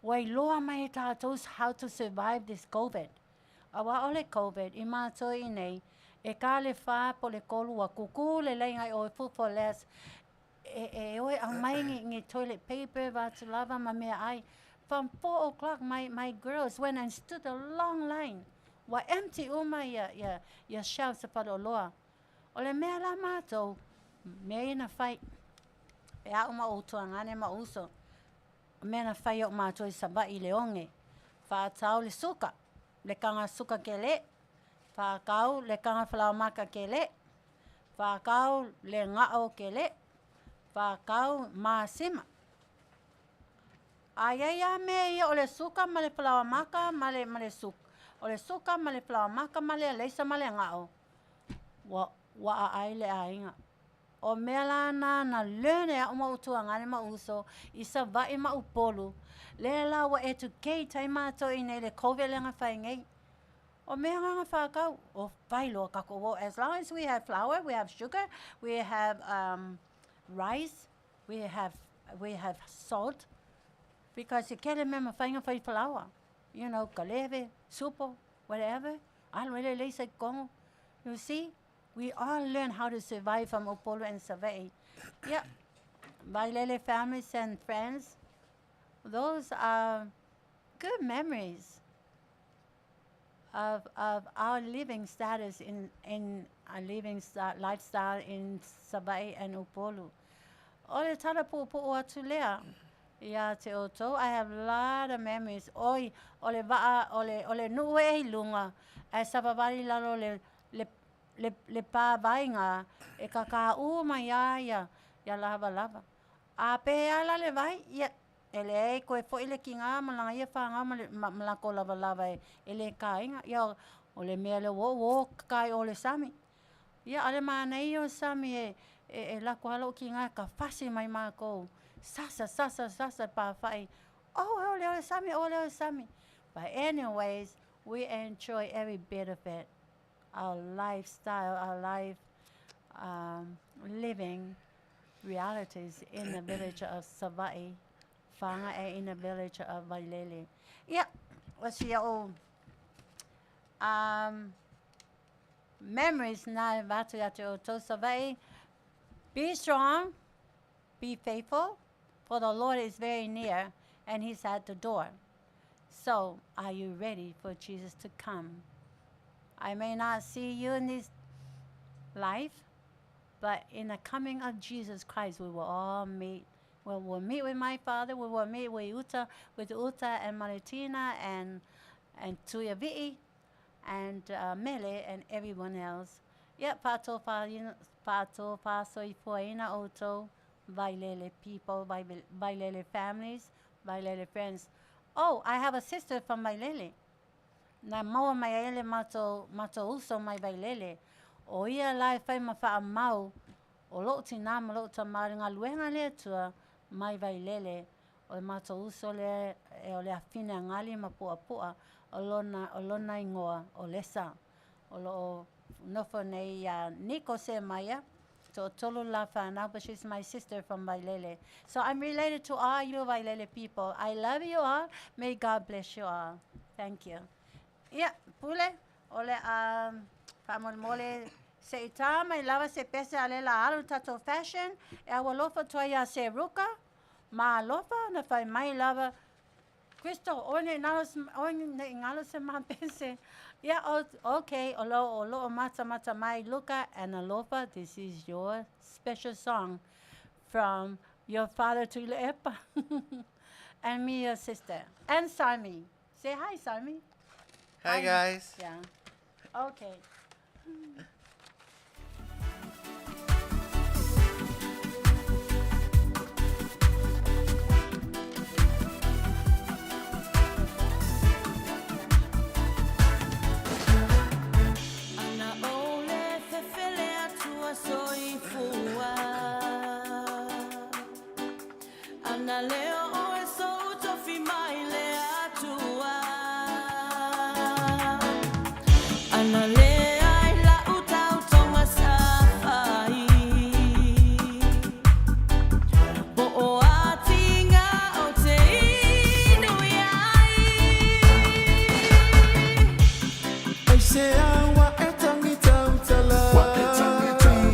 Ua iloa mai e tatou how to survive this COVID." Auā o le COVID, i matou i inei, e ta le 4 po o le 3 ua kukū le laina i o i Food for Less e o e aumai ni toilet paper vatu lava ma meaai. From 4 o'clock, my girls went and stood a long line. Ua empty uma ia shelves o faleoloa. O le mea la matou, mea ia na fai, e a'u ma ou tuagane ma ou uso, o mea na fai e o'u matua i Savaii i le oge, faatau le suka, le taga suka kelē, faatau le taga falaoamata kelē, faatau le ga'o kelē, faatau masima. A iai lava mea ia o le suka ma le falaoamata ma le suka, o le suka ma le falaoamata ma le alaisa ma le ga'o, ua aai le aiga. O mea la na learn e a'u ma ou tuagane ma ou uso i Savaii ma Upolu, lea la ua educate ai matou i inei i le COVID lea na fai nei. O mea na na faatau, o fai loa tatou o, as long as we have flour, we have sugar, we have rice, we have salt, because e kele mea mafai ona fai falaoa. Kaleve, supo, whatever, alu ai le alaisa i totonu. You see, we all learn how to survive from Upolu and Savaii. Yeah, Vailele families and friends, those are good memories of our living status in our living lifestyle in Savaii and Upolu. O le tala puupuu atu lea ia te outou, I have a lot of memories. Oi, o le vaa, o le nuu e i luga, ae savavali i lalo le pāvaiga e kakaʻu mai a ia lavalava. A pehea la le vai, ia, e leai koe fo'i le kigā ma laga ia fagau ma latou lavalava e lē kāiga. Ia, o le mea lea ua ou o kakai o le sami. Ia, a o le manaia o sami e lako lava lo'u kigā e kafasi mai makou. Sasa, sasa, sasa pafa'i. Oh, o lea o le sami, o lea o le sami. But anyways, we enjoy every bit of it. Our lifestyle, our life living. realities in the village of Savaii, Faga'e in the village of Vailele. Ia, o si o'u memories na e avatu ia te outou Savaii, be strong, be faithful, for the Lord is very near and he's at the door. So, are you ready for Jesus to come? I may not see you in this life, but in the coming of Jesus Christ, we will all meet. We will meet with my father. We will meet with Uta, with Uta and Maritina and Tuiavi'i and Mele and everyone else. Ia, faatofasoifuaina outou, Vailele people, Vailele families, Vailele friends. Oh, I have a sister from Vailele. Na maua mai ai le matou, matou uso mai Vailele. O ia la e fai ma faamau o lou tinā ma lou tamā i le galuega a le Atua mai Vailele. O le matou uso lea e o le afine a Gali ma Puapua, o lona, o lona igoa o Lesa. O lo o nofo nei iā Niko Semaia, toatolu la fanau, but she's my sister from Vailele. So I'm related to all you Vailele people. I love you all. May God bless you all. Thank you. Ia, Pule, o le a faamolemole se i tā mai lava se pese a le la alu tatou fashion, e aualofa toa iā Seruka, ma alofa na fai mai lava Crystal, ʻoe nei nalo, ʻoe nei ngalo se ma pese. Yeah, oh, okay, o lo, o lo'o matamata mai Luka and Alofa, this is your special song from your father Tuilaepa and me, your sister, and Sami. Say hi, Sami. Hi, guys. Yeah. Okay. Ana ou le fefele atua soifua Ana leo oe sou tofi mai le Atua Ana le ai la'u tautoga sa fai Po o atiga o te inu ai. Aisea ua e tangi tautala ai,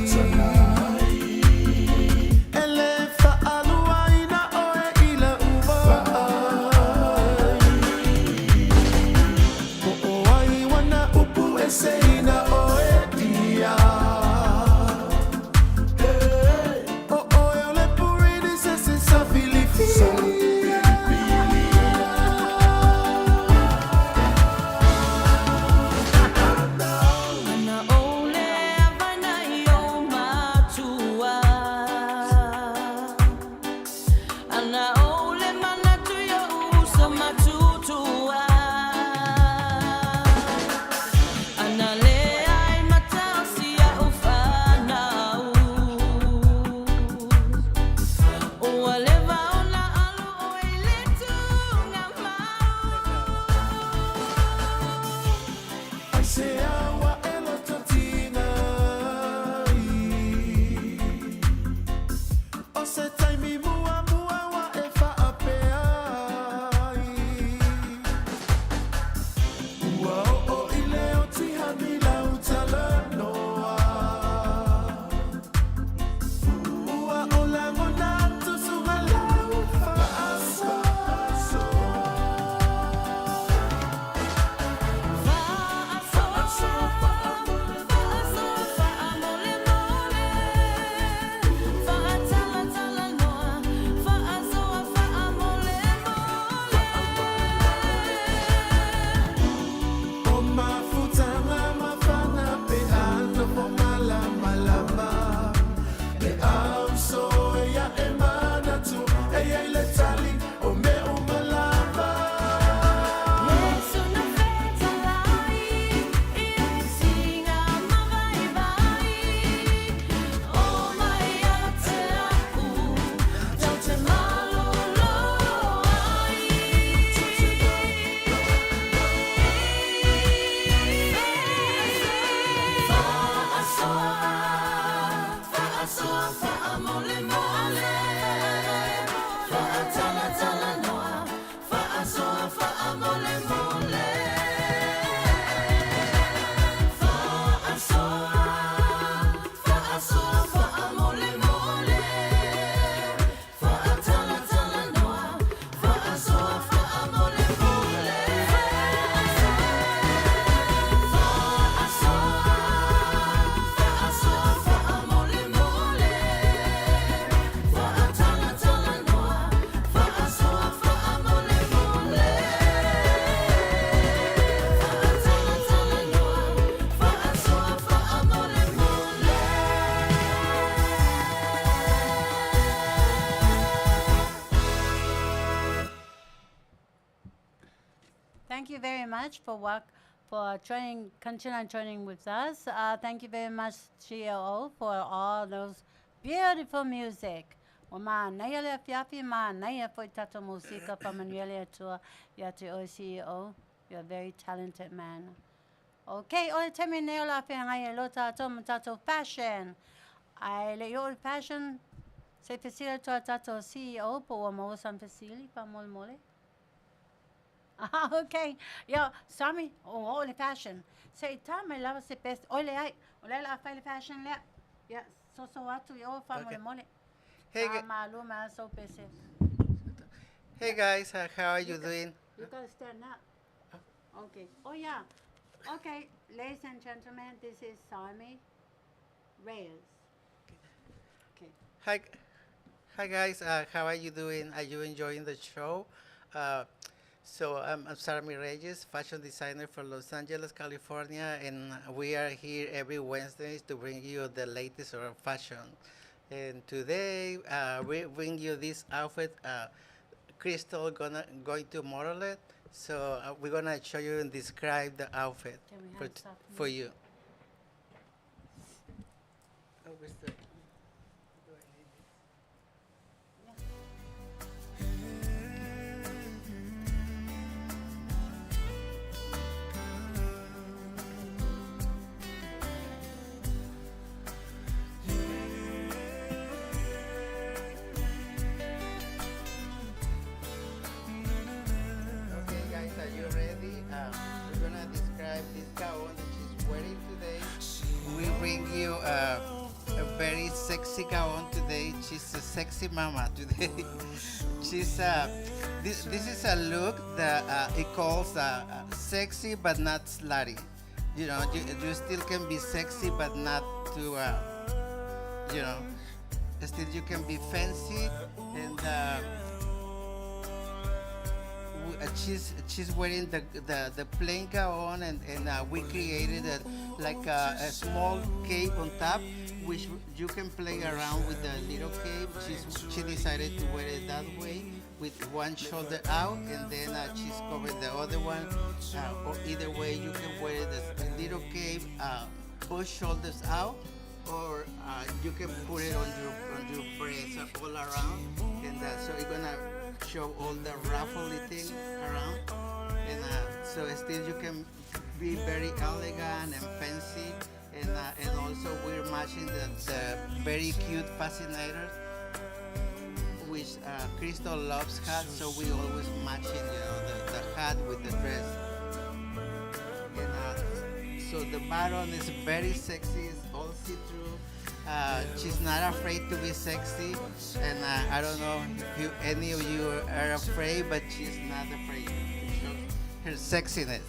E le faaluaina oe i lau vaai. Po o ai wana upu e seina oe ia. O oe o le purinisese sa filifilia. Ana ou le avana i ou matua Ana ou le manatu i ou uso matutua Ana le ai mataosi a'u fanau Ua leva ona alu oe i le tugamau. Aisea ua e loto tigai, O se taimi muamua ua e faapea ai, Ua oo i le oti hani lau talanoa, Ua o lagona tusuga lau faasoa. Faasoa, faasoa, faamolemole, faatalatalanoa, faasoa, faamolemole. O mafutaga mafana pe a nofo malamalama Le auso ia e manatu e iai le tali o mea uma lava. Iesu na fetalai, ia siga mavaivai, o mai ia te a'u, tau te malolo ai. much for work for joining, continue joining with us. Thank you very much, GLO, for all those beautiful music. Ua manaia le afiafi, manaia foi tatou musika faamanuia le Atua ia te oe CEO. You're a very talented man. Okay, o le taimi nei o le a feagai ai loa tatou ma tatou fashion. Ae le i oo i le fashion, se i fesili atu a tatou CEO po ua maua sana fesili faamolemole. Ah, okay. Ia, Sami, ua oo i le fashion. Se i tā mai lava se best. Oi leai, o lea o le a fai le fashion lea. Ia, soso atu i o faamolemole. Hey, Tā malu mai lava sou pese. Hey guys, how are you doing? You gotta stand up. Okay. Oh yeah. Okay, ladies and gentlemen, this is Sami Reyes. Okay. Hi, hi guys. How are you doing? Are you enjoying the show? So I'm Sarmi Reyes, fashion designer from Los Angeles, California, and we are here every Wednesday to bring you the latest of fashion. And today we bring you this outfit. Crystal going to model it. So we're gonna show you and describe the outfit Can we have soft for music? you. Oh, where's the, do I need this? Okay, guys, are you ready? We're gonna describe this gown that she's wearing today. We bring you a very sexy gown today. She's a sexy mama today. This is a look that it calls sexy but not slutty. You know, you still can be sexy but not too, you know, still you can be fancy and. She's wearing the plain gown, and we created a small cape on top, which you can play around with the little cape. She decided to wear it that way, with one shoulder out, and then she's covered the other one. Or either way, you can wear it as a little cape, both shoulders out, or you can put it on your breast all around, and so it's gonna show all the ruffly thing around, and so still you can be very elegant and fancy, and also we're matching the very cute fascinators, which Crystal loves hats, so we always matching, the hat with the dress. And so the bottom is very sexy, it's all see-through. She's not afraid to be sexy, and I don't know if any of you are afraid, but she's not afraid to show her sexiness.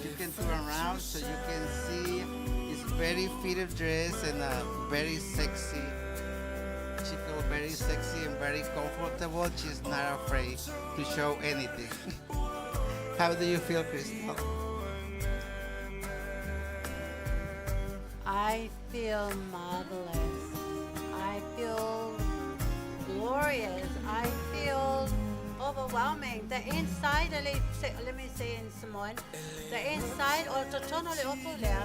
You can turn around so you can see it's very fitted dress and very sexy. She feels very sexy and very comfortable. She's not afraid to show anything. How do you feel, Crystal? I feel marvelous. I feel glorious. I feel overwhelming. The inside, let me say in Samoan, the inside, o totonu o le ofu lea,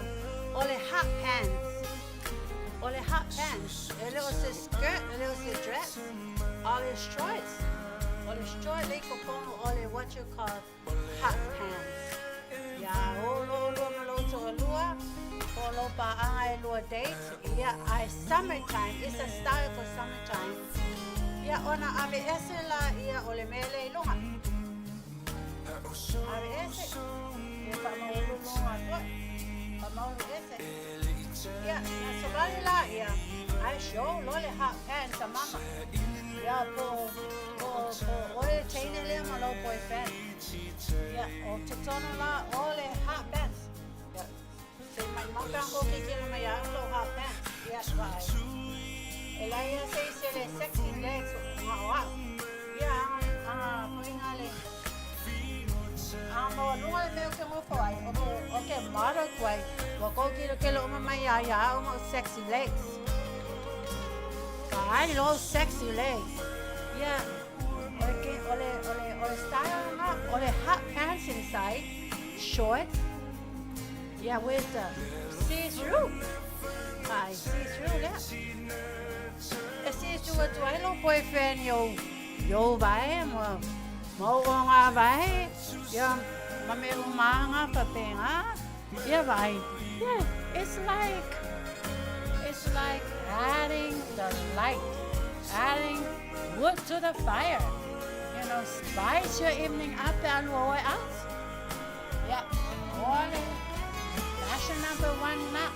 o le hot pants. O le hot pants. E le o se skirt, e le o se dress. O le shorts. O le short le kokono, o le what you call hot pants. Ia, o lo lo ma lo to lua, o lo pa anga e lua dates. Ia, ai summertime, it's a style for summertime. Ia, ona ave ese la ia o le mele i lunga. Ave ese. Ia pa maulu lunga toi. Pa maulu ese. Ia, na savali la ia. Ai show lo le hot pants a mama. Ia, po, po, po, o le teine lea ma lo boyfriend. Ia, o te tono la, o le hot pants. Ia, se mai maka ko ki ki mai au lo hot pants. Ia, vai. E la ia se se le sexy legs nga o au. Ia, anga, poinga le. A mo lunga le mea o ke ngofo ai, o ke model kuai. Wa ko ki lo ke lo uma mai ia ia au mo sexy legs. Ai lo sexy legs. Ia, o le, o le, o le, o le style nga, o le hot pants inside. Short. Yeah, with the see-through. Ai, see-through lea. E see-through atu ai lou boyfriend i ou, i ou vae ma, ma ou ogavae, ia, ma mea uma lava faapena. Ia vaai. Yeah, it's like, it's like adding the light, adding wood to the fire. You know, spice your evening up pe a lua oe out. Yeah, ole. Fashion number one na.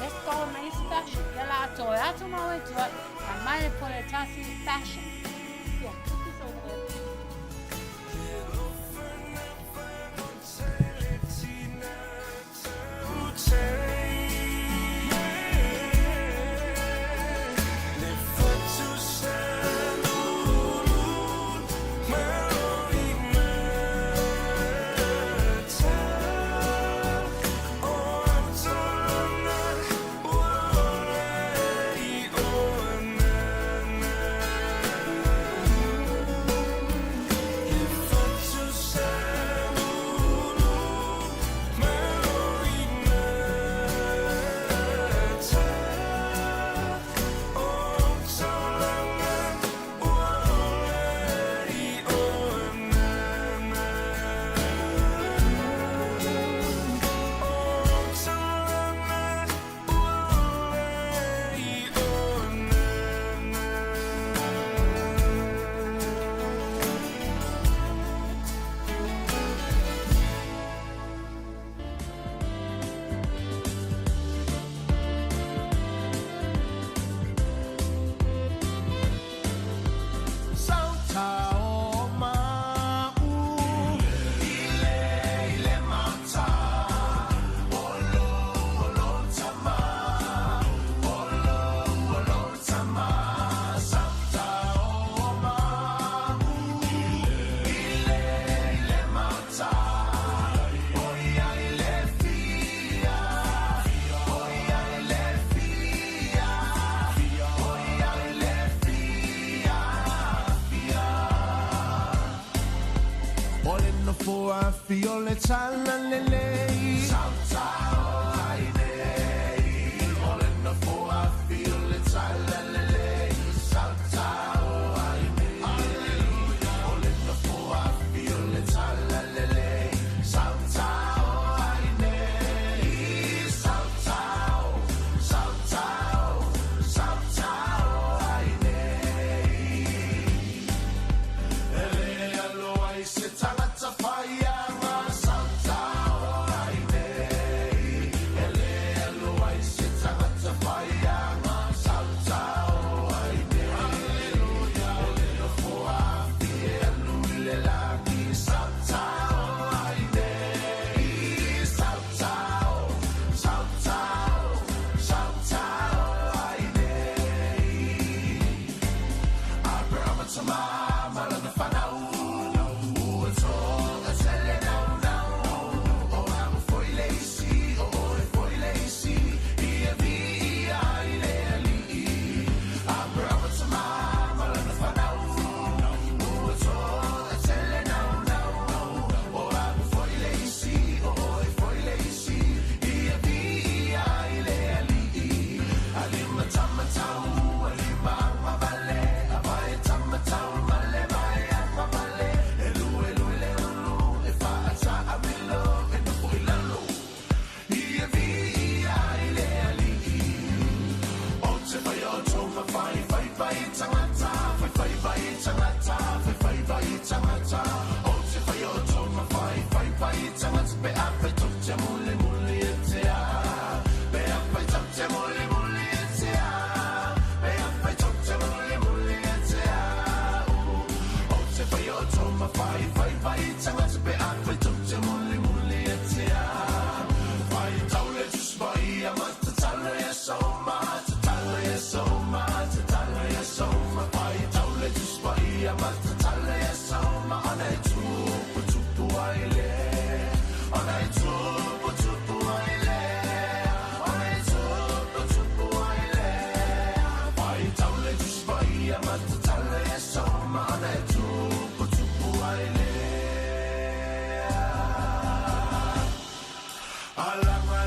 Let's go ma isi fashion. Ia la toe atu ma oe tua, a mai le puletasi fashion. Yeah, put this over there.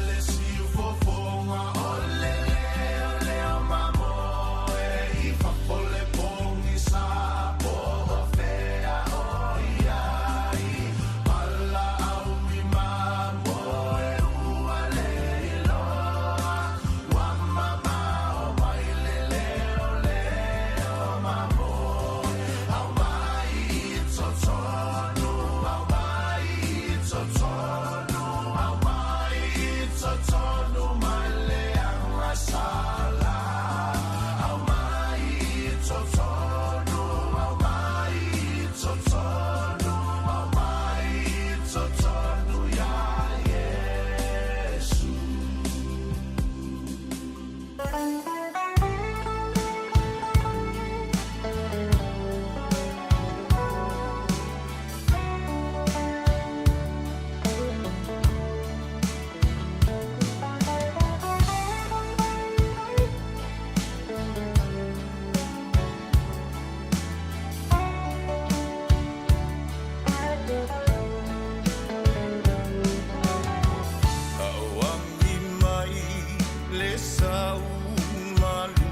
le siufofoga o le leo leo mamoe i fafo le pogisa po o fea o i ai valaau i mamoe ua le iloa ua mamao mai le leo leo mamoe aumai i totonu aumai i totonu aumai i totonu mai le agasala aumai i totonu aumai i totonu aumai i totonu ia Iesu. Auangi mai le sau malu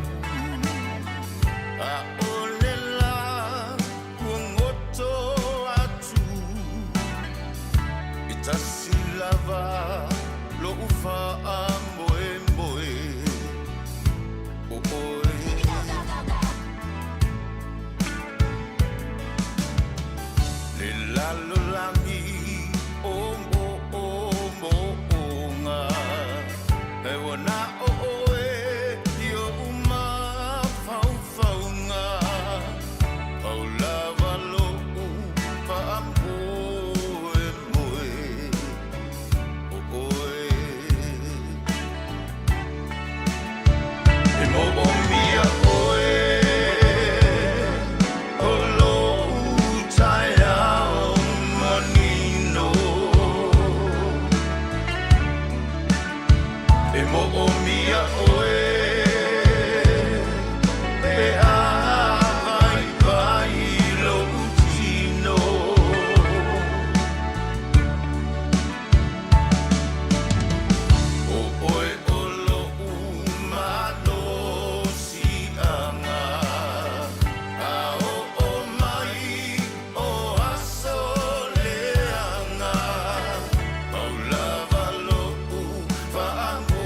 a o le la kuagoto atu e tasi lava lo'u faamoemoe o oe. Le lalolagi o mo o mo o E wana o oe i o mafaufauga Pau lava lo'u faamoemoe o oe. E moomia oe o lou taeao manino E moomia oe pe a vaivai lou tino O oe o lou malosiaga A oo mai o aso leaga Pau lava lou faamoemoe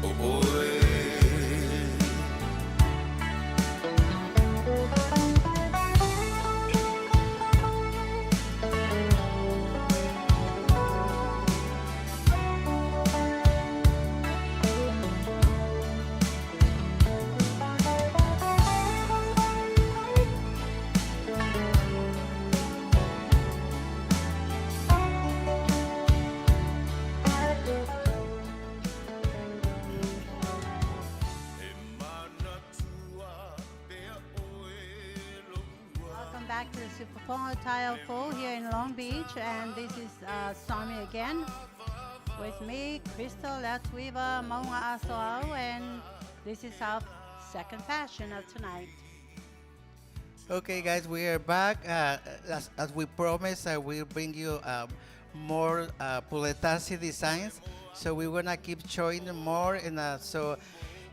o oe. E manatua pea oe loua Welcome back to the Siufofoga Taeao Fou here in Long Beach, and this is Sami again with me, Crystal Latwiva Maunga Asoau, and this is our second fashion of tonight. Okay, guys, we are back. As we promised, I will bring you more Puletasi designs. So we're gonna keep showing more. And so,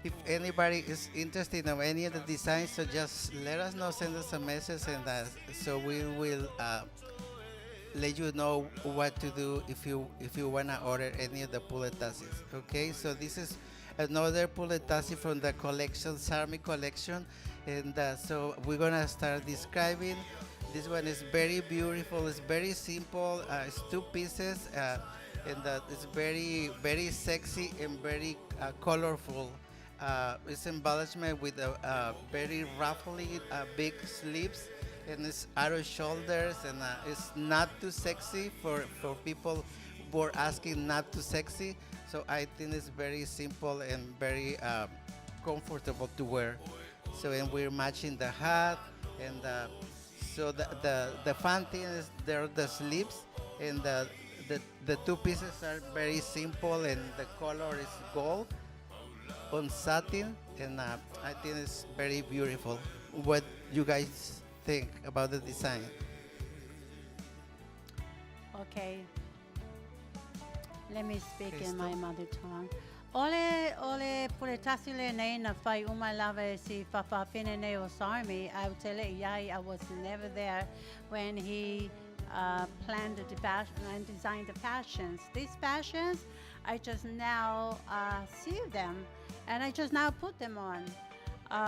if anybody is interested in any of the designs, so just let us know, send us a message, and so we will let you know what to do if you wanna order any of the Puletasis. Okay, so this is another Puletasi from the collection, Sarmi collection, and so we're gonna start describing. This one is very beautiful. It's very simple. It's two pieces, and it's very, very sexy and very colorful. It's embellishment with a very ruffly big sleeves, and it's arrow shoulders, and it's not too sexy for people who are asking not too sexy. So I think it's very simple and very comfortable to wear. So, and we're matching the hat, and so the fun thing is there are the sleeves, and the two pieces are very simple, and the color is gold on satin, and I think it's very beautiful. What you guys think about the design? Okay. Let me speak in Crystal. my mother tongue. O le, o le puletasi lenei na fai uma lava e si fa'afafine nei o Sarmi, I would tell it, I was never there when he planned the fashion and designed the fashions. These fashions, I just now see them, and I just now put them on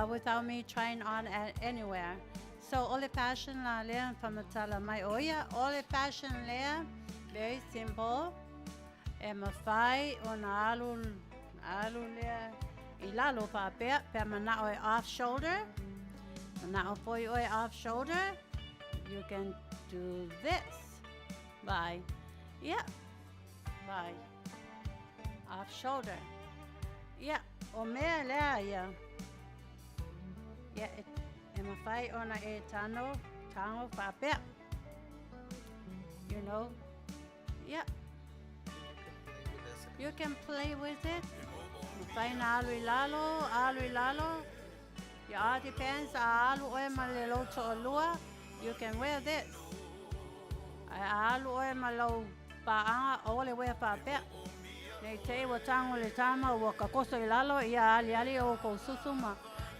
without me trying on anywhere. So o le fashion la lea faamatala mai o ia, o le fashion lea, very simple. E mafai ona alu alu lea i lalo faapea pe a mana'o e off shoulder. Mana'o foi oe off shoulder. You can do this. Bye. Yeah. Bye. Off shoulder. Yeah. O mea lea ia. Yeah, e mafai ona e tano, tago faapea. You know? Yeah. You can play with it. Mafai na alu i lalo, alu i lalo. It all depends. A alu oe ma le lou to'alua, you can wear this. Ae a alu oe ma lou pa'aga, o le uea faapea. Nei te i ua tago le tama ua kakoso i lalo, ia aliali o kou susu ma,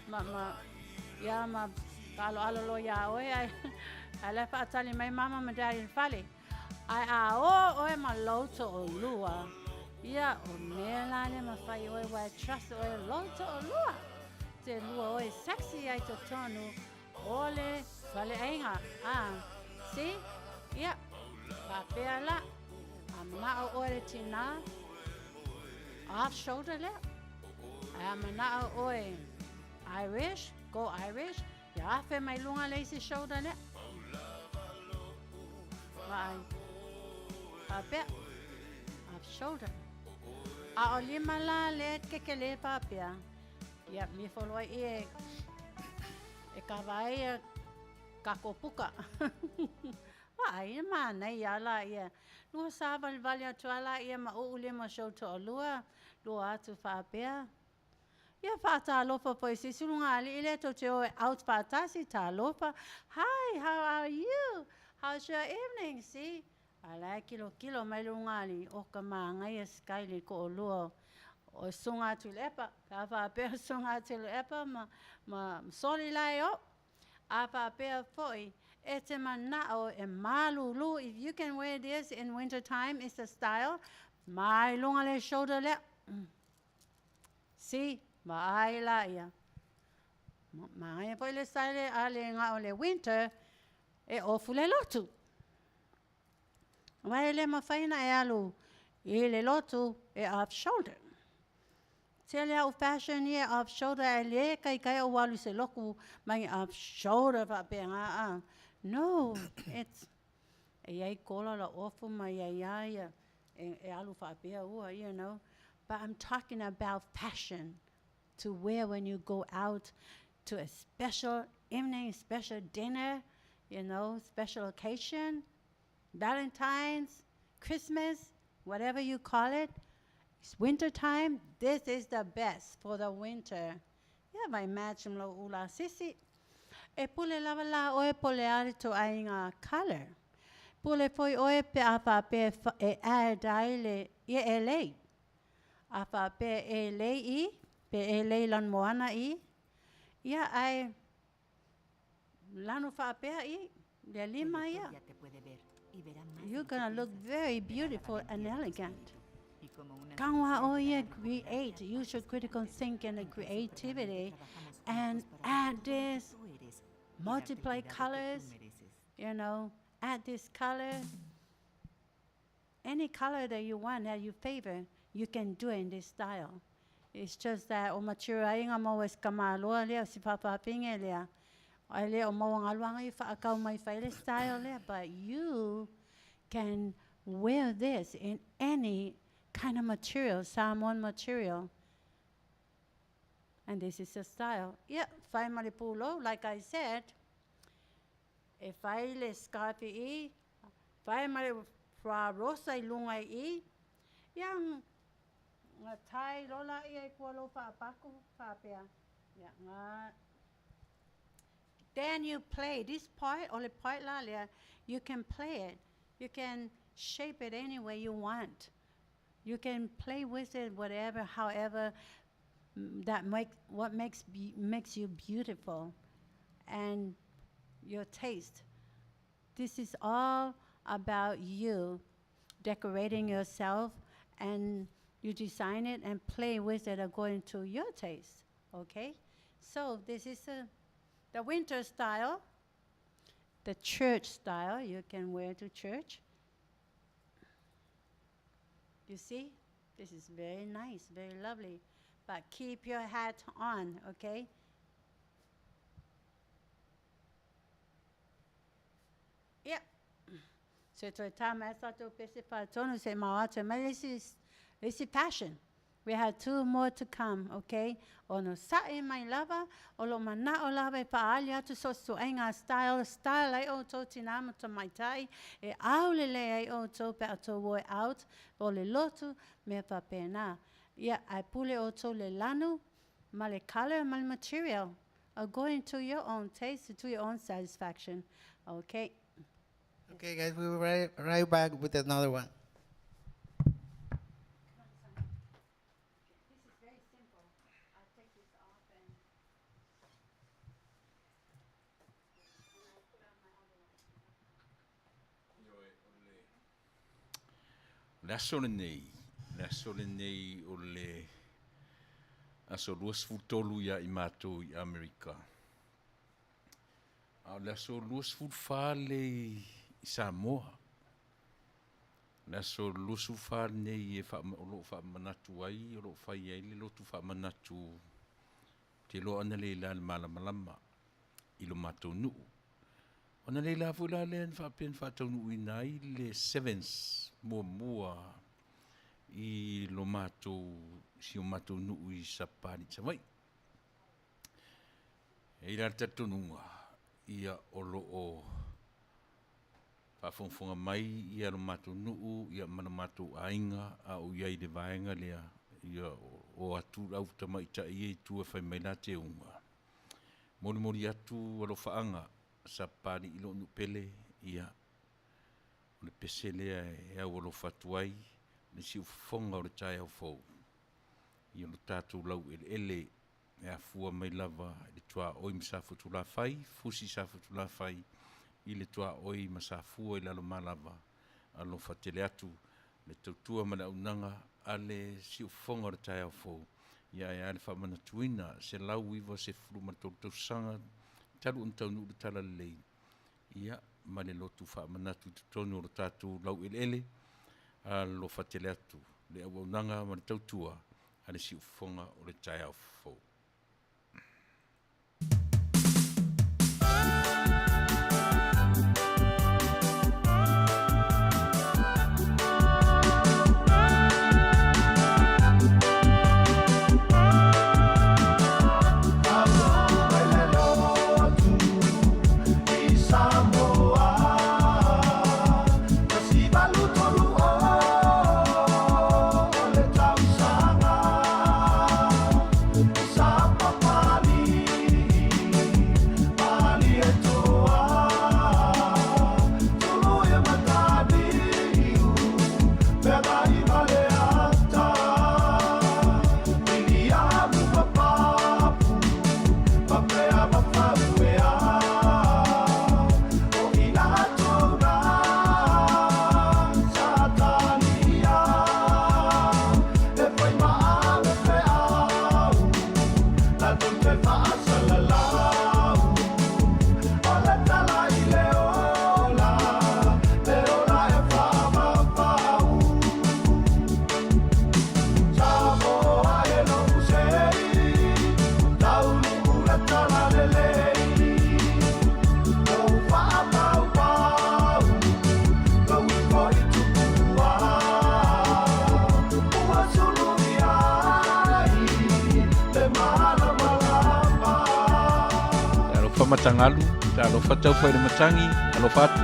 ma, ma, ia ma aloalo loa iā oe, ae, ae la e fa'atali mai mama ma daddy i le fale. Ae a o oe ma lou to'alua, ia o mea la lea mafai oe ua e trust oe lou to'alua. Te lua oe sexy ai totonu o le faleaiga. Ah, see? Ia, faapea la. A mana'o oe le tinā, off shoulder lea. Ae a mana'o oe Irish, go Irish, ia afe mai luga le isi shoulder lea. Vaai. Faapea. Off shoulder. A o lima la le kekelē faapea. Ia, mifo loa i e, e kava ai ia kako puka. Vaai, e manaia la ia. Lua savalivali atu lava laia ma uu lima o si ou toalua, lua atu faapea. Ia faatalofa foi i se isi lugalii lea tou te o e out faatasi, talofa. Hi, how are you? How's your evening? See? A la e kilokilo mai le ulugalii, o ka magaia Skyly ko'olua o Susuga Tuilaepa. Pe a faapea Susuga Tuilaepa ma, ma soli la e o'u. A faapea foi, e te mana'o e malūlū, if you can wear this in winter time, it's a style, mai luga le shoulder lea. See, vaai laia. Magaia foi le style a le ga'o le winter, e ofu le lotu. Aua e le mafai ona e alu i le lotu e off shoulder. Tele a'u fashion ia off shoulder ae lē kaikai ou alu i se loku mai off shoulder faapega a. No, it's e iai kola la ofu ma iai a ia e, e alu faapea ua. But I'm talking about fashion to wear when you go out to a special evening, special dinner, special occasion, Valentine's, Christmas, whatever you call it. It's winter time. This is the best for the winter. Ia vai match ma lou ula sisi. E pule lava la oe po o le a le ituaiga color. Pule foi oe pe a faapea e add ai le, ia e lei. A faapea e lei i, pe e lei lanumoana i, ia ae lanu faapea i, le lima ia. You're gonna look very beautiful and elegant. Tago lava oe ia create, use your critical thinking and creativity and add this, multiply colors, add this color. Any color that you want that you favor, you can do it in this style. It's just that o material aiga maua e si kamāloa lea o si fa'afafine lea. Ae le o maua galuaga ia fa'akau mai fai le style lea, but you can wear this in any kind of material, Samoan material. And this is the style. Yeah, fai ma le pulou, like I said, e fai le scarf i, fai ma le rosa i luga i, ia, nga tie loa laia i kua lou fa'apaku fa'apea. Ia, nga Then you play this part, o le part la lea, you can play it. You can shape it any way you want. You can play with it, whatever, however, that make what makes makes you beautiful, and your taste. This is all about you decorating yourself, and you design it and play with it according to your taste. Okay? So this is the winter style, the church style you can wear to church. You see? This is very nice, very lovely. But keep your hat on, okay? Yeah. So to time I thought to say this is this is passion. We have two more to come, okay? O no sa'i mai lava, o lo mana'o lava e fa'aali atu so su'aiga style, style ai outou tinā ma tamaitai, e aulelei ai outou pe a outou o e out, o le lotu, mea faapena. Ia, ae pule outou le lanu, ma le colour ma le material, according to your own taste, to your own satisfaction, okay? Okay, guys, we will be right back with another one. This is very simple. I'll take this off and I put on my other one. O le aso lenei, le aso lenei o le aso 23 ia i matou i Amerika. A o le aso 24 le i Samoa. O le aso 24 lenei e o lo o faamanatu ai, o lo o fai ai le lotu faamanatu te loa ana le la le malamalama i lo matou nuu. Ona le la foi la lea na faapea na faataunuuina ai le Sevens muamua i lo matou, si o matou nuu i Sapani, Savaii. E i ai la le talitonuga, ia o lo o faafogafoga mai ia lo matou nuu ia ma lo matou aiga a o i ai i le vaega lea, ia o atu le au tamaitai ia i tua e fai mai la teuga. Molimoli atu alofaaga Sapani i lou nuu pele, ia o le pese lea e au alofa atu ai le siufofoga o le taeao fou. Ia lo tatou laueleele e afua mai lava i le tuaoi ma Safotulafai, fusi Safotulafai i le tuaoi ma Safua i Lalomalava, alofa tele atu le tautua ma le auaunaga a le siufofoga o le taeao fou. Ia ae a le faamanatuina 193 tausaga talu ona taunuu le Talalelei, ia ma le lotu faamanatu i totonu o lo tatou laueleele, alofa tele atu le auaunaga ma le tautua a le siufofoga o le taeao fou. Talofa matagalu, talofa taufa i le matagi, alofa atu.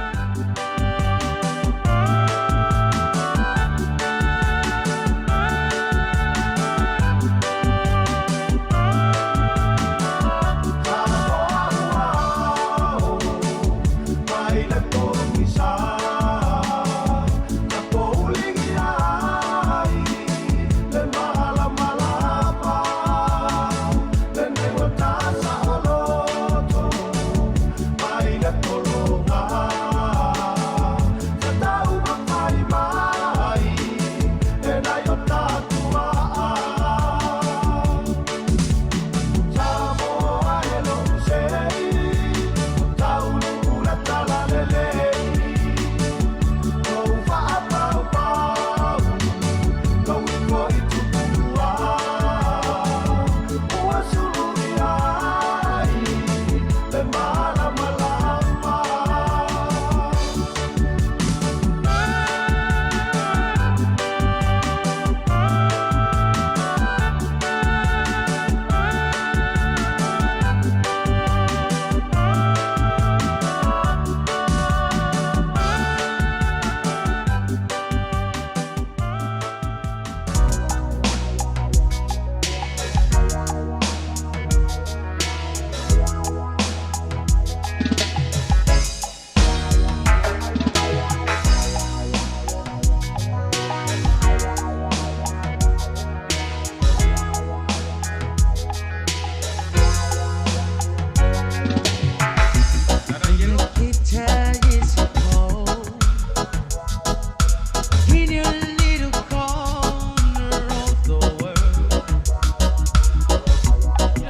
In your little corner of the world,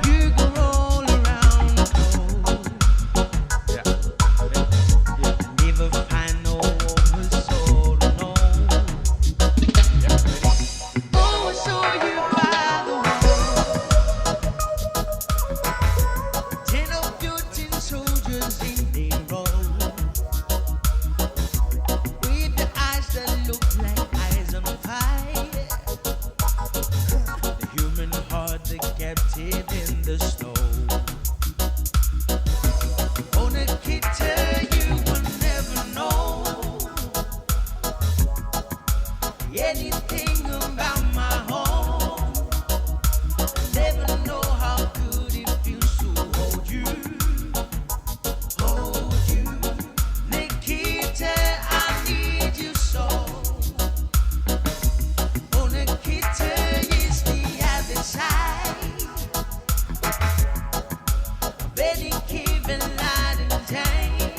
you go roll around the globe. Never find no warmer soul to know. Oh, I saw you by the wall. 10 of your tin soldiers in a row, with the eyes that look like eyes on fire. The human heart, the captive in the snow. Oh, Nikita, you will never know anything about my home. Never know how good it feels to hold you, hold you. Nikita, I need you so. Oh, Nikita is the other side of any given light and time.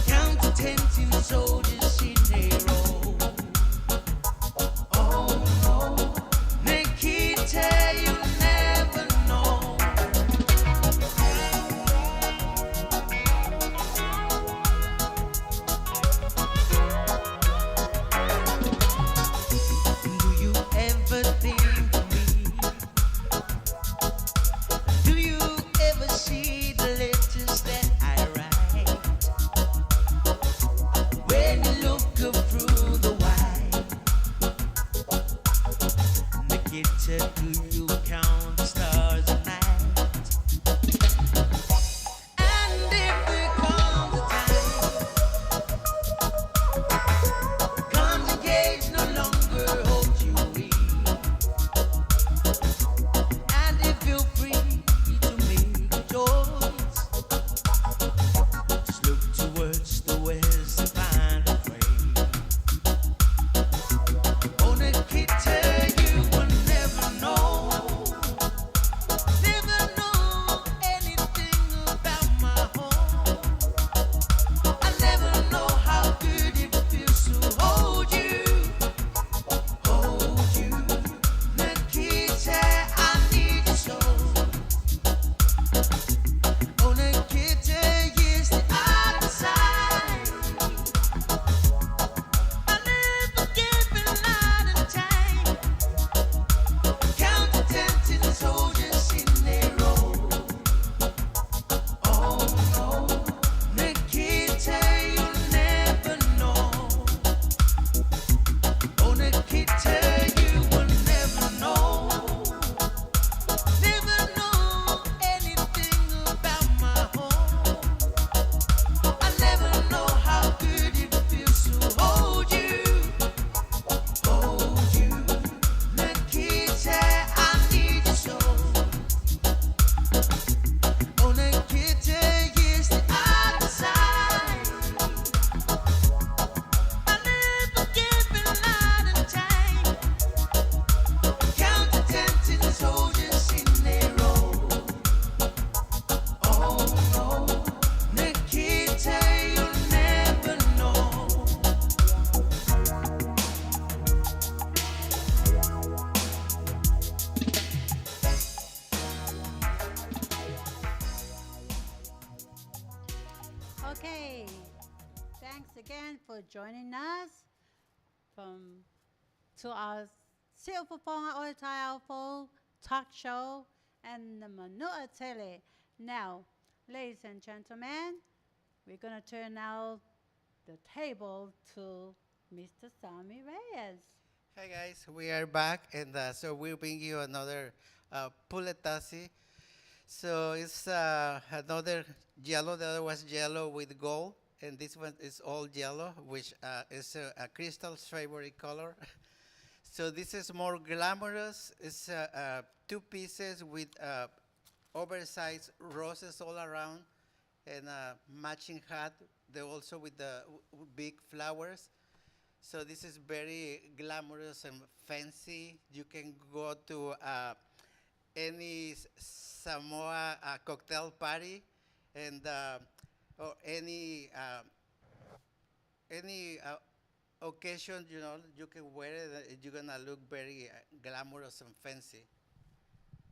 Count to 10 tin soldiers in a row. Oh no, Nikita, you never know. Do you ever think of me? Do you ever see the letters that I write? When you look up through the wire, Nikita, do you count the stars at night? And if there comes a time, comes a cage no longer holds you in, and if you're free to make a choice, just look towards the west and find a friend. Oh, Nikita, you will never know, never know anything about my home. I never know how good it feels to hold you, hold you. Nikita, I need you so. Oh, Nikita is the other side. I never give a lot of time. Count to 10 tin soldiers in a row. Oh no, Nikita, you'll never know. Oh, Nikita, you will never know. Never know anything about my home. I never know how good it feels to hold you, hold you. Nikita, I need you so. Oh, Nikita is the other side. I never give a lot of time. Count to 10 tin soldiers in a row. Oh no, Nikita, you'll never know. Okay, thanks again for joining us from to our Siufofoga o le Taeao talk show and the Manua Tele. Now, ladies and gentlemen, we're going to turn now the table to Mr. Sammy Reyes. Hi guys, we are back, and so we bring you another puletasi. So it's another yellow. The other was yellow with gold, and this one is all yellow, which is a Crystal's favorite color. So this is more glamorous. It's two pieces with oversized roses all around, and a matching hat. They also with the big flowers. So this is very glamorous and fancy. You can go to any Samoa cocktail party, and or any occasion, you know, you can wear it. You're gonna look very glamorous and fancy.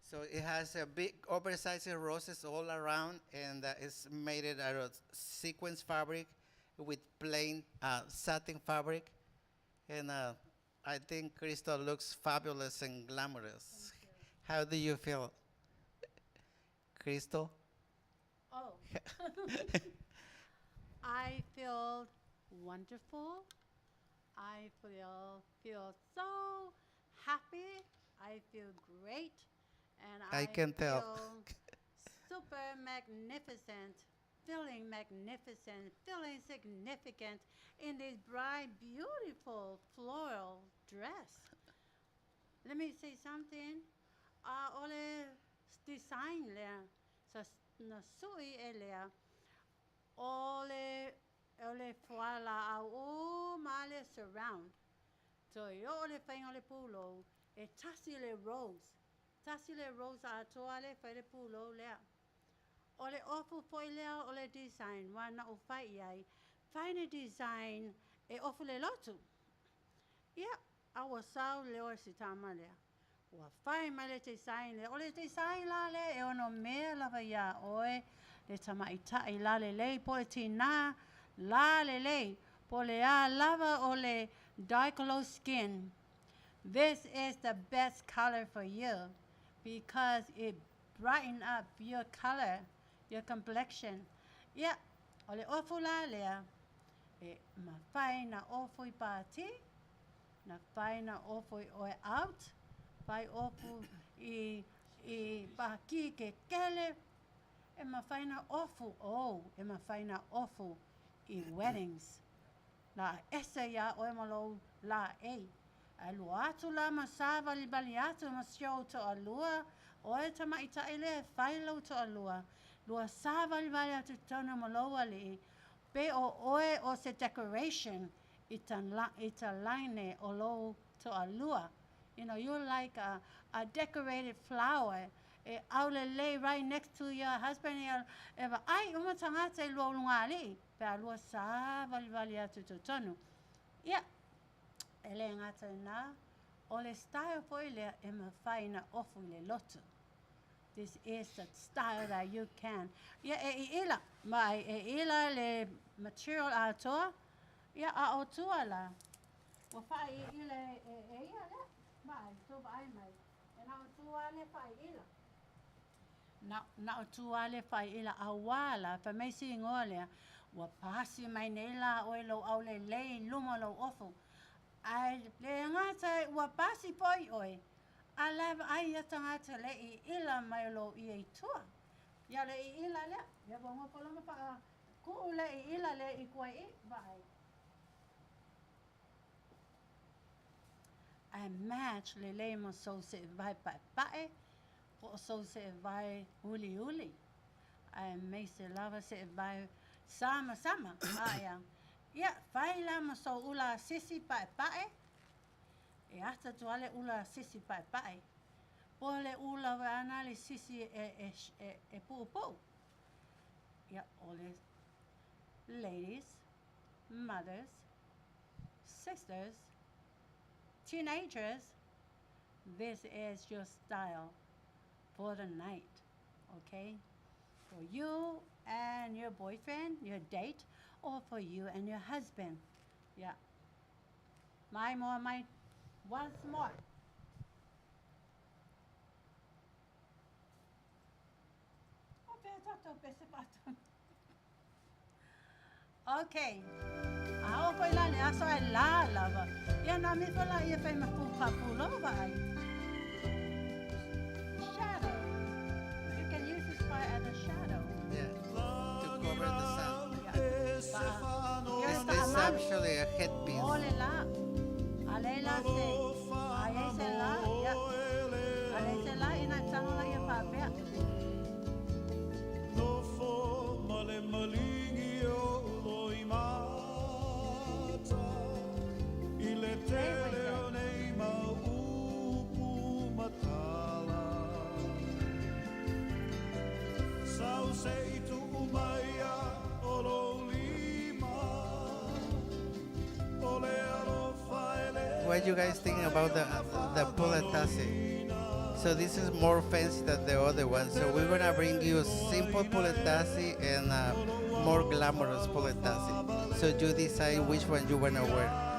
So it has a big oversized roses all around, and it's made it out of sequence fabric with plain satin fabric. And I think Crystal looks fabulous and glamorous. How do you feel, Crystal? Oh. I feel wonderful. I feel so happy. I feel great. And I I can tell. feel super magnificent, feeling magnificent, feeling significant in this bright, beautiful floral dress. Let me say something. Ole design lea, sa na sui e lea, ole ole fuala au o male surround. So i o le whainga le pūlou, e tasi le rose. Tasi le rose a toa le whai le pūlou lea. O le ofu foi lea o le design, wa na o whai iai, whai ne design e ofu le lotu. Ia, a ua sau le oe si tama lea. Ua whai mai le design lea. O le design la le e ono mea lava ia oe, le tamaitai la le lei, po le tina la le lei, po le a lava o le dark low skin. This is the best color for you because it brighten up your color, your complexion. Ia, o le ofu la lea, e mawhai na ofu i pāti, na whai na ofu i oe out, whai ofu i pāki ke kele, e mawhai na ofu, oh, e mawhai na ofu i weddings. La ese ia oe malo la e. A lua atu la ma sāwali bali atu ma sio to a lua, oe tamaitai le whai lau to a lua. Lua sāwali bali atu tonu malo ali, pe o oe o se decoration i ta laine o lo to a lua. You know, you're like a decorated flower. E aule lei right next to your husband. E wa ai uma tangata i lua ulunga ali. Pe a lua sāwali bali atu to tonu. Ia, e le ngata nā, o le style foi lea e mawhai na ofu i le lotu. This is the style that you can. Ia, e i ila, mai e ila le material atoa, ia a o tua la. Ua whai i ila e ia lea, mai, tō ai mai. E na o tua le whai ila. Na o tua le whai ila a wala, pa mei si ingoa lea, ua pasi mai nei la oe lau au le lei luma lau ofu. Ai le ngata ua pasi poi oe. A lava ai ia tangata le i ila mai lo ia i tua. Ia le i ila lea, ia bongo polama pa ku le i ila le i kua i vai. I match le le mo so se vai pa pae, po so se vai uli uli. I me se lava se vai sama sama. Aia. Ia, whai la ma so ula sisi pae pae. E ata tuale ula sisi pae pae. Po le ula wa ana le sisi e pu pu. Ia, ole ladies, mothers, sisters, teenagers, this is your style for the night, okay? For you and your boyfriend, your date, or for you and your husband. Yeah. My more, my, once more. Okay. Ao foi lá, le aso ai la lava. Ia na mi foi lá ia fai ma pu pa pu lo vai. Shadow. You can use this part as a shadow. Yeah. To cover the sun. Yeah. It's actually a headpiece. Ole la. Ale la se. Ai se la. Yeah. Ale se la ina tango la ia pa pea. No fo male malingi o loi mata i le tele o nei maupu matala. Sau se i tuu mai a o lo lima, o le What you guys think about the puletasi? So this is more fancy than the other one. So we're gonna bring you simple puletasi and more glamorous puletasi. So you decide which one you wanna wear.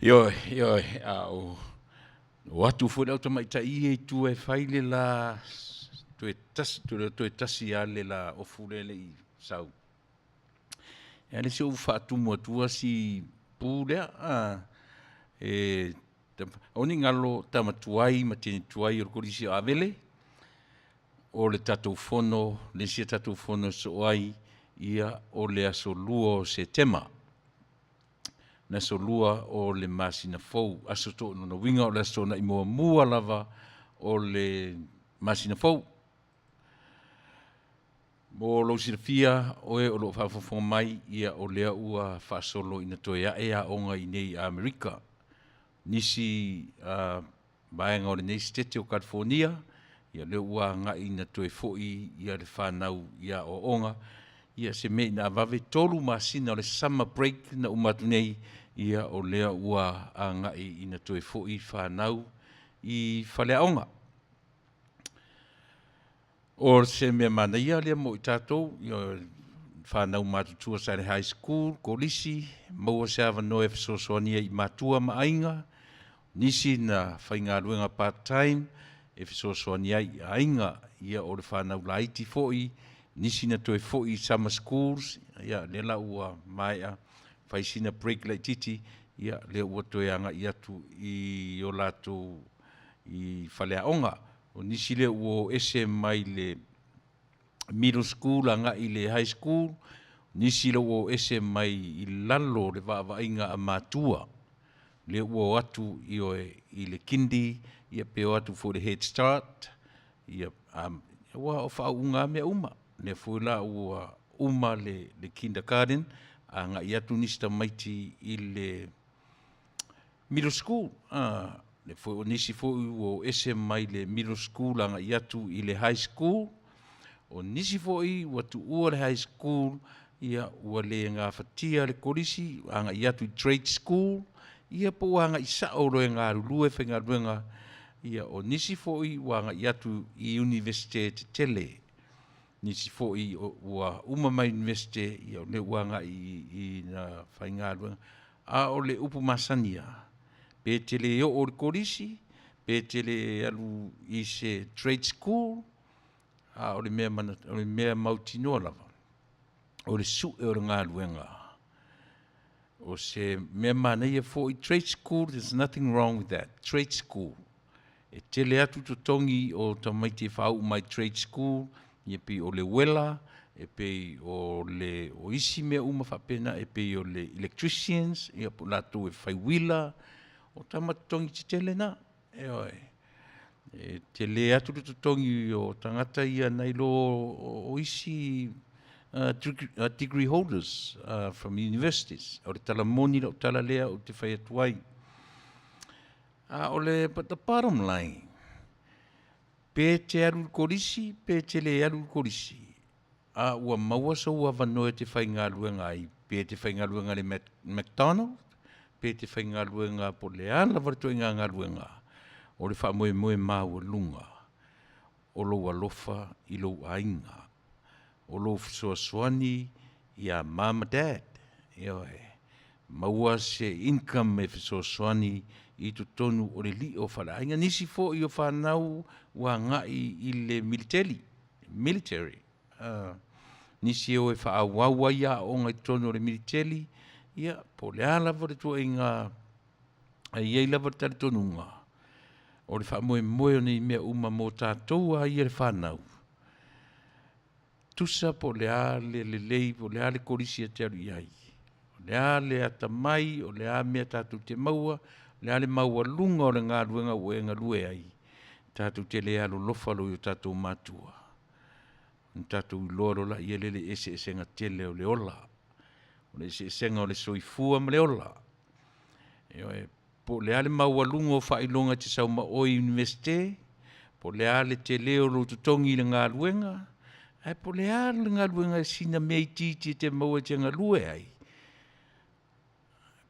Ioe, ioe, a o o atu foi le au tamaitai ia i tua e fai le la toe tasi, toe, toe tasi lava le la ofu lea e le i sau. E ale se ou faatumu atua si pu lea, a, e, o ni galo tama tuai ma tini tuai o le kolisi o Avele, o le tatou fono, le isi a tatou fono e sosoo ai, ia, o le aso 2 o Setema. Le aso 2 o le masina fou, aso to, lona uiga o le aso toonai muamua lava o le masina fou. Mo lou silafia, oe o lo o faafogafoga mai, ia o lea ua faasolo ina toe ae aoga i inei i Amerika. Nisi vaega o lenei setete o California, ia lea ua agai ina toe foi ia le fanau i aoaoga, ia se mea ina a vave 3 masina o le summer break na uma atu nei, ia o lea ua agai ina toe foi fanau i faleaoga. O se mea manaia lea mo i tatou, ia fanau matutua sa i le high school, kolisi, maua se avanoa e fesoasoani ai i matua ma aiga, nisi na faigaluega part time e fesoasoani ai i aiga, ia o le fanau laiti foi, nisi na toe foi i summer schools, ia lea la ua maea fai sina break laitiiti, ia lea ua toe agai atu i o latou i faleaoga. O nisi lea ua o ese mai le middle school agai i le high school, nisi lea ua o ese mai i lalo o le vaavaaiga a matua, lea ua o atu ioe i le kindy, ia pe o atu foi i le head start, ia, aua o faauuga lava mea uma. Lea foi la ua uma le, le kindergarten, agai atu nisi tamaiti i le middle school. A, le foi o nisi foi ua o ese mai le middle school agai atu i le high school. O nisi foi ua tuua le high school, ia ua le gafatia le kolisi, agai atu i trade school, ia po ua agai sao loa e galulue faigaluega. Ia o nisi foi ua agai atu i Iunivesite tetele. Nisi foi ua uma mai Iunivesite, ia o lea ua agai i na faigaluega. A o le upu masani lava, pe te le oo i le kolisi, pe te le alu i se trade school, a o le mea, o le mea mautinoa lava, o le sue o le galuega. O se mea manaia foi, trade school, there's nothing wrong with that. Trade school. E tele atu totogi o tamaiti e faauu mai trade school, ia pei o le uela, e pei o le o isi mea uma faapena, e pei o le electricians, ia po o latou e fai uila, o tama totogi tetele na. Ioe. E tele atu le totogi o tagata ia nai lo o isi degree holders from universities. O le tala moni lau tala lea ou te fai atu ai. A o le, but the bottom line, pe te alu i le kolisi, pe te le alu i le kolisi, a ua maua sou avanoa e te faigaluega ai, pe te faigaluega i le McDonald, pe te faigaluega po o le a lava le ituaiga galuega, o le faamoemoe maualuga o lou alofa i lou aiga, o lou fesoasoani ia mom ma dad, ioe, maua se income e fesoasoani i totonu o le lio o faleaiga. Nisi foi o fanau ua agai i le militeli, military, nisi e o e faaauau ai aoaoga i totonu o le militeli, ia, po o le a lava le ituaiga, ae i ai lava le talitonuga, o le faamoemoe o nei mea uma mo tatou lava ia le fanau, tusa po o le a le lelei, po o le a le kolisi e te alu i ai, o le a le atamai, o le a mea tatou te maua, o le a le maualuga o le galuega ua e galue ai, tatou te le alolofa loa i o tatou matua, ona tatou iloa loa lea o le eseesega tele o le ola, o le eseesega o le soifua ma le ola. Ioe, po o le a le maualuga o faailoga e te sau ma oe i Iunivesite, po o le a le tele o lou totogi i le galuega, ae po o le a le galuega sina mea itiiti e te maua e te galue ai,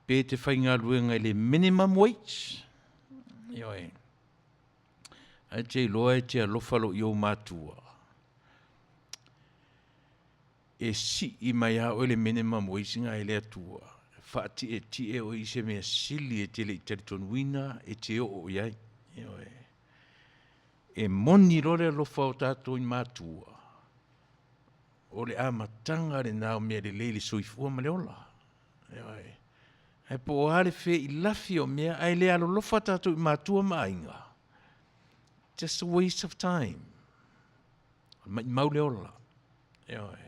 pe te faigaluega i le minimum wage, ioe, ae te iloa e te alofa loa i ou matua, e sii mai lava oe le minimum wage na e le Atua, e faatietie oe i se mea sili e te le i talitonuina e te oo i ai. Ioe. E moni loa le alofa o tatou i matua, o le amataga lena o mea lelei i le soifua ma le ola. Ioe. Ae po o a le feilafi o mea, ae le alolofa tatou i matua ma aiga, just a waste of time. O le maimau le ola. Ioe.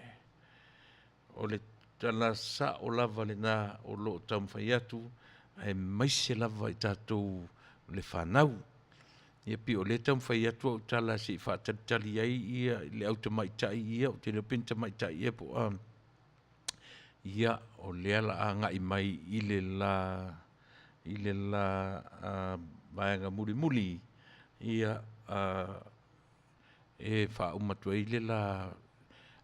O le tala sao lava lena o lo o taumafai atu, aemaise lava i tatou le fanau. Ia pei o lea e taumafai atu au tala se i faatalitali ai ia le au tamaitai ia, ou te le iloa pe ni tamaitai ea po o a, ia, o lea o le a agai mai i le la, i le la vaega mulimuli, ia, e faauma atu ai le la,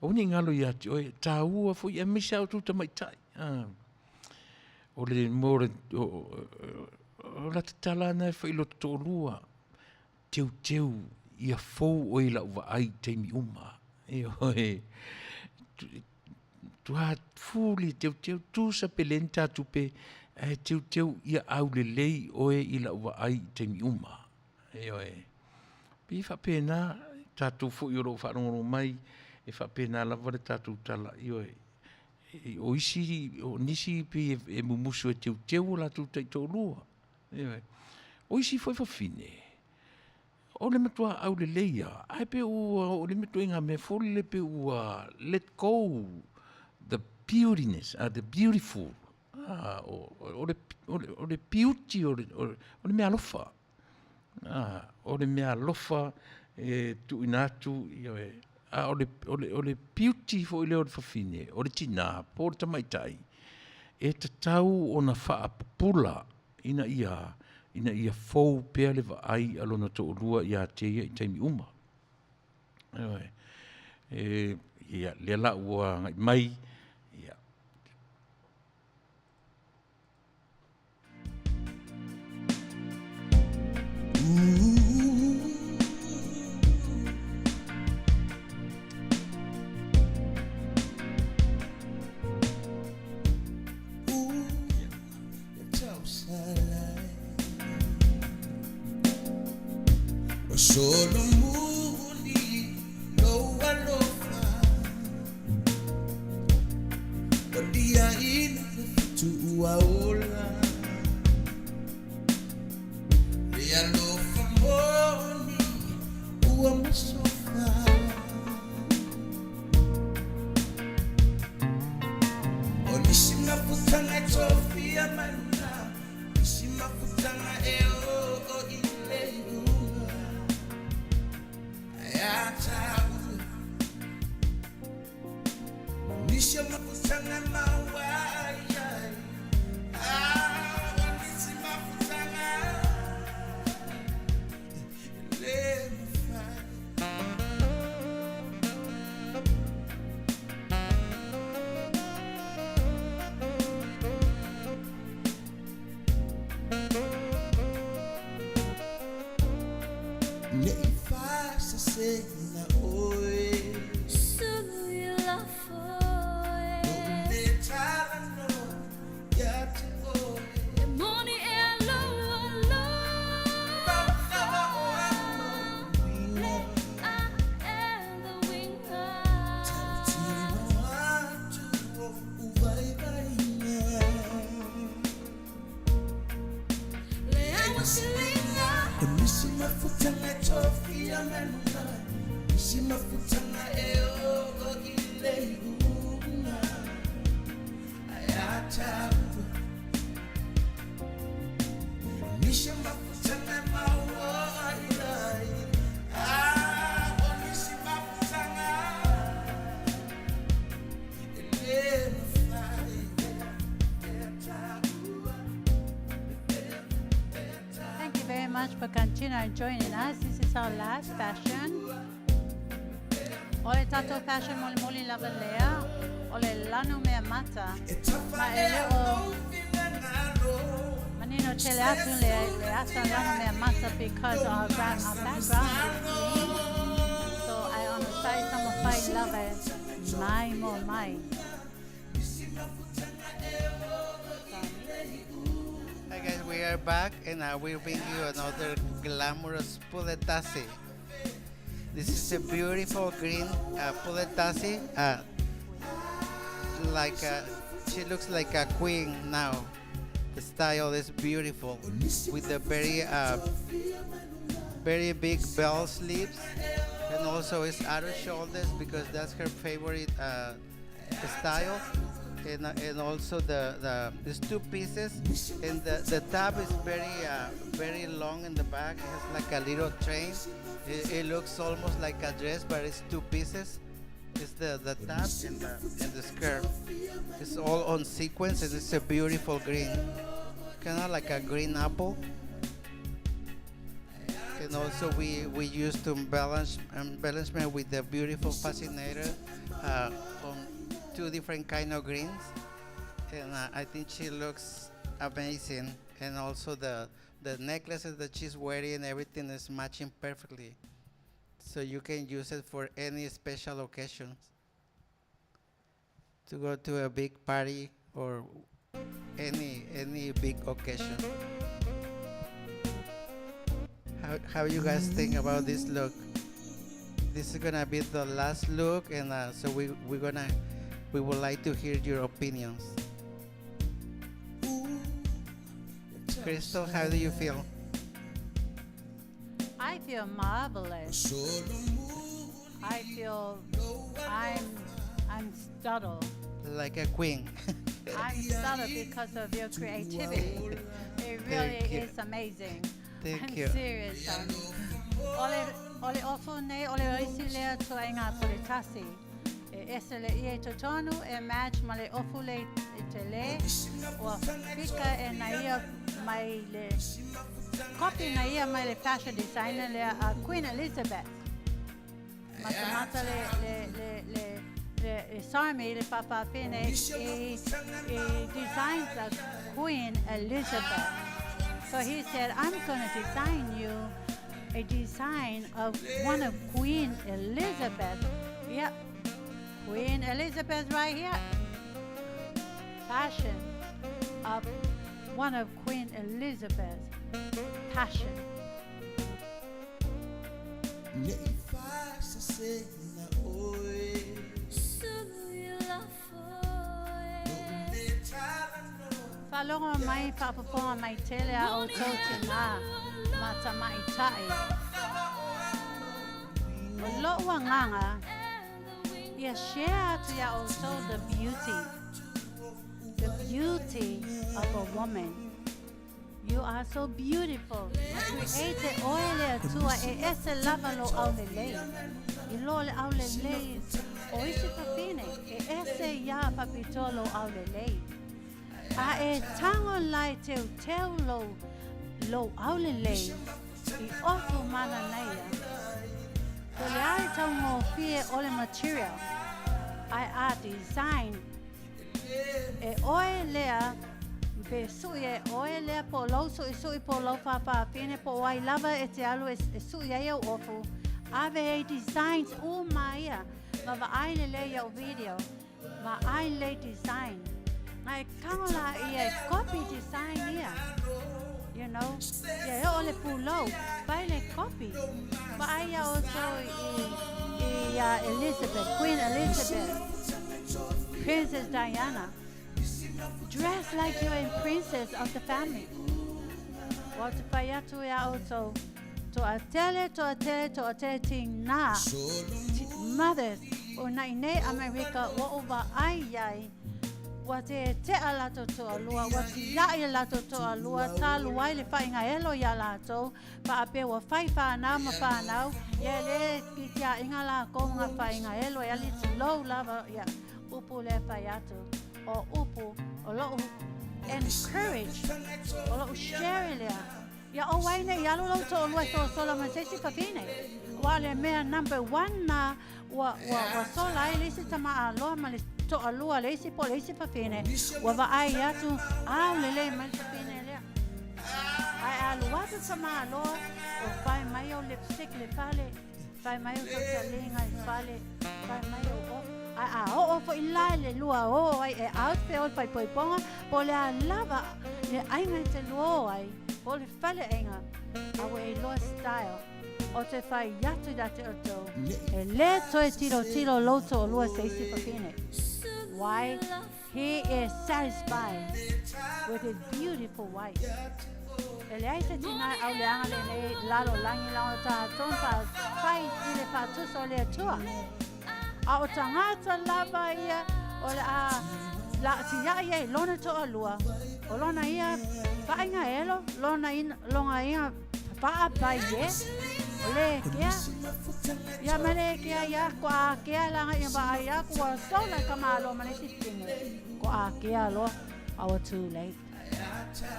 aua ne i galo ia te oe, e taua foi aemaise lava outou tamaitai. O le mea o le, o lata tala lava lena e fai i lota toalua, teuteu ia fou oe i lau vaai i taimi uma. Ioe. Matua fully teuteu, tusa pe le ni ta tupe, ae teuteu ia aulelei oe i lau vaai i taimi uma. Ioe. Pei e faapena, tatou foi o lo o faalogologo mai, e faapena lava le tatou tala, ioe. O isi, o nisi pei e mumusu e teuteu o latou taitoalua. Ioe. O isi foi fafine, o le matua aulelei lava, ae pei ua oo i le ituaiga mea foi lele pei ua let go the beautiness, the beautiful, o le beauty o le meaalofa. O le meaalofa e tuuina atu, ioe. A o le, o le, o le beauty foi lea o le fafine, o le tinā po o le tamaitai, e tatau ona faapupula ina ia, ina ia fou pea le vaai a lona toalua ia te ia i taimi uma. Ioe. E, ia, lea la ua agai mai, ia, Thank you very much for continuing joining us. This is our last fashion. O le tatou fashion molimoli lava lea, o le lanu mea mata. Ma e le o manino tele atu le, le asa lanu mea mata because our, our background is green. So I on the side some of lava mai mo mai. Hi guys, we are back and I will bring you another glamorous puletasi. This is a beautiful green puletasi. Like a, she looks like a queen now. The style is beautiful with the very, very big bell sleeves, and also it's out of shoulders because that's her favorite style. And also the there's two pieces, and the top is very, very long in the back. It has like a little train. It looks almost like a dress, but it's two pieces. It's the top and the skirt. It's all on sequins, and it's a beautiful green, kind of like a green apple. And also we used to embellishment with the beautiful fascinator on two different kind of greens, and I think she looks amazing. And also the necklaces that she's wearing, everything is matching perfectly. So you can use it for any special occasions, to go to a big party or any big occasion. How you guys think about this look? This is going to be the last look, and so we would like to hear your opinions. Crystal, how do you feel? I feel marvelous. I feel I'm startled. Like a queen. I'm startled because of your creativity. It really Thank you. is amazing. Thank I'm you. serious. O le ofu nei o le isi lea tuaiga puletasi. E ese le ie i totonu e match ma le ofu le i tele ua fika e na ia mai le copy na ia mai le fashion designer lea a Queen Elizabeth. Matamata le le le le le le Sarmi le fa'afafine i i designed the Queen Elizabeth. So he said, I'm going to design you a design of one of Queen Elizabeth. Yep, Queen Elizabeth right here. Fashion of one of Queen Elizabeth's passion. Faalogo mai, faafofoga mai tele a outou tinā ma tamaitai. O lo'u agaga, ia share atu iā outou the beauty, the beauty of a woman. You are so beautiful. Created oe le Atua e ese lava lou aulelei. I loa le aulelei o isi fafine, e ese ia fapitoa lou aulelei. A e tago la e teuteu lou, lou aulelei i ofu mananaia. Ko le a e taugofie o le material, ae a design E oe lea, pe suʻi e oe lea po o lou suʻisuʻi po o lou fāfāfine po o ai lava e te alu e, e suʻi ai au ofu, ave ai designs uma ia, ma vaai lelei ia'u video, vaai lelei design. Na e kago la ia e copy design ia. You know, ia e oo le pulou, fai le copy. Vaai ia outou i, i ia Elizabeth, Queen Elizabeth. Princess Diana. Dress like you're a princess of the family. Ua te whai atu i a outou. Toatele, toatele, toatele tinā. Mothers, o nai nei Amerika ua ou vaai iai. Ua te tea latou toalua, ua tiaʻi latou toalua, talu ai le faaigaelo iā latou, Faapea ua fai whanau ma whanau, ia le ki tia inga la ko nga whainga e lo ali low lava ia upu le fai atu o upu o lou encourage o lou share lea ia o wai nei alu lou to'olua e solasola ma se isi fafine ua le mea number one na ua ua ua sola ai le isi tama aloa ma le to'alua le isi po le isi fafine ua vaai atu ao lelei mai le fafine lea ae alu atu tama aloa o fai mai au lipstick le fale fai mai au tautaliga i fale fai mai au off ae a oo foi la i le lua o ai e out pe o le faaipoipoga po o le a lava le aiga e te lua o ai po o le fale aiga a ua e iloa style O te whai atu ia te outou, e le toe tirotiro lou to'olua se isi fafine. Why? He is satisfied with his beautiful wife. E leai se tinā e auleaga lenei lalolagi la o tatou pa fai i le faatusa o le Atua. A o tagata lava ia o le a laatiaʻi ai lona to'alua, o lona ia faaiga elo, lona ina, lona ia Faapai e, o le kea. Ia ma le kea ia ko a kea langa ia ba ia ko wa sola ka malo ma le sitine. Ko a kea lo, I too late.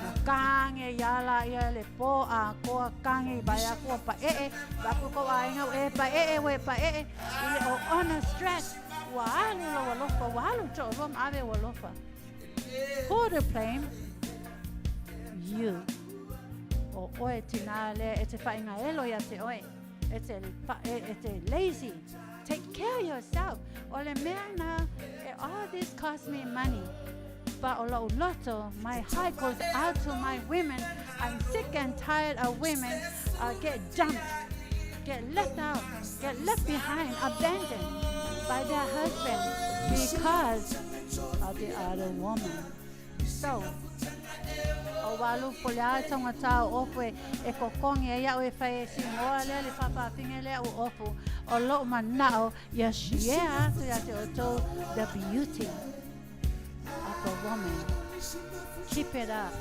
Na kange ia la ia le po a koa kange ba ia ko pa e e ba ko ko a inga e pa e e we pa e e i le o ona stress ua alu lo alofa ua alu to ro ma ave ua alofa. Who to blame? You. O oe tinā lea e te whainga elo ia te oe. E te, e, e te lazy. Take care of yourself. O le mea na, e, all this cost me money. But o lou loto, my heart goes out to my women. I'm sick and tired of women get dumped, get left out, get left behind, abandoned by their husband because of the other woman. So, o walu po le a taugata o ofu e, e kokongi ai au e fai e singoa lea le fa'afa'afiga lea u ofu o lo'u mana'o ia share atu ia te outou the beauty of a woman. Keep it up.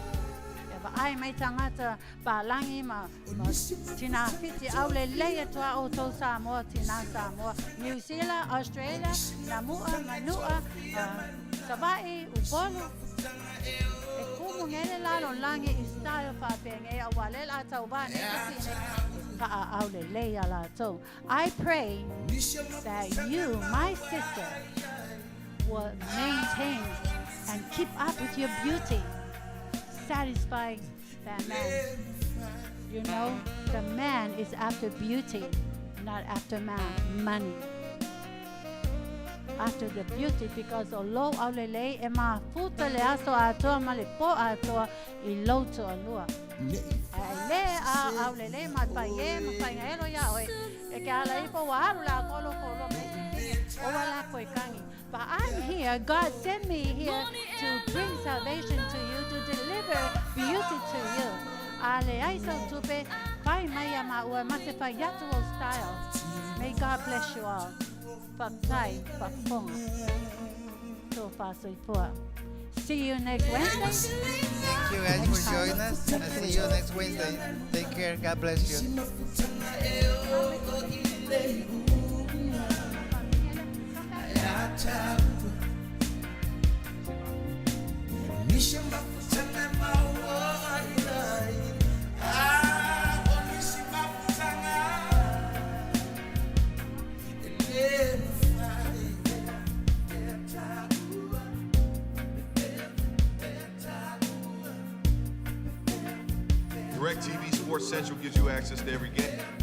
Vaai mai tagata palagi ma ma tinā Fiti aulelei atu a outou Samoa, tinā Samoa, Niu Sila, Australia, Namua, Manua, Savaʻi, Upolu. E kumu gele lalolagi i style faapenei auā lea le a tauvā nei fesine e paʻa aulelei iā latou. I pray that you, my sister, will maintain and keep up with your beauty, satisfying that man. You know, the man is after beauty, not after man, money. After the beauty, because o lou aulelei e mafuta le aso atoa ma le po atoa i lou toalua. Ae le a aulelei ma paie ma faigaelo iā oe, e ke ala ifo ua alu la kolo kolo me o ala koe kangi. But I'm here, God sent me here to bring salvation to you, to deliver beauty to you. A leai sau tupe, pai mai ia maua, ma se fai atu o style. May God bless you all. Faafetai, faafofoga. Tofa soifua. See you next Wednesday. Thank you guys for joining us. I'll see you next Wednesday. Take care. God bless you. DirecTV Sports Central gives you access to every game.